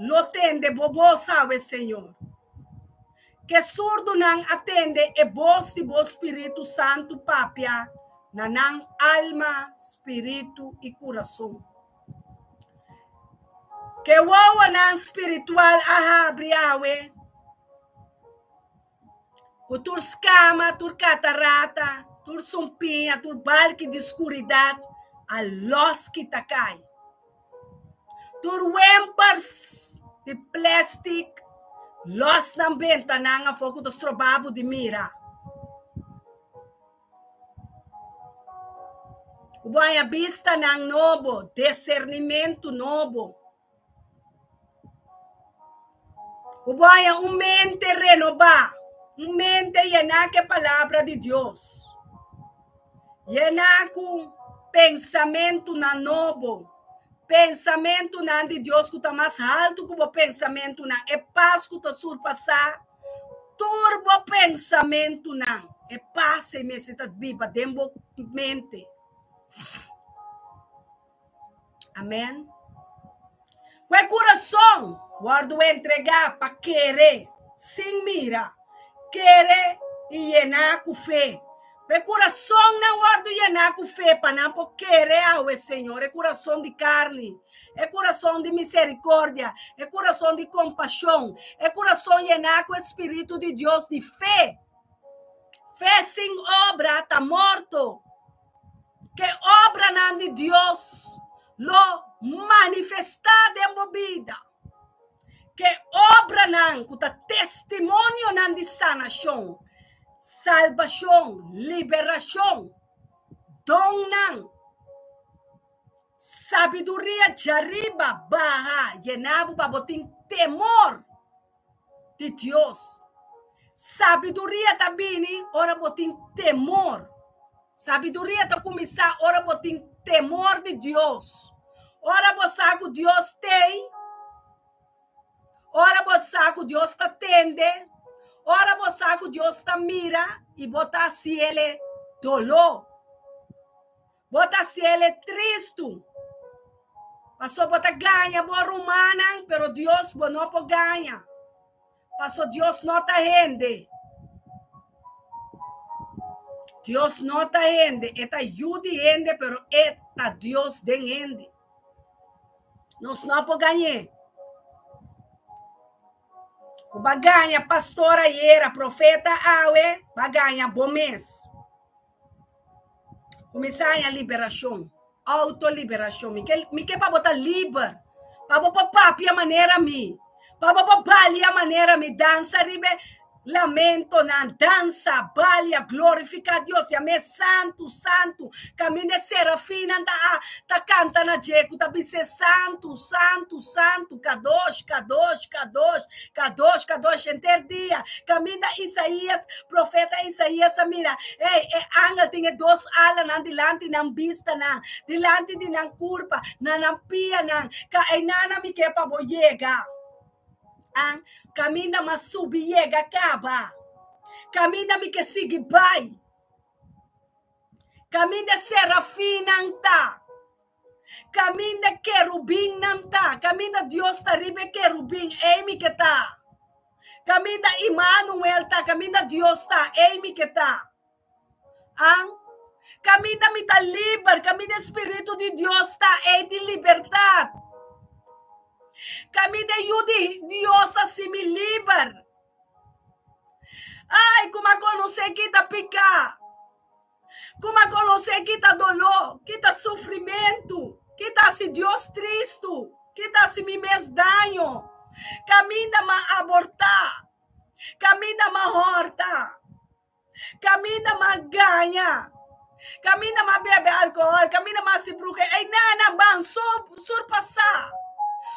lo tende bo bos awe, Señor. Ke surdunan a tende e bos di bo Spiritu Santu papia na nan alma, spiritu i kurason. Ke wowonan spiritual a habri awe, ku tur skama, tur katarata, tur sumpiña, tur balki di skuridat a lòs kita kai. Tur wempers di plèstik lòs nan bentanan afó ku ta stroba bo di mira. Ku bo haña bistanan nobo, desernimentu nobo. Ku bo haña un mente renobá, un mente yená ku e Palabra di Dios, yená ku pensamentunan nobo, pensamentunan di Dios ku ta mas haltu ku bo pensamentunan, e pas ku ta surpasá Tur bo pensamentunan, e pas ei mester ta biba den bo mente. Amen. Ku e kurason wòrdu entregá pa kere sin mira, kere i yená ku fe. Ku e kurasonnan wòrdu yená ku fe pa nan por kere awe, Señor, e kurason di karni. E kurason di miserikordia, e kurason di kompashon, e kurason yená ku e Spiritu di Dios di fe. Fe sin obra ta morto. Ke obranan di Dios lo manifestá den bo bida. Ke obranan ku ta testimonionan di sanashon, salbashon, liberashon, donnan. Sabiduria djariba baha yena bo pa bo tin temor di Dios. Sabiduria ta bini ora bo tin temor. Sabiduria ta kuminsá ora bo tin temor di Dios. Ora bo sa ku Dios t'ei, ora bo sa ku Dios ta tende, ora bo sa ku Dios ta mira i bo ta hasiel doló. Bo ta hasiel tristu. Paso bo ta gaña bo rumannan, pero Dios bo no por gaña. Paso Dios no ta hende. Dios no ta hende. E ta yu di hende, pero e ta Dios den hende. Nos no por gañ'é. Ku ba gaña pastor ayera, profeta awe, ba gaña bo mes. Kuminsá haña liberashon, autoliberashon. Mi ke, mi ke pa bo ta liber, pa bo por papia manera mi, pa bo por balia manera mi, dansa riba e lamentonan, dansa, balia, glorifiká Dios, yam'é santu, santu. Kaminda e serafinnan ta a ta kanta na dje ku ta bis'é santu, santu, santu, kadosh, kadosh, kadosh, kadosh, kadosh, henter dia. Kaminda Isaías Profeta Isaías a mira, ei, e angel tin e dos alanan dilanti nan bistanan, dilanti di nan kurpa, na nan pianan. Ka einana mi ke pa bo yega. An, kaminda m'a subi yega kaba. Kaminda mi ke sigui bai. Kaminda e serafinnan ta. Kaminda e kerubinnan ta. Kaminda Dios ta riba e kerubin, ei mi ke ta. Kaminda Imanuel ta, kaminda Dios ta, ei mi ke ta. An, kaminda mi ta liber, kaminda e Spiritu di Dios ta, ei tin libertat. Kaminda e Yu di Dios a hasi mi liber. Ai, ku mi a konosé kita piká. Ku mi a konosé kita doló, kita sufrimentu, kita. hasi Dios tristu, ki ta hasi mi mes daño. Kaminda m'a abortá, kaminda m'a hòrta, kaminda m'a gaña, kaminda m'a bebe alkohòl, kaminda m'a hasi bruhe. Ei nan, ban surpasá,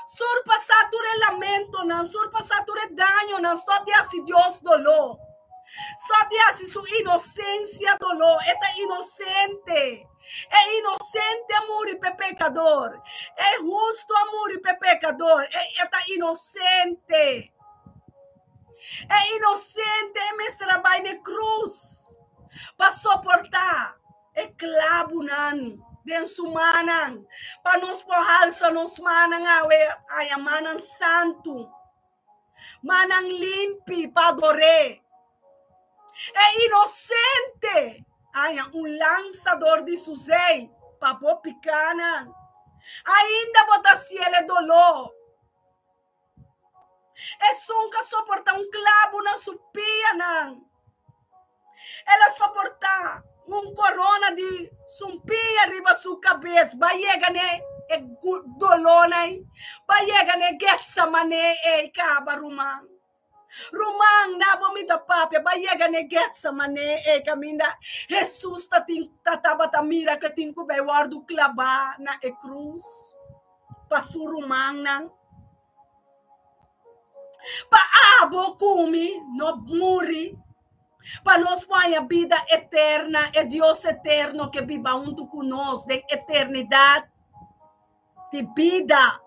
surpasá tur e lamentonan, surpasá tur e dañonan. Stòp di hasi Dios doló. Stòp di hasi su inosensia doló. E ta inosente. E inosente a muri p'e pekador. E hustu a muri p'e pekador. E ta inosente. E inosente e mester a bai n'e krus pa soportá e klabunan den su mannan, pa nos por halsa nos mannan awe haña mannan santu. Mannan limpi pa ador'é. E inosente haña un lansador di su zei pa bo pikánan. Ainda bo ta hasiel e doló. Esun ka soportá un klabu na su pianan. El a soportá un korona di sumpia riba su kabes. Ba yega n'e e dolónan ei. Ba yega n'e Getsemané ei kaba, ruman. Ruman, na bo mi ta papia. Ba yega n'e Getsemané ei kaminda Hesus ta tin ta tabata mira ku e tin ku bai wòrdu klabá na e krus pa su rumannan. Pa abo ku mi no muri, pa nos por haña bida eterna, e Dios eterno ke biba huntu ku nos den eternidat di bida.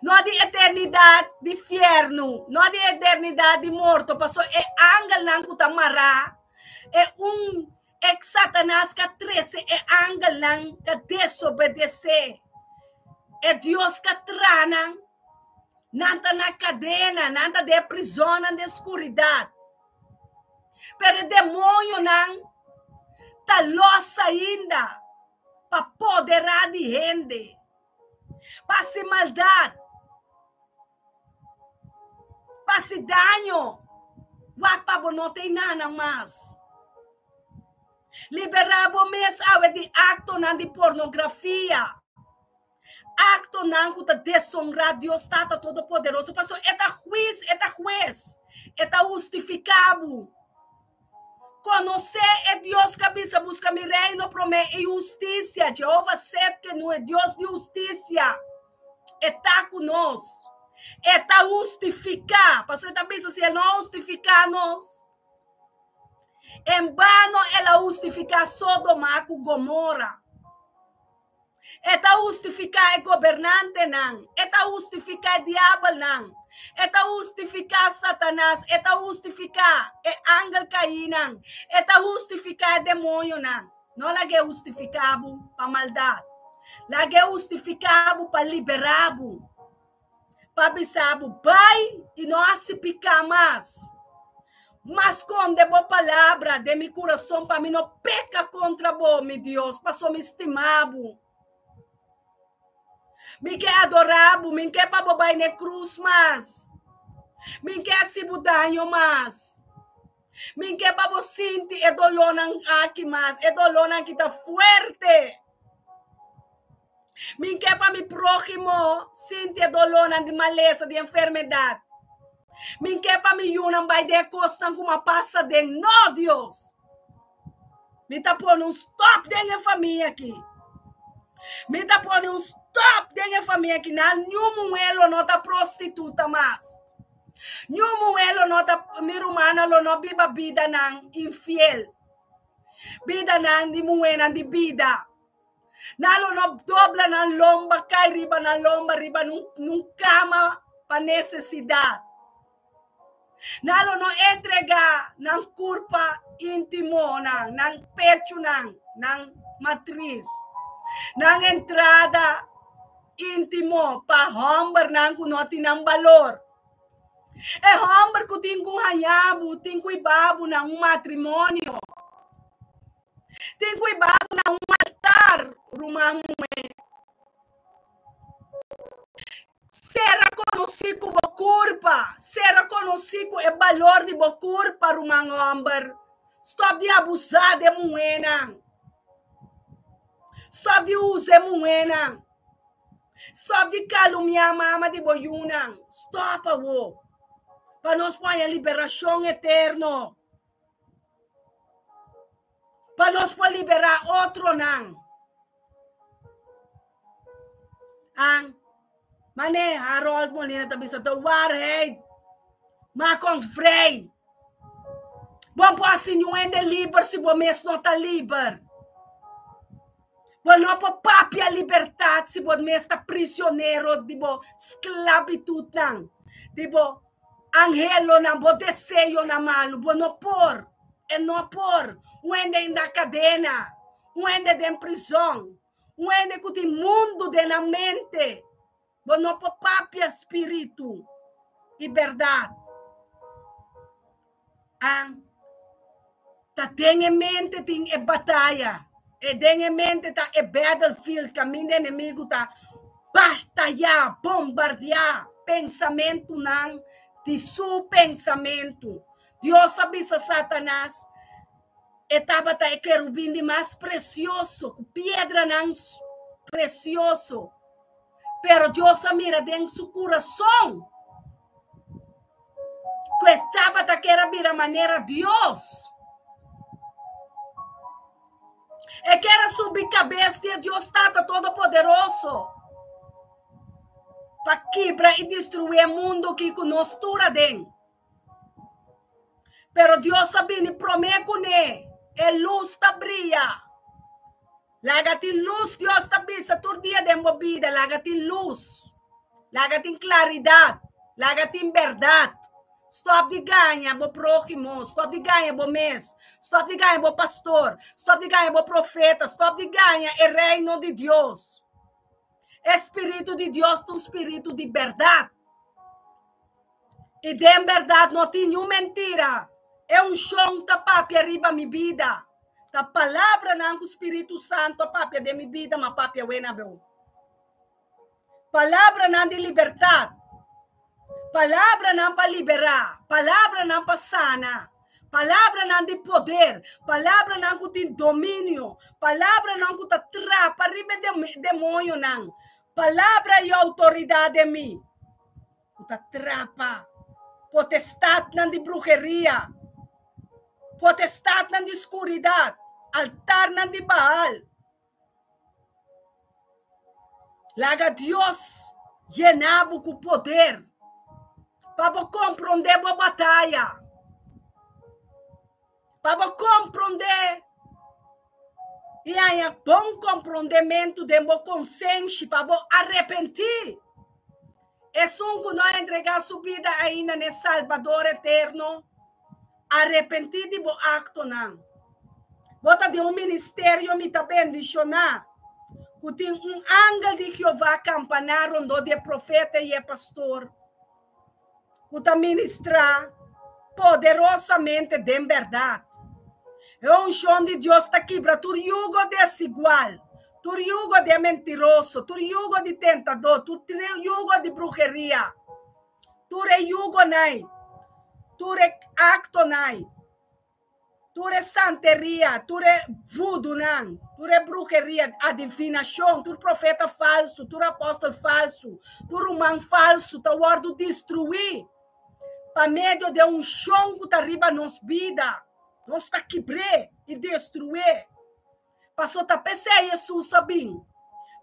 No di eternidat di fiernu, no di eternidat di morto, pasobra e angelnan ku ta mará, e un ex Satanas ka trese e angelnan ka desobedesé e Dios ka traha nan, nan ta na kadena, nan ta den prizonnan den skuridat. Pero e demoñonan ta lòs ainda pa poderá di hende, pa hasi maldat, pa hasi daño. Wak pa bo no ta enanan mas. Liberá bo mes awe di aktonan di pornografia, aktonan ku ta desonrá Dios Tata Todopoderoso, pasobra e ta huis, e ta hues, e ta hustifiká bo. Konosé e Dios ku a bisa, Buska mi reino promé i hustisia, Jehova Setkenu, e Dios di hustisia, e ta ku nos. E ta hustifiká, pasobra e ta bisa si e no hustifiká nos, En bano el a hustifiká Sodoma ku Gomora. E ta hustifiká e gobernantenan, e ta hustifiká e diabelnan, e ta hustifiká Satanas, e ta hustifiká e angel kaínan, e ta hustifiká e demoñonan. No lag'é hustifiká bo pa maldat. Lag'é hustifiká bo pa liberá bo. Pa bisa bo, Bai i no hasi piká mas. Ma skonde bo palabra den mi kurason pa mi no peka kontra bo, mi Dios, pasobra mi stima bo. Mi ke adorá bo, mi ke pa bo bai na e krus mas. Mi ke hasi bo daño mas. Mi ke pa bo sinti e dolónan aki mas, e dolónan ki ta fuerte. Mi ke pa mi próhimo sinti e dolónan di malesa, di enfermedat. Mi ke pa mi yunan bai den e kosnan ku mi a pasa den. No, Dios! Mi ta pone un stòp den e famia aki. Mi ta pone un stòp den e famia aki. Na niun muhé lo no ta prostituta mas. Niun muhé lo no ta, mi rumannan lo no biba bidanan infiel, bidanan di muhénan di bida. Nan lo no dobla nan lomba kai riba nan lomba riba nun kama pa nesesidat. Nan lo no entregá nan kurpa íntimonan, nan pechunan, nan matris, nan entrada íntimo pa hòmbernan ku no tin nan balor. E hòmber ku tin ku haña bo, tin ku hiba bo na un matrimonio. Tin ku hiba bo na un altar, ruman muhé. Sera konosí ku bo kurpa. Sera konosí ku e balor di bo kurpa, ruman hòmber. Stòp di abusá di e muhénan. Stòp di usa e muhénan. Stòp di kalumniá mama di bo yunan. Stòp awor. Pa nos por haña liberashon eterno. Pa nos por liberá otronan. An, mane Harold Molina ta bisa, de waarheid maakt ons vrij. Bo por hasi niun hende liber si bo mes no ta liber. Bo no por papia libertat si bo mes ta prisionero di bo sklabitutnan, di bo anhelonan, bo deseonan malu. Bo no por. E no por. Un hende na kadena, un hende den prizon, un hende ku tin mundu den nan mente. Bo no por papia spiritu i bèrdat. An ta den e mente tin e bataya. E den e mente ta e battlefield kaminda enemigu ta batayá, bombardiá pensamentunan di su pensamentu. Dios a bisa Satanas, E tabata e kerubin di mas presioso, ku piedranan presioso. Pero Dios a mira den su kurason ku e tabata kier a bira manera Dios. E kier a subi kabes di e Dios Tata Todopoderoso pa kibra i destruí e mundu aki ku nos tur aden. Pero Dios a bini promé kuné, e lus ta bria. Laga tin lus, Dios ta bisa tur dia den bo bida, laga tin lus. Laga tin klaridat, laga tin bèrdat. Stòp di gaña bo próhimo, stòp di gaña bo mes, stòp di gaña bo pastor, stòp di gaña bo profeta, stòp di gaña e reino di Dios. E spiritu di Dios ta un spiritu di bèrdat. I den bèrdat no tin niun mentira. E unshon ta papia riba mi bida. Ta palabranan ku Spiritu Santu a papia den mi bida, m'a papia wena bo. Palabranan di libertat. Palabranan pa liberá. Palabranan pa sana. Palabranan di poder. Palabranan ku tin dominio. Palabranan ku ta trapa riba e demoñonan. Palabra i outoridat den mi. Ku ta trapa potestatnan di bruheria, potestatnan di skuridat, altarnan di Baal. Laga Dios yena bo ku poder pa bo komprondé bo bataya. Pa bo komprondé i haña bon komprondementu den bo konsenshi pa bo arepentí. Esun ku no a entregá su bida ainda n'e Salbador eterno, arepentí di bo aktonan. Bo ta den un ministerio mi ta bendishoná ku tin un angel di Jehová kampaná rondó di e profeta i e pastor. ku ta ministrá poderosamente den bèrdat. E unshon di Dios ta kibra tur yugo desigual, tur yugo di e mentiroso, tur yugo di tentadó, tur yugo di bruheria, tur e yugonan, tur e aktonan. Tur e santeria, tur e vudunan, tur e bruheria, adivinashon, tur profeta falsu, tur apòstel falsu, tur ruman falsu ta wòrdu destruí pa medio di e unshon ku ta riba nos bida. Nos ta kibr'é i destruié. Paso ta p'esei Hesus a bin,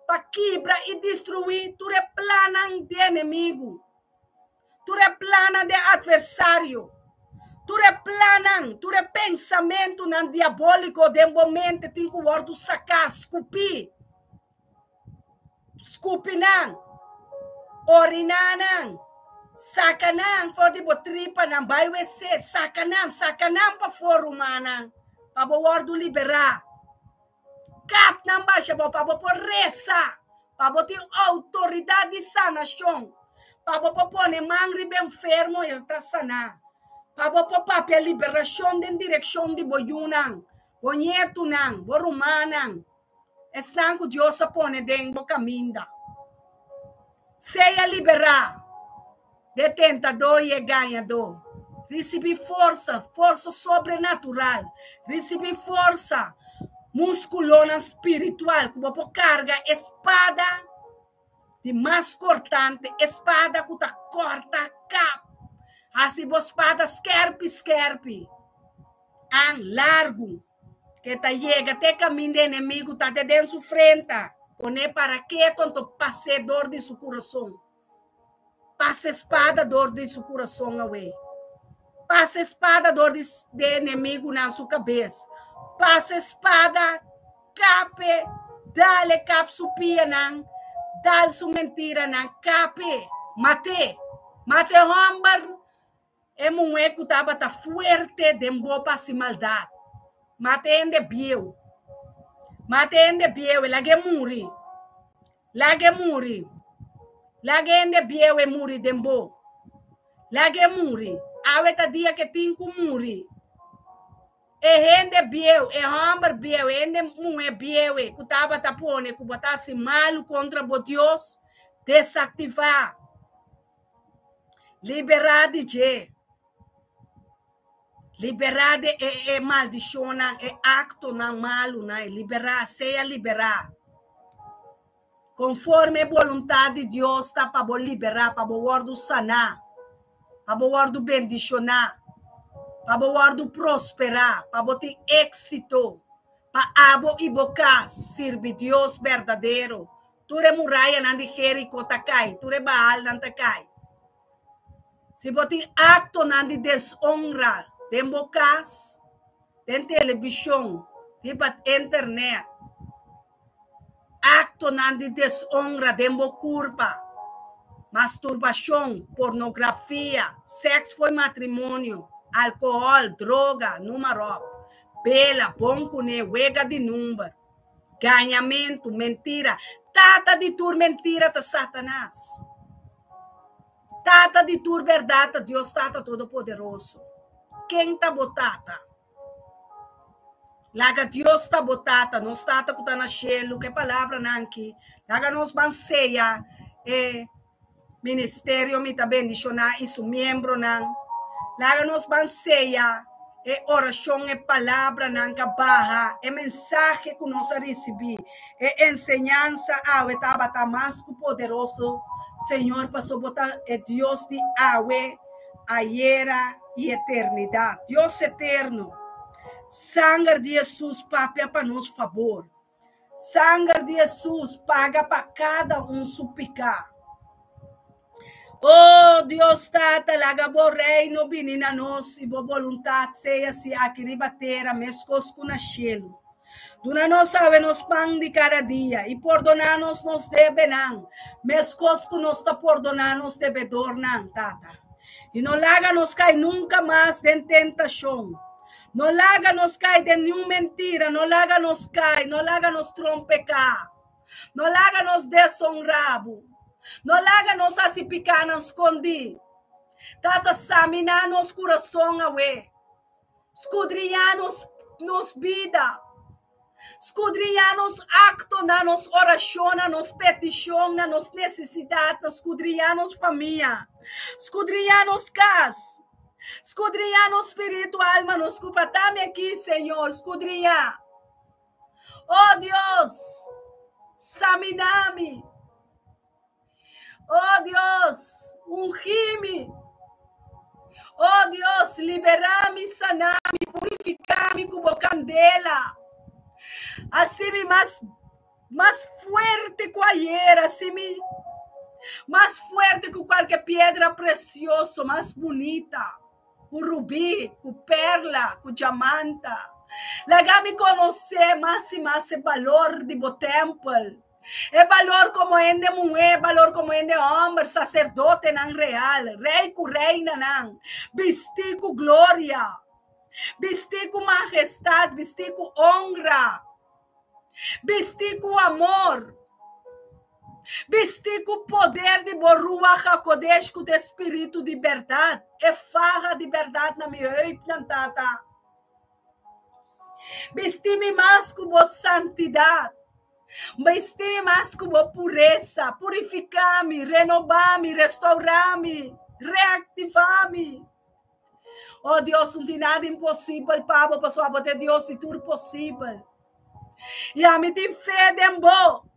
pa kibra i destruí tur e plannan di enemigu. Tur e plannan di e atversario, tur e plannan, tur e pensamentunan diabóliko den bo mente tin ku wòrdu saká, skupí. Skupi nan, oriná nan, saka nan for di bo tripanan, bai wc, saka nan, saka nan pafó, rumannan, pa bo wòrdu liberá. Kap nan basha bo pa bo por resa, pa bo tin outoridat di sanashon, pa bo por pone man riba enfermo i e ta saná, pa bo por papia liberashon den direkshon di bo yunan, bo ñetunan, bo rumannan, esnan ku Dios a pone den bo kaminda. Sea liberá de tentadó i e gañadó. Risibí forsa, forsa sobrenatural. Risibí forsa, múskulonan spiritual ku bo por karga e spada. Di mas kortante, e spada ku ta kòrta kap. Hasi bo spada skèrpi skèrpi, an largu, ke ta yega te kaminda enemigu ta te den su frenta. Pon'é para ketu anto pas'é dor di su kurason. Pasa e spada dor di su kurason awé. Pasa e spada dor di e enemigunan su kabes. Pasa e spada, kap'e, dal e kap su pianan, dal su mentiranan, kap'e, mat'é. Mata e hòmber, e muhé ku tabata fuerte den bo pa hasi maldat. Mata e hende bieu. Mata e hende bieu, e lag'é muri. Lag'é muri. Lag'é hende bieu e muri den bo. Lag'é muri. Awe ta dia ke tin ku muri. E hende bieu, e hòmber bieu, e hende muhé bieu ku tabata pone ku bo ta hasi malu kontra bo Dios, desaktivá. Liberá di dje. Liberá di e e maldishonnan, e aktonan malunan, e liberá, sea liberá. Konforme e boluntat di Dios ta pa bo liberá, pa bo wòrdu saná, pa bo wòrdu bendishoná, pa bo wòrdu prosperá, pa bo tin éksito, pa abo i bo kas sirbi Dios berdadero. Tur e murayanan di Jeriko ta kai, tur e Baalnan ta kai. Si bo tin aktonan di desonra den bo kas, den telebishon, riba internet, aktonan di desonra den bo kurpa, masturbashon, pornografia, sèks fo'i matrimonio, alkohòl, droga, numa ròp, bela, bon kuné, wega di number, gañamentu, mentira. Tata di tur mentira ta Satanas. Tata di tur bèrdat ta Dios Tata Todopoderoso. Ken ta bo tata? Laga Dios ta bo tata, nos Tata ku ta na shelu. Ku e palabranan aki, laga nos ban seya e ministerio Mi Ta Bendishoná i su miembronan. Laga nos ban seya e orashon, e palabranan ku a baha, e mensahe ku nos a risibí, e enseñansa awe tabata mas ku poderoso, Señor, pasobra bo ta e Dios di awe, ayera i eternidat. Dios eterno, sanger di Hesus papia pa nos fabor. Sanger di Hesus paga pa kada un su piká. O Dios Tata, laga bo Reino bini na nos i bo boluntat sea si aki riba tera meskos ku na shelu. Duna nos awe nos pan di kada dia i pordoná nos nos debenan meskos ku nos ta pordoná nos debedornan, Tata. I no laga nos kai nunka mas den tentashon. No laga nos kai den niun mentira, no laga nos kai, no laga nos trompeká. No laga nos desonrá bo. No laga nos hasi pikánan skondí. Tata, saminá nos kurason awe. Skudriñá nos nos bida. Skudriñá nos aktonan, nos orashonnan, nos petishonnan, nos nesesidatnan. Skudriñá nos famia. Skudriñá nos kas. Skudriñá nos spiritu, alma, nos kurpa. Tami aki, Señor. Skudriñá. Oh Dios, saminá mi. Oh Dios, ungí mi. Oh Dios, liberá mi, saná mi, purifiká mi ku bo kandela. Hasi mi mas mas fuerte ku ayer, hasi mi mas fuerte ku kualke piedra presioso, mas bunita, ku rubí, ku perla, ku diamanta. Laga mi konosé mas i mas e balor di bo tèmpel. E balor komo hende muhé, e balor komo hende hòmber, saserdotenan real, rei ku reinanan, bistí ku gloria, bistí ku majestat, bistí ku onra, bistí ku amor, bistí ku poder di bo Ruach HaKodesh ku ta e spiritu di bèrdat, e faha di bèrdat na mi heupnan, Tata. Bisti mi mas ku bo santidat. Bisti mi mas ku bo puresa. Purifiká mi, renobá mi, restourá mi, reaktivá mi. O Dios, no tin nada imposibel pa bo, pasobra bo ta e Dios di tur posibel. I ami tin fe den bo.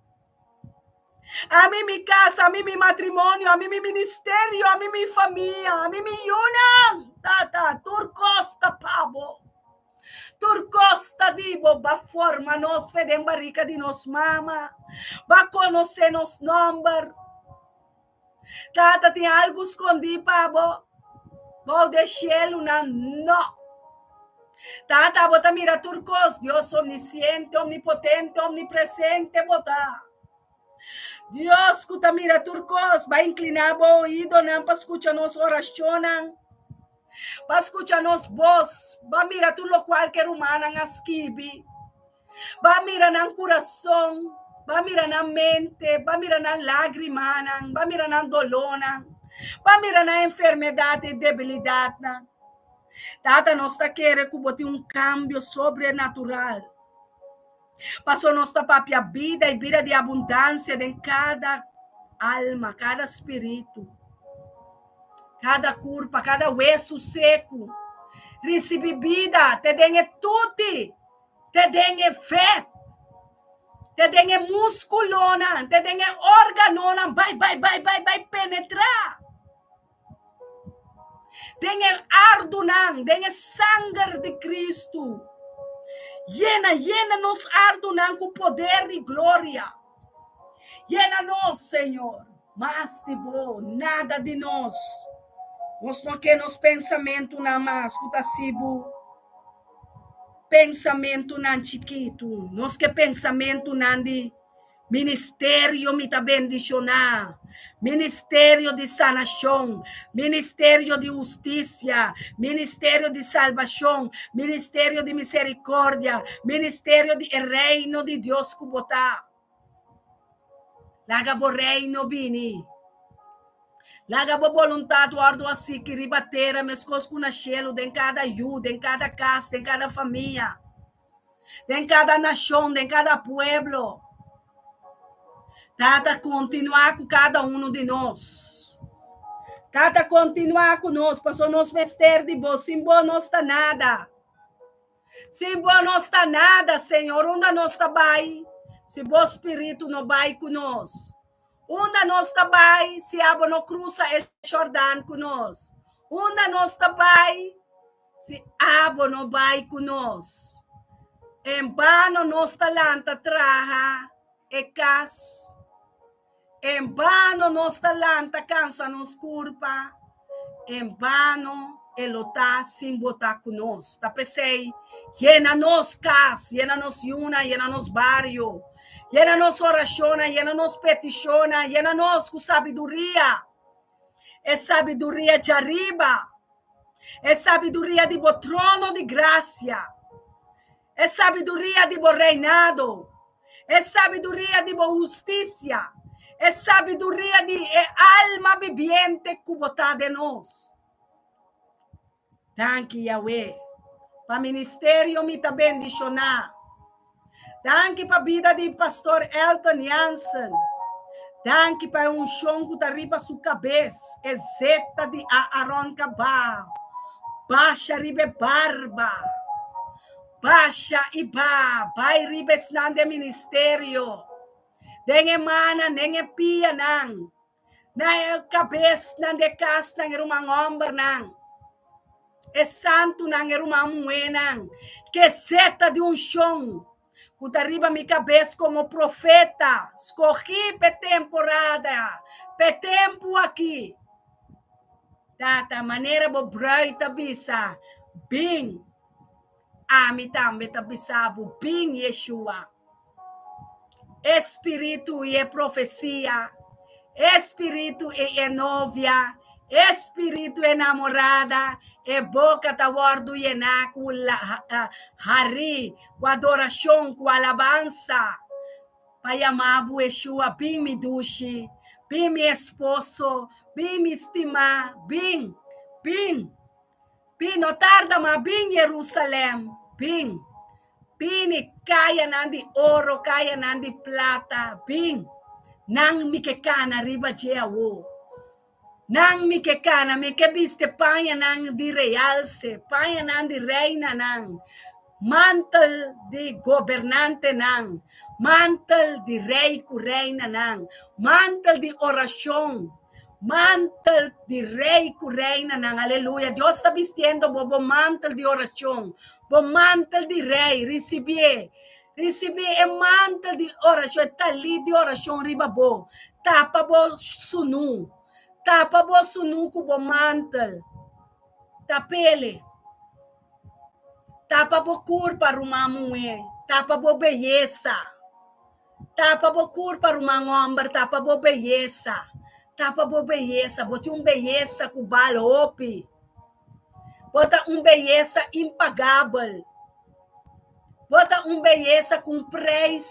Ami mi kas, ami mi matrimonio, ami mi ministerio, ami mi famia, ami mi yunan. Tata, tur kos ta pa bo. Tur kos ta di bo. B'a forma nos fe den barika di nos mama. B'a konosé nos nòmber. Tata, tin algu skondí pa bo bou de shelunan? No. Tata, bo ta mira tur kos. Dios omnisiente, omnipotente, omnipresente bo ta. Dios ku ta mira tur kos, bai inkliná bo oidonan pa skucha nos orashonnan, pa skucha nos bos, ba mira tur lokual ku e rumannan a skibi. Ba mira nan kurason, ba mira nan mente, ba mira nan lágrimanan, ba mira nan dolónan, ba mira nan enfermedat i debilidatnan. Tata, nos ta kere ku bo tin un kambio sobrenatural. Pasobra nos ta papia bida i bida di abundansia den kada alma, kada spiritu, kada kurpa, kada wesu seku. Risibí bida te den e tuti. Te den e vet, te den e muskulonan, te den e órganonan, bai, bai, bai, bai, bai penetrá. Den e ardunan, den e sanger di Kristu. Yena, yena nos ardunan ku poder di gloria. Yena nos, Señor, mas di bo, nada di nos. Nos no ke nos pensamentunan mas ku ta sibu. Pensamentunan chikitu, nos ke pensamentunan di ministerio mi ta bendishoná, ministerio di sanashon, ministerio di hustisia, ministerio di salbashon, ministerio di miserikordia, ministerio di e reino di Dios ku bo ta. Laga bo reino bini. Laga bo boluntat wòrdu hasí riba tera meskos ku na shelu, den kada yu, den kada kas, den kada famia, den kada nashon, den kada pueblo. Tata, kontinuá ku kada unu di nos. Tata, kontinuá ku nos, pasobra nos mester di bo. Sin bo nos ta nada. Sin bo nos ta nada, Señor. Unda nos ta bai si bo spiritu no bai ku nos? Unda nos ta bai si abo no krusa e Jordan ku nos? Unda nos ta bai si abo no bai ku nos? En bano nos ta lanta traha e kas. En bano nos ta lanta kansa nos kurpa. En bano e lo ta sin bo ta ku nos. Ta p'esei, yena nos kas, yena nos yuna, yena nos bario, yena nos orashonnan, yena nos petishonnan, yena nos ku sabiduria, e sabiduria djariba, e sabiduria di bo trono di grasia, e sabiduria di bo reinado, e sabiduria di bo hustisia, e sabiduria di e alma bibiente ku bo ta den nos. Danki Yahweh pa ministerio mi ta bendishoná. Danki pa bida di Pastor Elton Jansen. Danki pa e unshon ku ta riba su kabes, e zeta di Aaron kabá basha riba e barba. Basha i ba bai riba esnan den ministerio, den e mannan, den e pianan, na e kabesnan di e kasnan, e ruman hòmbernan, e santunan, e ruman muhénan, ke zeta di unshon ku ta riba mi kabes komo profeta, skohí p'e temporada, p'e tempu akí. Tata, manera bo brùit ta bisa, Bin! Ami tambe ta bisa bo, Bin, Yeshua! E spiritu i e profesia, e spiritu i e novia, e spiritu e namorada, e boka ta wòrdu yená ku harí, ku adorashon, ku alabansa, pa yama bo Yeshua, bin mi dushi, bin mi esposo, bin mi stimá, bin, bin, bin, no tarda mas, bin Jerusalèm, bin. Bini, kayanan di oro, kayanan di plata, bin. Nan mi ke kana riba dje awo. Nan mi ke kana, mi ke biste pañanan di realse, pañanan di reinanan, mantel di gobernantenan, Mantel di rei ku reinanan, mantel di orashon, mantel di rei ku reinanan. Aleluya. Dios ta bistiendo bo bo mantel di orashon, bo mantel di rei. Risibié. Risibí e mantel di orashon, e talit di orashon riba bo. Tapa bo sunú. Tapa bo sunú ku bo mantel. Tapele. Tapa bo kurpa, ruman muhé. Tapa bo beyesa. Tapa bo kurpa, ruman hòmber. Tapa bo beyesa. Tapa bo beyesa. Bo tin un beyesa ku bal hopi. Bo ta un beyesa impagabel. Bo ta un beyesa ku un preis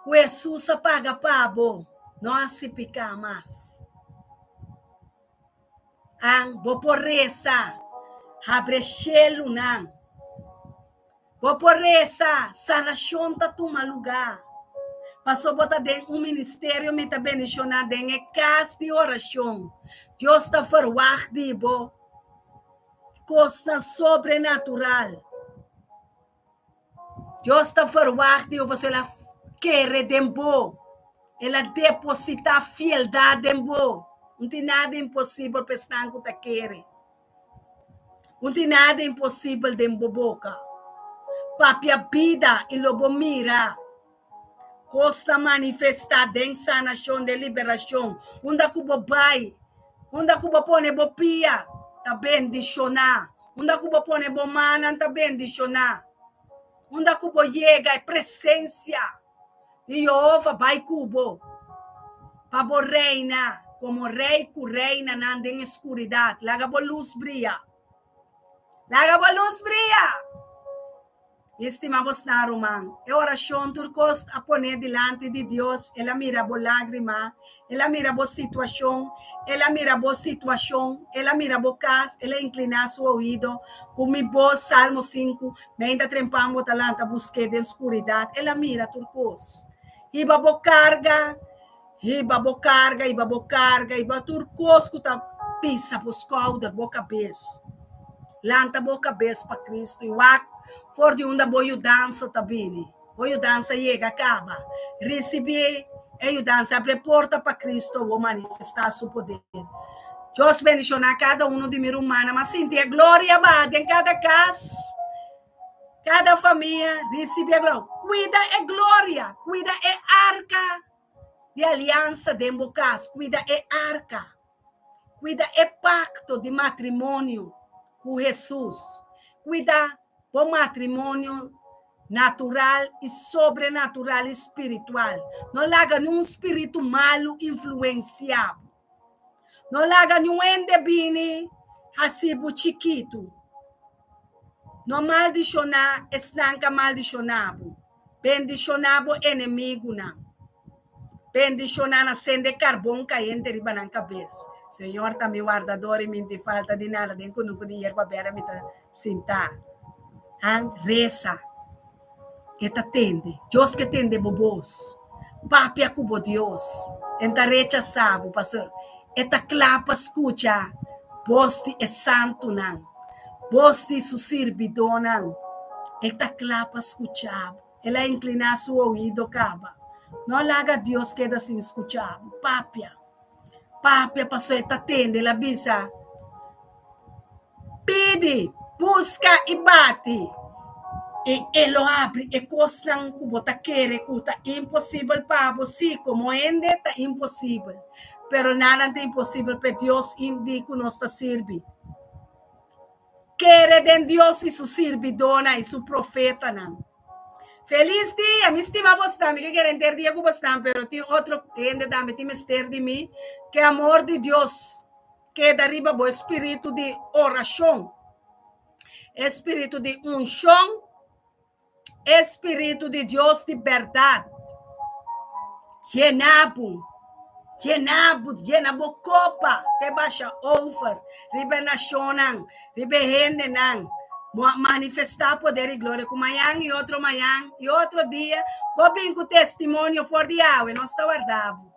ku Hesus a paga pa bo. No hasi piká mas. An bo por resa, habre shelunan. Bo por resa, sanashon ta tuma lugá. Paso bo ta den un ministerio mi ta bendishoná den e kas di orashon. Dios ta ferwagt di bo kosnan sobrenatural. Dios ta ferwagt di bo pasobra el a kere den bo. El a depositá fieldat den bo. No tin nada imposibel pa esnan ku ta kere. No tin nada imposibel den bo boka. Papia bida i lo bo mira kos ta manifestá den sanashon, den liberashon. Unda ku bo bai, unda ku bo pone bo pia, ta bendishoná. Unda ku bo pone bo mannan ta bendishoná. Unda ku bo yega e presensia di Yehova bai ku bo pa bo reina komo rei ku reinanan den e skuridat. Laga bo lus bria. Laga bo lus bria! Mi stima bosnan, ruman. E orashon tur kos a pone dilanti di Dios. El a mira bo lágrima. El a mira bo situashon. El a mira bo situashon. El a mira bo kas. El a inkliná su oido. Ku mi bos, Salmo sinku, Meinta trempan bo ta lanta busk'é den skuridat. El a mira tur kos. Hiba bo karga, hiba bo karga, hiba bo karga, hiba tur kos ku ta pisa bo skouder, bo kabes. Lanta bo kabes pa Kristu i wak for di unda bo yudansa ta bini. Bo yudansa yega kaba. Risibí e yudansa. Abri e porta pa Kristu awor manifestá su poder. Dios bendishoná kada uno di mi rumannan. M'a sinti e gloria baha den kada kas, kada famia. Risibí e gloria. Kuida e gloria. Kuida e arka di aliansa den bo kas. Kuida e arka. Kuida e pakto di matrimonio ku Hesus. Kuida bo matrimonio natural i sobrenatural i spiritual. No laga niun spiritu malu influensiá bo. No laga niun hende bini hasi bo chikitu. No maldishoná esnan ka maldishoná bo. Bendishoná bo enemigunan. Bendishoná nan, sende karbon kayente riba nan kabes. Señor ta mi wardador i mi no tin falta di nada. Den kunuku di yerba bèrdè mi ta sintá. An resa, e ta tende. Dios ke tende bo bos. Papia ku bo Dios. E no ta rechasá bo, pasobra e ta kla pa skucha bos di e santunan, bos di su sirbidónan. E ta kla pa skucha bo. El a inkliná su oido kaba. No laga Dios keda sin skucha bo. Papia. Papia pasobra e ta tende. El a bisa, Pidi, buska i bati, i e lo habri e kosnan ku bo ta kere ku ta imposibel pa bo. Sí, komo hende ta imposibel, pero nada ta imposibel pa e Dios di ku nos ta sirbi. Kere den Dios i su sirbidónan i su profetanan. Felis dia! Mi stima bosnan, mi ke kere henter dia ku bosnan, pero tin otro hende tambe tin mester di mi. Ke amor di Dios keda riba bo, e spiritu di orashon, e spiritu di unshon, e spiritu di Dios di bèrdat. Yena bo, yena bo, yena bo kopa te basha over riba e nashonnan, riba e hendenan. Bo a manifestá poder i gloria ku mañan i otro mañan i otro dia bo bin ku testimonio for di awe. Nos ta warda bo.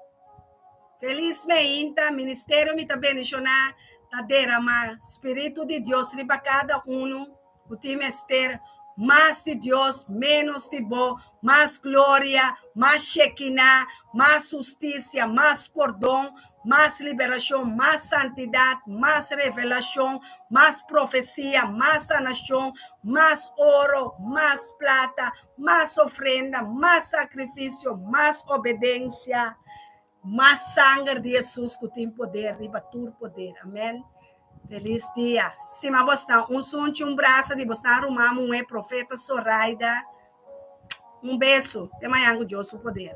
Felis meinta, ministerio mi ta bendishoná ta derama Spiritu di Dios riba kada unu ku tin mester mas di Dios, menos di bo. Mas gloria, mas Shekinah, mas hustisia, mas pordon, mas liberashon, mas santidat, mas revelashon, mas profesia, mas sanashon, mas oro, mas plata, mas ofrenda, mas sakrifisio, mas obedensia, mas sanger di Hesus ku tin poder riba tur poder. Amèn. Felis dia. Stima bosnan. Un sunchi, un brasa di bosnan ruman muhé Profeta Soraida. Un beso. Te mañan ku Dios su poder.